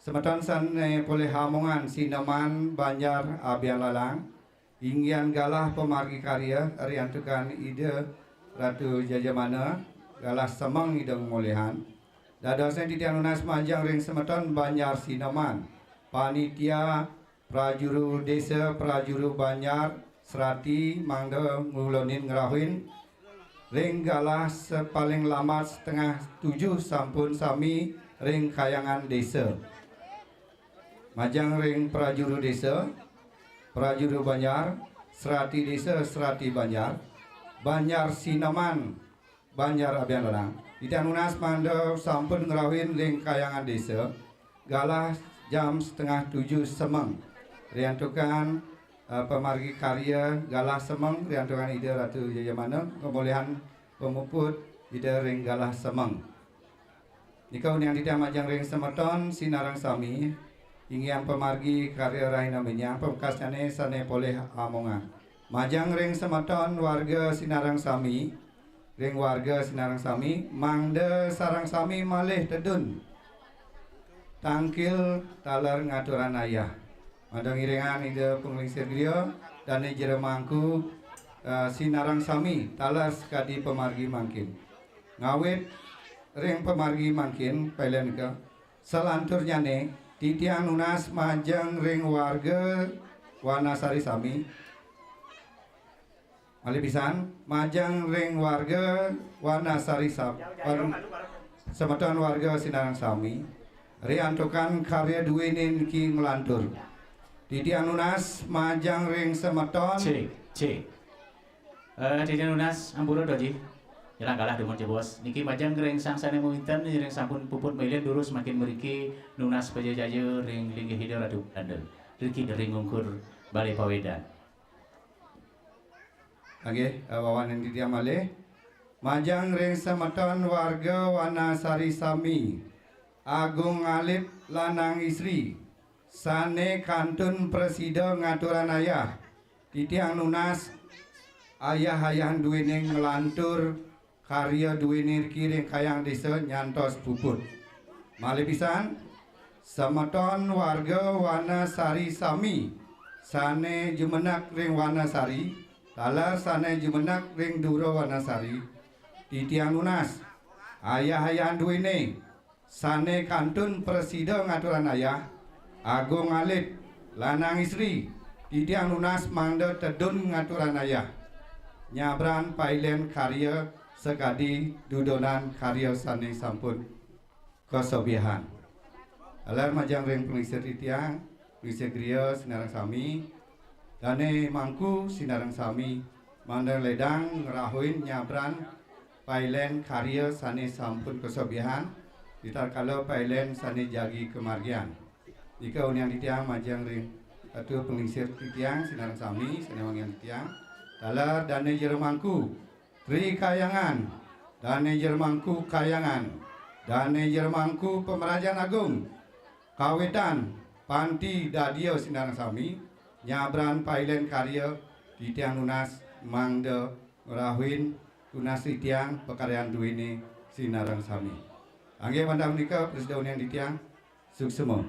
Semeton sane polih amongan sineman Banjar Abian Lalang, inggihan galah pamargi karya riantukan Ida Ratu Jajamana, galah semeng Ida ngolihan. Dadosne titiang nunas majeng ring semeton Banjar Sineman, panitia, prajuru desa, prajuru banjar, serati mangda ngulonin ngrauhin ring galah sepaling lambat setengah tujuh sampun sami ring kayangan desa. Majeng ring prajuru desa, prajuru banjar, serati desa, serati banjar, Banjar Sineman, Banjar Abian Lalang. Titiang nunas mangda sampun ngrauhin ring kayangan desa, galah jam setengah tujuh semeng. Riantukan, eh, pamargi karya galah semeng, riantukan Ida Ratu Jayamana, pemolihan pamuput Ida ring galah semeng. Nika uningang titiang majeng ring semeton sinareng sami, inggihan pamargi karya rahina benjang, pamekasnyane sane polih amongan. Majeng ring semeton warga sinareng sami, ring warga sinareng sami, mangda sareng sami malih tedun tangkil taler ngaturang ayah. Mangda ngiringang Ida Panglingsir Griya, dane jero mangku, eh, sinareng sami, taler sakadi pamargi mangkin. Ngawit ring pamargi mangkin, pailen nika, salanturnyane, titiang nunas majeng ring warga Wanasari sami. Malih pisan, majeng ring warga Wanasari sab-, wan-, semeton warga sinareng sami, riantukan karya duene niki nglantur. Titiang nunas majeng ring semeton. Cik, cik. Eh, titiang nunas, ampura, Doji. Nyelang galah dumun jebos. Niki majeng ring sang sane mawinten, ring sampun puput mailin durus mangkin mriki nunas pajajaya ring linggih Ida Ratu Belanda. Riki ring ungkur Bale Pawedan. Nggih, eh, wawanin titiang malih. Majeng ring semeton warga Wanasari sami, agung alit lanang istri, sane kantun prasida ngaturang ayah. Titiang nunas ayah-ayahan duene nglantur karya duene riki ring kayangan desa nyantos puput. Malih pisan, semeton warga Wanasari sami sane jumenek ring Wanasari, taler sane jumenek ring dura Wanasari, titiang nunas ayah-ayahan duene sane kantun prasida ngaturang ayah, agung alit, lanang istri, titiang nunas mangda tedun ngaturang ayah. Nyabran pailen karya sakadi dudonan karya sane sampun kasobihan. Taler majeng ring panglingsir titiang, panglingsir griya sinareng sami, dane mangku sinareng sami, mangda ledang ngrauhin nyabran pailen karya sane sampun kasobihan, ritatkala pailen sane jagi kamargiang. Nika uningang titiang majeng ring atur panglingsir titiang sinareng sami sane wangiang titiang. Taler dane jero mangku, Tri Kayangan, dane jero mangku Kayangan, dane jero mangku Pamrajan Agung, kawitan panti dadia sinareng sami, nyabran pailen karya titiang nunas mangda ngrauhin tunas titiang pakaryan duene sinareng sami. Inggih wantah punika prasida uningang titiang, suksma.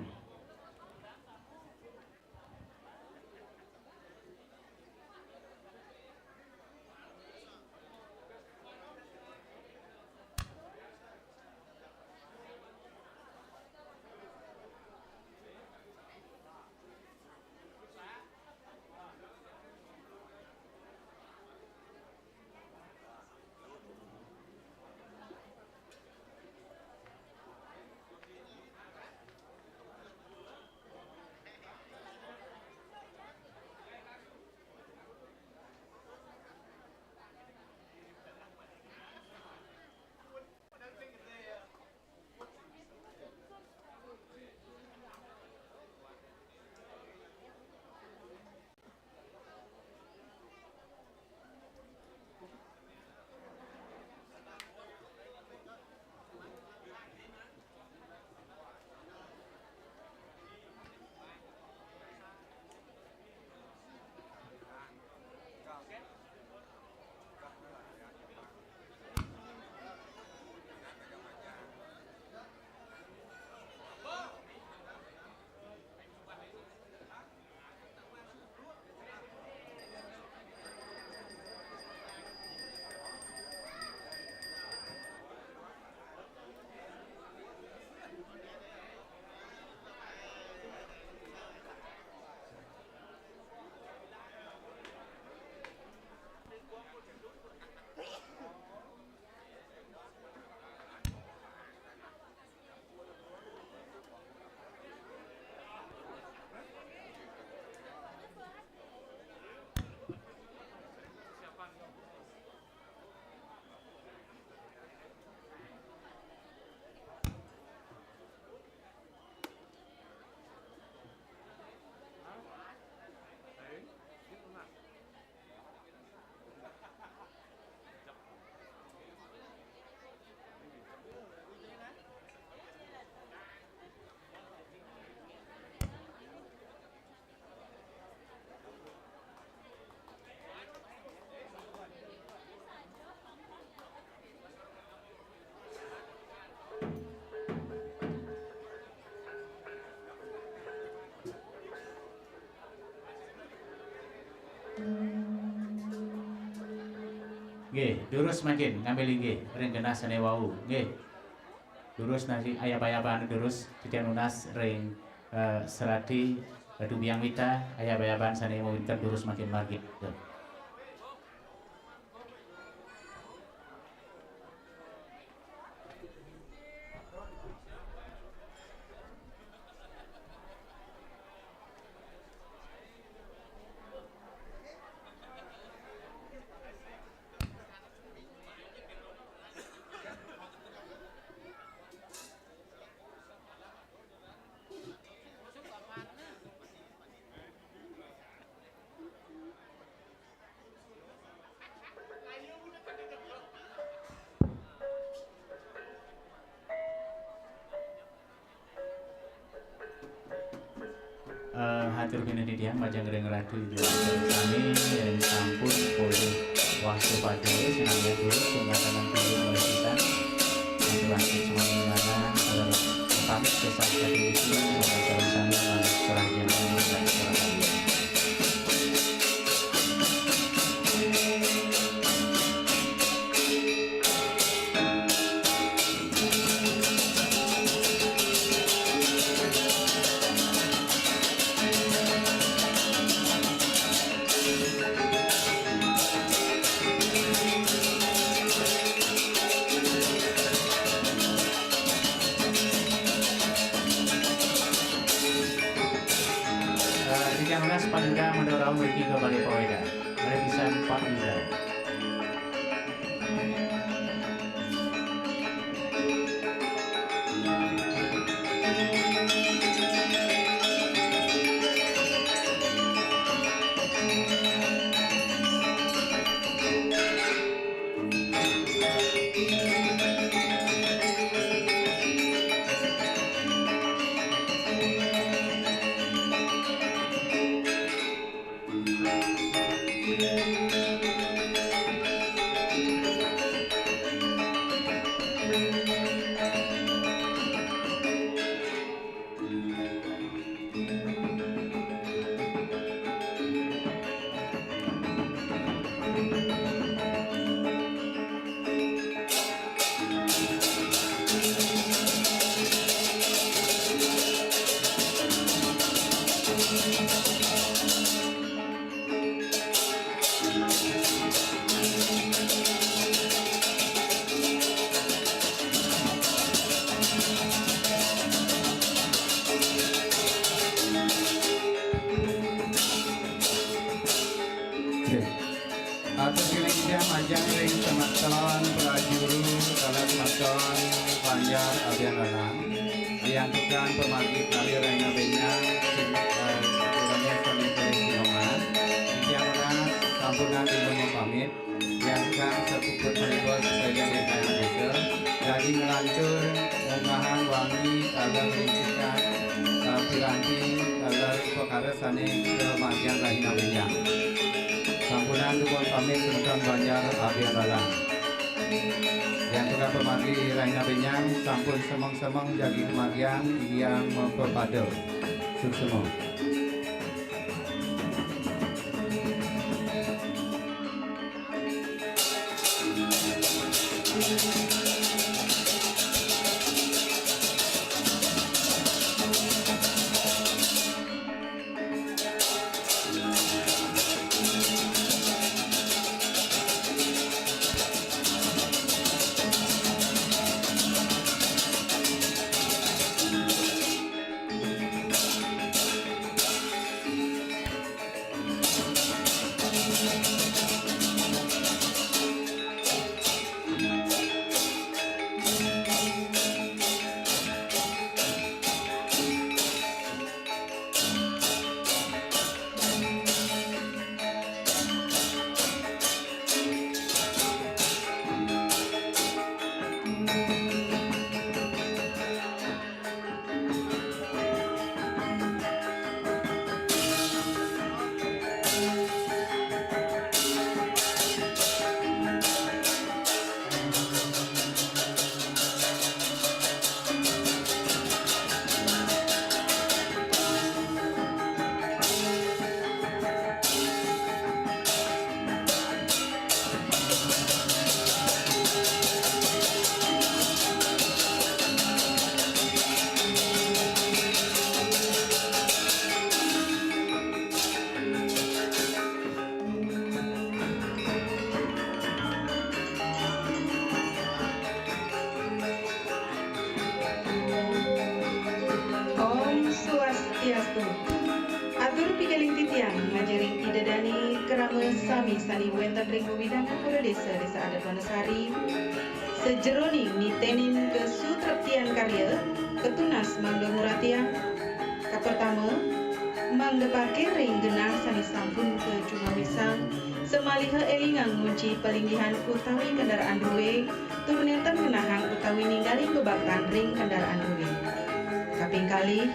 Nggih, durus mangkin ngambil inggih ring genah sané wau. Nggih. Durus nasi ayab-ayaban durus titiang nunas ring, eh, serati Ratu Biang Wita, ayab-ayaban sané wénten durus mangkin margi. Eh, hatur pinantian majeng ring Ratu Ibu sami, ring sampun polih wasta pada sinambi guru, sungkatan guru melesitan, aturan siswa ninggalan, adalah pamit kesah kata itu, pada sami, sami, sami, sami, sami. Eh, tiga belas Pak Yuda mendorong mriki ka Balai Pawedar. Balai Pisan Pak Yuda. Nggih. Atur kiring titiang majeng ring semeton prajuru, taler semeton Banjar Abianwalang. Diantukan pamargi kalih rahina bénjang, sing, eh, sampurna sami tulis sinongan. Titiang nunas sampunang dipun pamit. Diantukan sapuput menika sadaya ingkang bisa. Jagi nglantur munggahang wangi taler rintikan, eh, piranti taler upakara sané kamargiang rahina bénjang. Sampunang dipun pamit semeton Banjar Abianwalang. Yan tukang pamargi rahina bénjang sampun semeng-semeng jagi kamargiang, inggih mapapada. Suksma. Atur pikiring titiang, majeng ring Ida Dane krama sami sane wenten ring wewidangan Pura Desa, Desa Adat Wonosari, sajeroning nitenin kasutreptian karya, katunas mangda nguratiang. Kapertama, mangda paker ring genah sane sampun kacungamisang, samaliha elingang ngunci palinggihan utawi kendaraan druwe, tur nenten ngenahang utawi ninggaling bebaktan ring kendaraan druwe. Kaping kalih,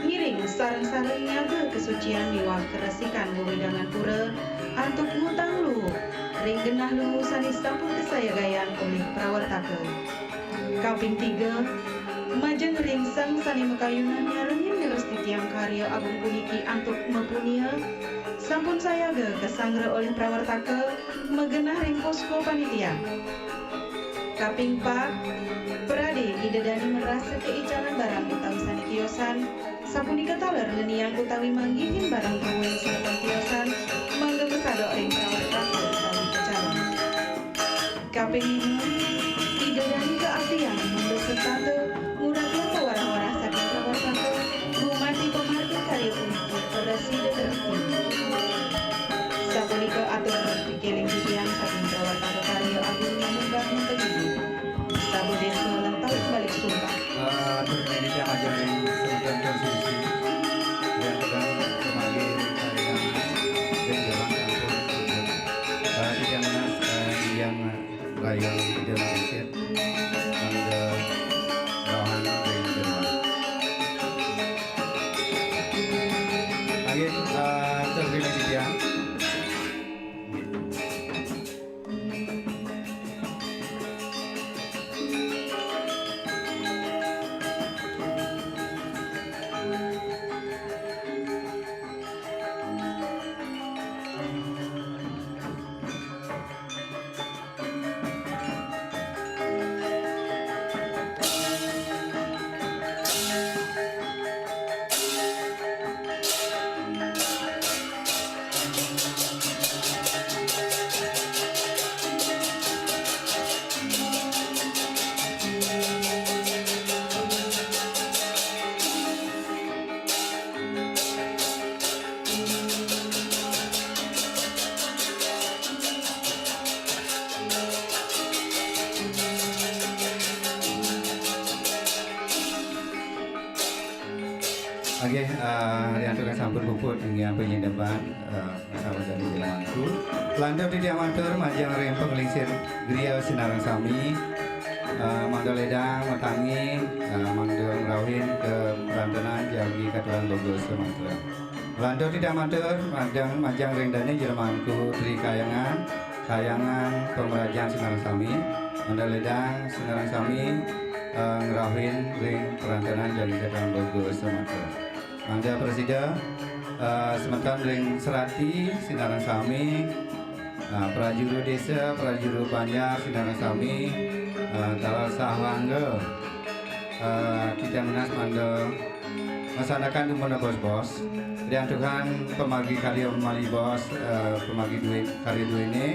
ngiring sareng-sareng nyaga kasucian miwah karesikan wewidangan pura antuk ngutang luh ring genah luh sane sampun kasayagayang olih prawartaka. Kaping tiga, majeng ring sang sane makayunan nyarengin ngrestitiang karya agung puniki antuk mapunia, sampun sayaga kasanggra olih prawartaka magenah ring posko panitia. Kaping pat, prade Ida Dane marasa kaicanan barang utawi sane tiosan, sapunika taler ngeniang utawi manggihin barang druwe sane tiosan, mangda masadok ring prawartaka utawi kacalon. Kaping lima, Ida Dane kaartiang mangda setata nguratiang pawarah-warah saking prawartaka, gumanti pamargi karya puniki prasida drepti. Sapunika atur pikiring titiang saking prawartaka karya agung nyamungkah nenten ibu. Sabu desa lentah balik sumpah. Eh, atur pikiring titiang majeng ring semeton konsumsi. Yang sedang kembali ring karya ring jalan kampung. Eh, titiang nas, eh, yang Rayon Ida Manisir, mangda bawahan ring jero. Nggih, eh, terima kasih ya. Nggih, eh, riantukan sampun puput inggih apa nyindeban, eh, sahabat dari Jelmangku. Lantur titiang matur majeng ring panglingsir griya sinareng sami, eh, mangda ledang matangi, eh, mangda ngrauhin kaprantenan jagi katuran Boga Sumatera. Lantur titiang matur majeng, majeng ring dane Jelmangku Tri Kayangan, Kayangan pamrajan sinareng sami, mangda ledang sinareng sami, eh, ngrauhin ring kaprantenan jagi katuran Boga Sumatera. Mangda prasida, eh, semeton ring serati sinareng sami, eh, prajuru desa, prajuru banjar sinareng sami, eh, taler sahwangga, eh, titiang nunas mangda masandekan dumun bos-bos. Riantukan pamargi karya malih bos, eh, pamargi duwe, karya duwene,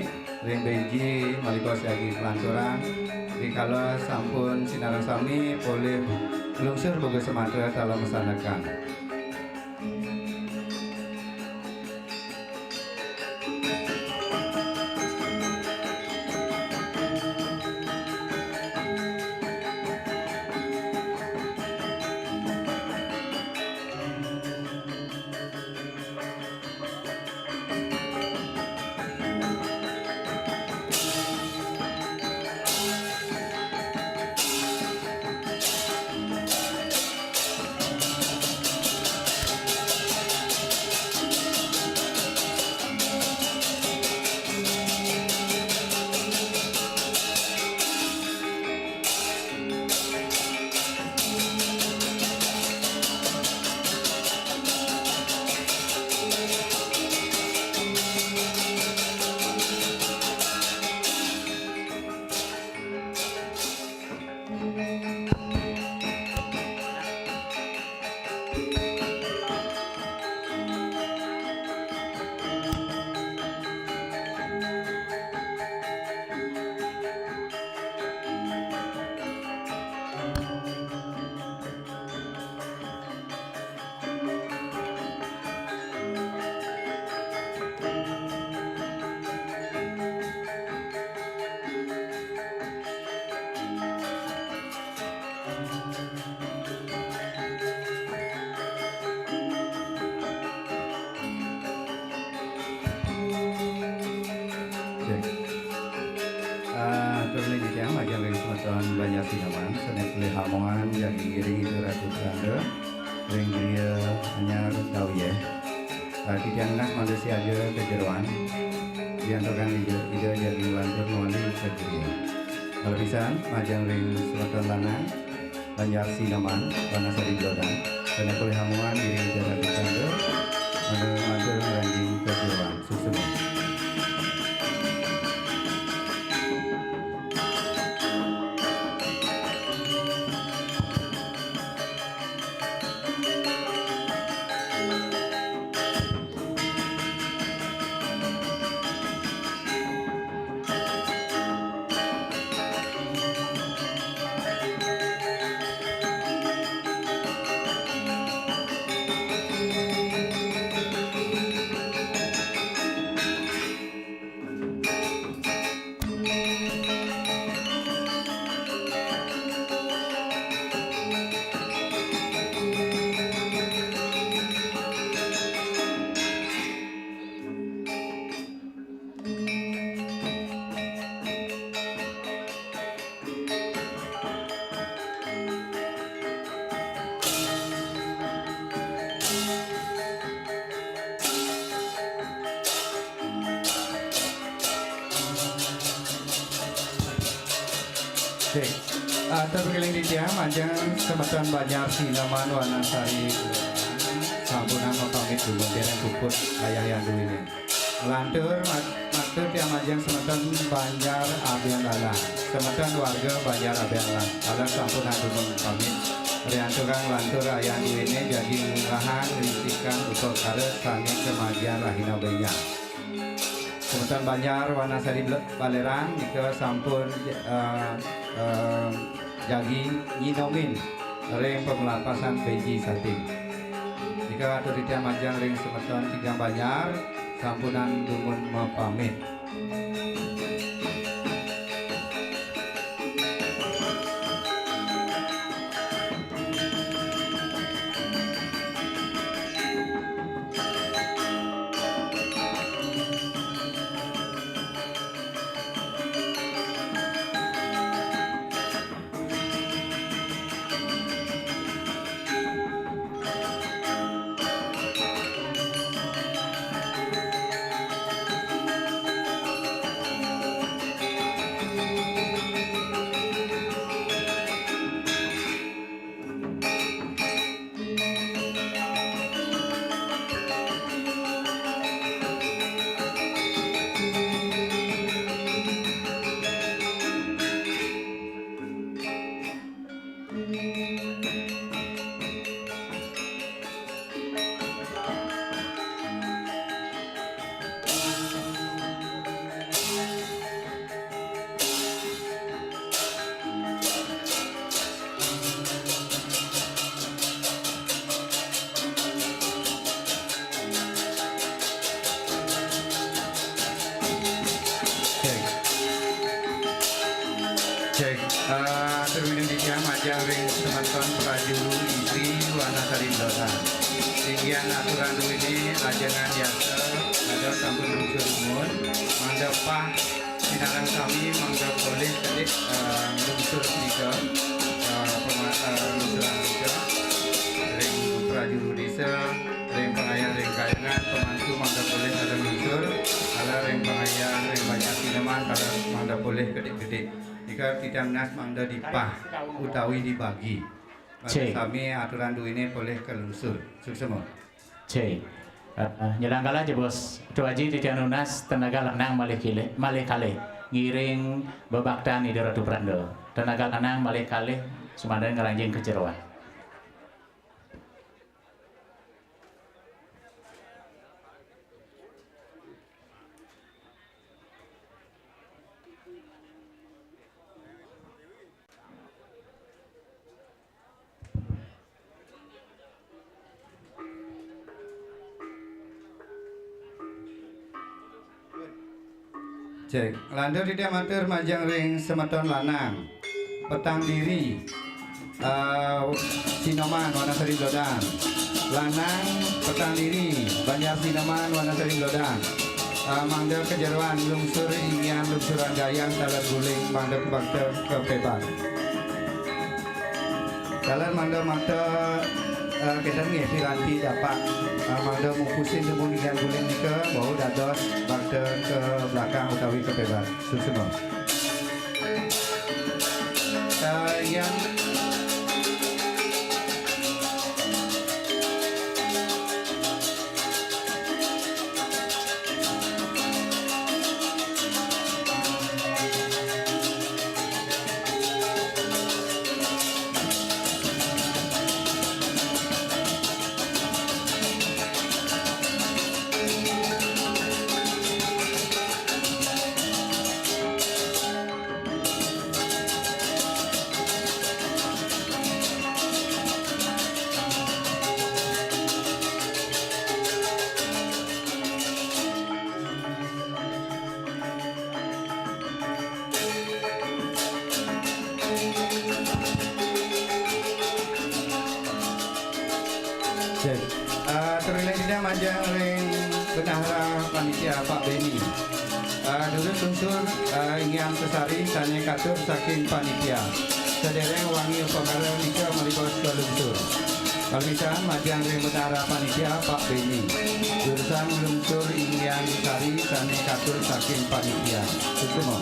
ring B J malih bos jagi kalanturang, rikala sampun sinareng sami polih nglungsur Boga Sumatera taler masandekan. Banjar Sinoman, sané polih amongan jagi ngiring Ida Ratu Pranda ring griya anyar Dawieh. Titiang nunas mangda siaga ka jeroan, diantukan Ida, Ida jagi nglantur mawali ka griya. Kala pisan, majeng ring semeton lanang, Banjar Sinoman, Wanasari Blodan, sané polih amongan ngiring Ida Ratu Pranda, mangda nglantur ngranjing ka jeroan. Suksma. Oke. Atur pakeling titiang, majeng semeton Banjar Sinoman Wanasari sampunang mapamit dumun dereng puput ayah yandu ini. Lantur mat-, matur tiang majeng semeton Banjar Abian Lalang. Semeton warga Banjar Abian Lalang. Taler sampunang dumun pamit. Riantukan lantur ayah yandu ini jagi ngunggahang rintikan upakara sané kamargiang rahina benjang. Semeton Banjar Wanasari Bel-, Balerang nika sampun, eh, eh, jagi nyinomin ring pamelapasan P J Satin. Nika atur titiang majeng ring semeton tigang Banjar, sampunang dumun mapamit. Cek. Cek. Eh, atur dumun titiang majeng ring semeton prajuru I P I Wanasari Blodan. Inggih aturan duwene ajengan yasa, ada sampun lungsur dumun, mangda pah sinareng sami mangda polih kedik, eh, lungsur punika, eh, pema-, eh, lungsuran punika ring prajuru desa, ring pangayah ring kayangan, pemangku mangda polih taler lungsur, taler ring pangayah ring Banjar Sinoman, taler mangda polih kedik-kedik. Nika titiang nunas mangda dipah utawi dibagi. Mangda sami aturan duwene polih kalungsur. Suksma. Cek. Eh, nyelang kalah jebos. Tu Aji titiang nunas tenaga lanang malih kilih, malih kalih ngiring bebaktan Ida Ratu Pranda. Tenaga lanang malih kalih sumandan ngranjing ka jeroan. Cek. Lantur titiang matur majeng ring semeton lanang. Petang diri. Eh, Sinoman, Wanasari Blodan. Lanang, petang diri. Banjar Sinoman, Wanasari Blodan. Eh, mangda ka jeroan lungsur inggian lungsuran gayang taler guling mangda bakta ka pebat. Dalan mangda makta, eh, kenten nggih piranti dapat, eh, mangda mupusin dumun inggian guling nika, wau dados makta ke belakang utawi ke bebas. Suksma. Eh, yang Okey. Ah, terlebih dahulu majeng ring bendahara panitia Pak Beni. Ah, durus lungsur, ah, inggian sesari sane katur saking panitia. Sedereng wangi upakara nika malibos kalungsur. Pamitan majeng ring bendahara panitia Pak Beni. Durusang lungsur inggian sesari sane katur saking panitia. Suksma.